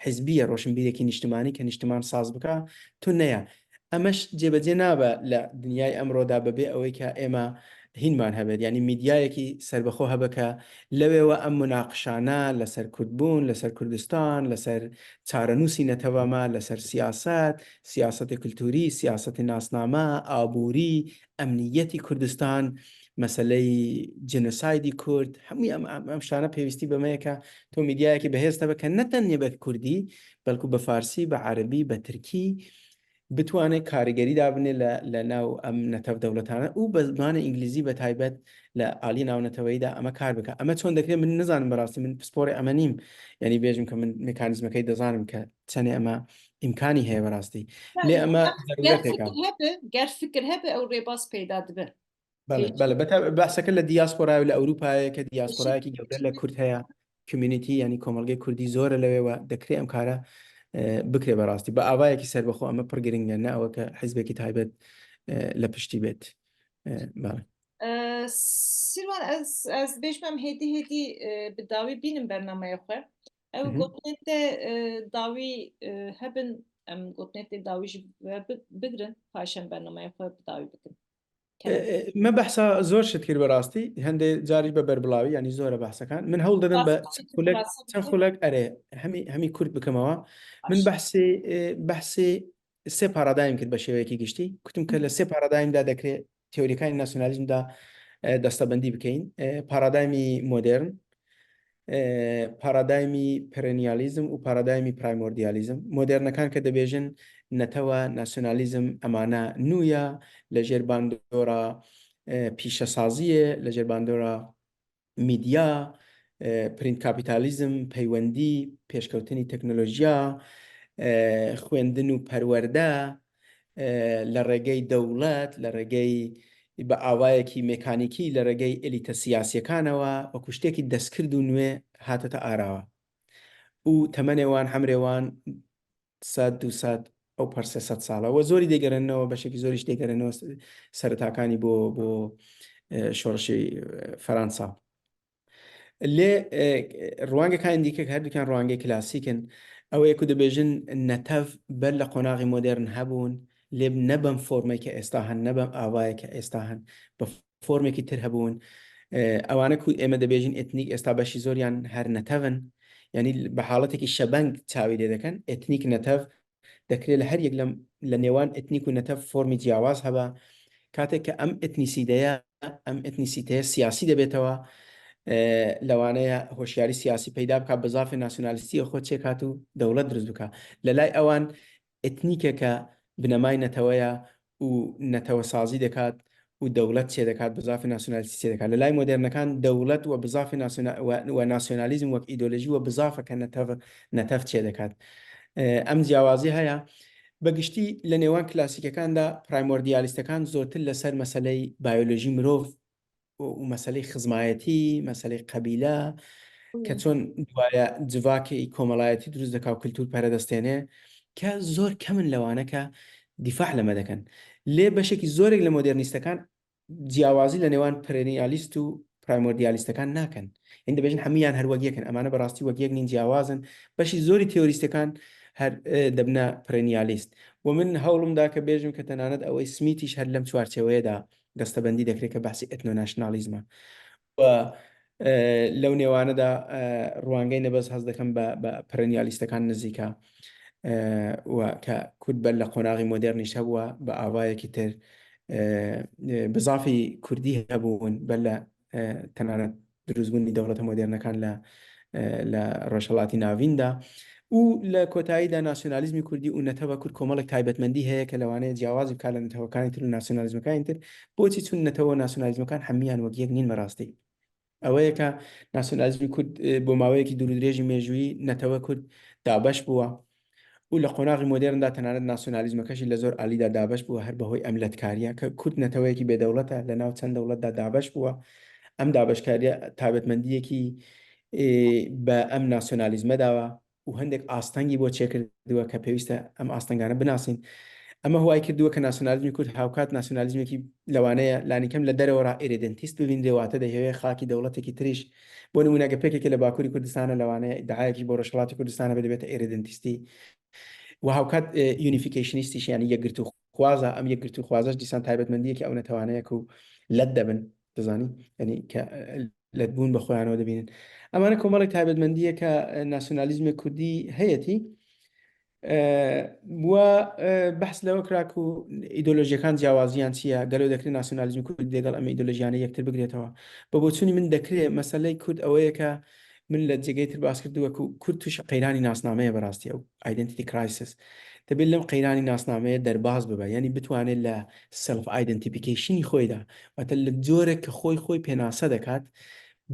hizbî ye, roşnbîrekî niştimanî ke niştiman saz bika, tune ye. Eme ji cêbecê nabe li dinyayê emro de bibê ewê ke ême hînman hebe. Yanî mîdyayekî serbixwe hebe ke lewê we em munaqişane li ser Kurdbûn, li ser Kurdistan, li ser çarenûsî netewa me, li ser siyaset, siyasetê kulturî, siyasetê nasname, aborî, emniyetî Kurdistan, meseleyî genosaydî Kurd, hemû em, em, em şane pêwîstî bi me ye ke to mîdyayekî bihêz hebe ke ne tenê bi Kurdî, belku bi Farsî, bi Erebî, bi Tirkî, bitwane karîgerî dabine li, li nav em netew dewletane û bi zimanê Îngilîzî bi taybet li alî navneteweyî de eme kar bike. Eme çond dekre min nizanim bi rastî, min pisporê eme nîm. Yanî bêjim ke min mekanîzmekey dizanim ke çenê eme îmkanî heye bi rastî. Lê Yani eme ger, ger zerûretêk e. Fikir hebe, ger fikir hebe ew rêbaz peyda dibe. Bele, Peki. Bele. Bete-, behseke li diasporayê û li Ewropayê ke diasporayekî Teşekkür gewre li ederim. Kurd heye, community, yanî komelgê Kurdî zor e lewê we, dekre em kare, e, bikre bi rastî. Bi avayekî serbixwe eme pir giring e, ne ew ke hizbekî taybet, e, li piştî bêt. E, bele. E, Sîrvan, ez, ez bêjim em hêdî hêdî, e, bi dawî bînin bernameya xwe. Ew Hı hı. Gotinên te, e, dawî, e, hebin, em gotinên te dawî ji we bi-, bigrin, paşan bernameya xwe bi dawî bikin. E, Kerem. E, me behsa zor şit kir bi rastî. Hende carî be berbilawî, yanî zor e behsekan. Min hewl didim be Behsa çend xulek, çend xulek, erê, hemî, hemî kurt bikemawa. Min Baş. behsê, e, behsê sê paradayim kir be şêweyekî giştî. Kutim ke Hı. Li sê paradayim de dekre teorîkayên nasyonalîzm de, e, destebendî bikeyin. E, paradayimî modern, e, paradayimî perennialîzm û paradayimî primordialîzm. Modernekan ke dibêjin netewe, nasyonalîzm emane nû ya, li jêr bandora, e, pîşesaziyê, li jêr bandora mîdya, e, prînt kapîtalîzm, peywendî, pêşkewtinî teknolojiya, e, xwendin û perwerde, e, li rêgey dewlet, li rêgey bi awayekî mekanîkî, li rêgey elîte siyasiyekane we, wekû ştêkî destgird û nûê hatite arawa. Û temenê wan, hemrê wan sed, du sed, ew per sê sed sal e. We zorî dêgerînnewe, beşekî zorî jî dêgerînnewe se-, seritakanî bo, bo, e, şoreşê, e, Feransa. Lê, e, ruangekan dîke ke her dukan ruangê klasîk in, ew ê ku dibêjin netev ber li qonaxî modern hebûn, lê ne bem formeke êsta hin, ne bem avayeke êsta hin, bi formekî tir hebûn. ئەوانە کو ئێمە دەبێژین ئێتنیک، ئێستا بەشی زۆریان هەر نەتەون، یعنی بە حاڵەتێکی شەبەنگ چاوی لێ دەکەن. ئێتنیک، نەتەو، دەکرێت لە هەر یەک لە، لە نێوان ئێتنیک و نەتەو فۆرمی جیاواز هەبە. کاتێک کە ئەم ئێتنیسیتەیە، ئەم ئێتنیسیتەیە سیاسی دەبێتەوە، لەوانەیە هۆشیاری سیاسی پەیدا بکات، بزافێ ناسیۆنالیستی خۆ چێکات و دەوڵەت دروست بکات. لە لای ئەوان ئێتنیکێکە بنەمای نەتەوەیە و نەتەوە سازی دەکات و دەوڵەت چێ دەکات، بزافێ ناسیۆنالیستی چێ دەکات. لە لای مۆدێرنەکان دەوڵەت و بزافێ ناسیۆنا-، و، و ناسیۆنالیزم وەک ئیدۆلۆژی و بزافە کە نەتەو، نەتەو چێ دەکات. ئەم جیاوازی هەیە. بە گشتی لە نێوان کلاسیکەکاندا پرایمۆردیالیستەکان زۆرتر لەسەر مەسەلەی بایۆلۆژی مرۆڤ و، و مەسەلەی خزمایەتی، مەسەلەی قەبیلە، کە چۆن دوایە جڤاکی کۆمەڵایەتی دروست دەکا و کلتور پەرەدەستێنێ، کە زۆر کەمن لەوانە کە دیفاع لەمە دەکەن. لێ بەشێکی زۆرێک لە مۆدێرنیستەکان جیاوازی لە نێوان پرێنیالیست و پرایمۆردیالیستەکان ناکەن. هین دەبێژن هەمویان هەر وەک یەکن. ئەمانە بەڕاستی وەک یەک نین، جیاوازن. بەشی زۆری تێۆریستەکان هەر، ئێ، دەبنە پرێنیالیست. و من هەوڵم دا کە بێژم کە تەنانەت ئەوەی سمیتیش هەر لەم چوارچێوەیەدا دەستەبەندی دەکرێت کە بەحسی ئێتنۆناشنالیزمە. و، ئێ، لەو نێوانەدا، ئێ، ڕوانگەی نەبەز هەز دەکەم بە، بە پرێنیالیستەکان نزیکە. ئێ، و کە کورد بەر لە قۆناغی مۆدێرنیش هەبووە بە ئاوایەکی تر، ئێ، ئێ، بزافی کوردی هەبوون بەر لە، ئێ، تەنانەت دروستبوونی دەوڵەتە مۆدێرنەکان لە، ئێ، لە ڕۆژهەڵاتی ناویندا. و لە کۆتاییدا ناسیۆنالیزمی کوردی و نەتەوە کورد کۆمەڵێک تایبەتمەندی هەیە کە لەوانەیە جیاوازی بکات لە نەتەوەکانی تر و ناسیۆنالیزمەکانی تر. بۆچی؟ چون نەتەوە و ناسیۆنالیزمەکان هەمویان وەک یەک نین بەڕاستی. ئەوەیە کە ناسیۆنالیزمی کورد، ئێ، بۆ ماوەیەکی دوور و درێژی مێژووی نەتەوە کورد دابەش بووە و لە قۆناغی مۆدێرندا تەنانەت ناسیۆنالیزمەکەشی لە زۆر ئالیدا دابەش بووە، هەر بەهۆی ئەم لەتکاریە کە کورد نەتەوەیەکی بێدەوڵەتە، لە ناو چەند دەوڵەتدا دابەش بووە. ئەم دابەشکاریە تایبەتمەندیەکی، ئێ، بە ئەم ناسیۆنالیزمە داوە و هەندێک ئاستەنگی بۆ چێکردووە کە پێویستە ئەم ئاستەنگانە بناسین. ئەمە هوای کردووە کە ناسیۆنالیزمی کورد هاوکات ناسیۆنالیزمێکی لەوانەیە لانیکەم لە دەرەوەڕا ئێرێدنتیست ببینرێ، واتە دەیهەوێ خاکی دەوڵەتێکی تریش، بۆ نمونە گە پێکێکی لە باکووری کوردستانە، لەوانەیە ئیدعایەکی بۆ ڕۆژهەڵاتی کوردستانە بێ، دەبێتە ئێرێدنتیستی. و هاوکات، ئێ، یونیفیکیشنیستیش، یعنی یەکگرتووخوازە، ئەم یەکگرتووخوازەش دیسان تایبەتمەندیەکی ئەو نەتەوانەیە و لەت دەبن، دەزانی، یعنی کە، ئێ، لەتبوون بە خۆیانەوە دەبینن. ئەمانە کۆمەڵێک تایبەتمەندیە کە، ئێ، ناسیۆنالیزمی کوردی هەیەتی. ئێ، و، ئێ، بەحس لەوە کرا کو ئیدۆلۆژیەکان جیاوازیان چییە، گەلۆ دەکرێت ناسیۆنالیزمی کوردی لەگەڵ ئەم ئیدۆلۆژیانە یەکتر بگرێتەوە. بە بۆچوونی من دەکرێت مەسەلەی کورد ئەوەیە کە من لە جێگەی تر باس کردووە کو کورد تووشی قەیرانی ناسنامەیە بەڕاستی، ئەو ئایدنتیتی کرایسیس. دەبێت لەم قەیرانی ناسنامەیە دەرباز ببە، یعنی بتوانێت لە سێلف ئایدنتیفیکەیشنی خۆیدا، واتە لە جۆرێک کە خۆی خۆی پێناسە دەکات،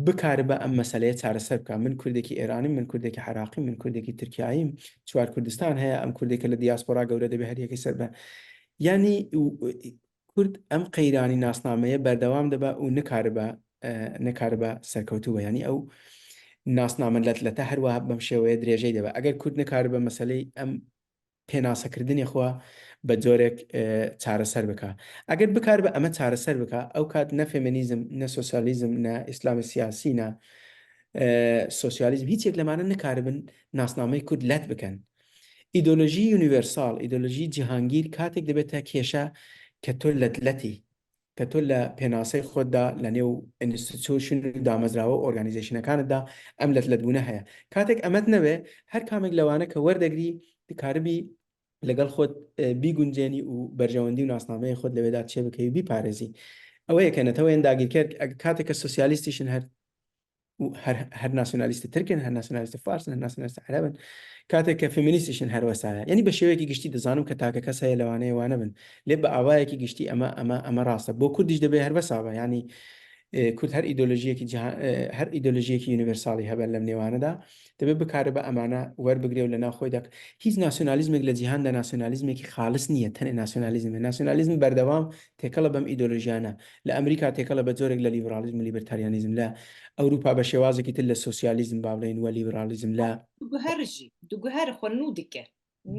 بکاربە ئەم مەسەلەیە چارەسەر بکە. من کوردێکی ئێرانیم، من کوردێکی عێراقیم، من کوردێکی ترکیاییم، چوار کوردستان هەیە، ئەم کوردێکە لە دیاسپۆرا گەورە دەبێ هەر یەکەی سەر بە. یعنی، و، و، کورد ئەم قەیرانی ناسنامەیە بەردەوام دەبە و نکاربە، ئە، نکاربە سەرکەوتوو بە. یعنی ئەو ناسنامە لەتلەتە هەروەها بەم شێوەیە درێژەی دەبە. ئەگەر کورد نکاربە مەسەلەی ئەم پێناسەکردنی خوا بە جۆرێک، ئێ، چارەسەر بکا. ئەگەر بکار بە ئەمە چارەسەر بکا، ئەو کات نە فێمینیزم، نە سۆسیالیزم، نە ئیسلامی سیاسی، نە، ئێ، سۆسیالیزم، هیچ یەک لەمانە نکاربن ناسنامەی کورد لەت بکەن. ئیدۆلۆژی یونیڤەرساڵ، ئیدۆلۆژی جیهانگیر کاتێک دەبێتە کێشە کە تۆ لەت لەتی، کە تۆ لە پێناسەی خۆتدا لە نێو ئینستیتوشن و دامەزراوە و ئۆرگانیزیشنەکانتدا ئەم لەت لەتبوونە هەیە. کاتێک ئەمەت نەبێ، هەر کامێک لەوانە کە وەردەگری، دکاربی لەگەڵ خۆت، ئێ، بیگونجێنی و بەرژەوەندی و ناسنامەیە خۆت لەوێدا چێ بکەی و بیپارێزی. ئەوەیە کە نەتەوەیان داگیرکەر، ئەگ-، کاتێک کە سۆسیالیستیشن هەر، و هەر، هەر ناسیۆنالیستی ترکن، هەر ناسیۆنالیستی فارسن، هەر ناسیۆنالیستی عەرەبن، کاتێک کە فێمینیستیشن هەر وەسایە. یعنی بە شێوەیەکی گشتی دەزانم کە تاکە کەس هەیە لەوانەیە وانە بن. لێ بە ئاوایەکی گشتی ئەمە، ئەمە، ئەمە ڕاستە. بۆ کوردیش دەبێ هەر وەسا بە. یعنی، ئێ، کورد هەر ئیدۆلۆژیەکی جیهان، ئێ، هەر ئیدۆلۆژیەکی یونیڤەرساڵی هەبە لەم نێوانەدا، دەبێ بکارە بە ئەمانە وەربگرێ و لە ناو خۆیدا. هیچ ناسیۆنالیزمێک لە جیهاندا ناسیۆنالیزمێکی خاڵس نییە، تەنێ ناسیۆنالیزمێ. ناسیۆنالیزم بەردەوام تێکەڵە بەم ئیدۆلۆژیانە. لە ئەمریکا تێکەڵە بە جۆرێک لە لیبرالیزم و لیبرتاریانیزم، لە ئەوروپا بە شێوازێکی تر لە سۆسیالیزم با بڵێن و لیبرالیزم لە دوگوهر جی، دوگوهر خو نو dike.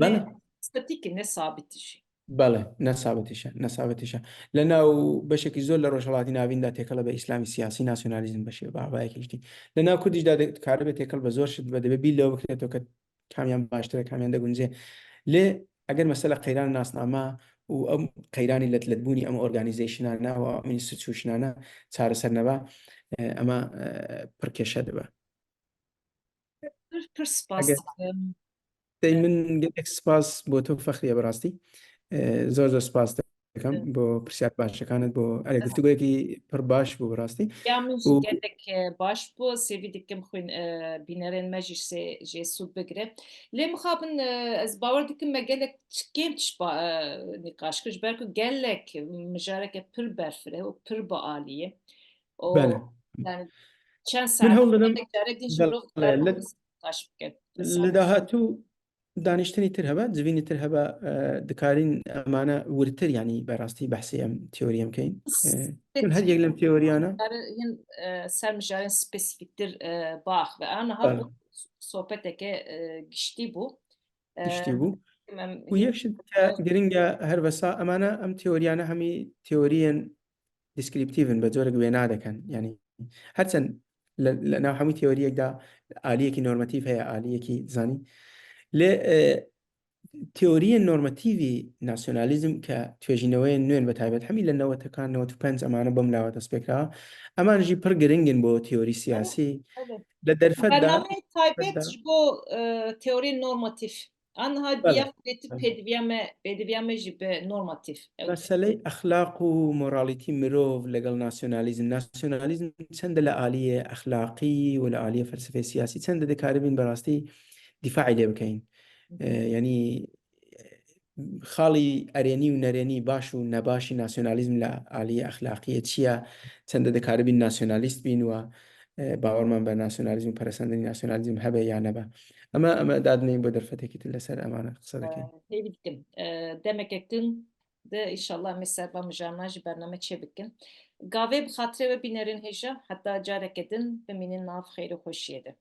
بەڵێ. Ne statik, ne sabit jî. بەڵێ، نە سابتیشە، نە سابتیشە. لە ناو بەشێکی زۆر لە ڕۆژهەڵاتی ناویندا تێکەڵە بە ئیسلامی سیاسی، ناسیۆنالیزم بە شێوە، بە ئاوایەکی گشتی. لە ناو کوردیشدا دە-، کارە بێ تێکەڵ بە زۆر شت بە، دەبێ بیر لەوە بکرێتەوە کە کامیان باشترە، کامیان دەگونجێ. لێ ئەگەر مەسەلە قەیران ناسنامە û ew qeyranî letletbûnî em organîzeyşinana û em înstitûşinana çareser neba, e, ema, e, pir kêşe dibe. Pir, pir spas. Eger- Sey min gelek spas bo to Fexriye bi rastî. E, zor zor spas dikim bo pirsiyar başekanit, bo, erê, guftûgoyekî pir baş bû bi rastî. Ya min jî gelek, e, baş bû. Sêvî dikim xwîn, e, bînerên me jî sê, jê sûd bigire. Lê mixabin, e, ez bawer dikim me gelek ç-, kêm tişt ba, e, nîqaş kir. Ji ber ku gelek mijareke pir berfireh û pir bialî ye. Û, Bele. Yani çend Min saet hewl didim gelek carek din ji mirov bele, dikare li, nîqaş bike. li dahatû daniştinî tir hebe, civînî tir hebe, e, dikarîn emane wirtir, yanî berastî behsê em teorî em keyin. E, Hûn her yek lem teoriyana. Hin, e, ser mijarên spesîfîktir, e, biaxive. A niha Bele. bû sohbeteke, e, giştî bû. E, Giştî bû. em Û yek şit ke giring e her wesa, emane em teoriyane hemî teoriyên deskrîptîv in, bi corek wêna dikin. Yanî her çend li, li nav hemî teoriyek de aliyekî normatîf heye, aliyekî zanî. Lê, e, teoriyên normatîvî nasyonalîzm ke twêjîneweyên nû yên bi taybet hemî li newetekan, newet û pênc emane bim lawa dest pê kira. Eman jî pir giring in bo teorî siyasî. Evet. Li derfet de Bernameyê taybet de- ji bo, e, teoriyên normatîf. An niha Bele. biya bê tu pêdiviya me, pêdiviya me jî bi normatîf. Ew Meseley exlaq û moralîtî mirov legel nasyonalîzm. Nasyonalîzm çende li aliyê exlaqî û li aliyê felsefê siyasî çende dikaribin bi rastî dîfaî lê bikeyin. E, yanî, e, xalî erênî û nerênî, baş û nebaşî nasyonalîzm li aliyê exlaqiyê çi ye? Çende dikaribin nasyonalîst bin û, e, bawerman bi nasyonalîzm û peresendinî nasyonalîzm hebe ya nebe. Ema, ema dadineyên bo derfetekî tu li ser emane qise dikin. Hêvî dikim. E, demeke kin de înşallah em ê ser va mijarna jî bername çê bikin. Gavê bi xatirê we bînerên hêja, heta careke din bimînin nav xêr û xweşiyê de.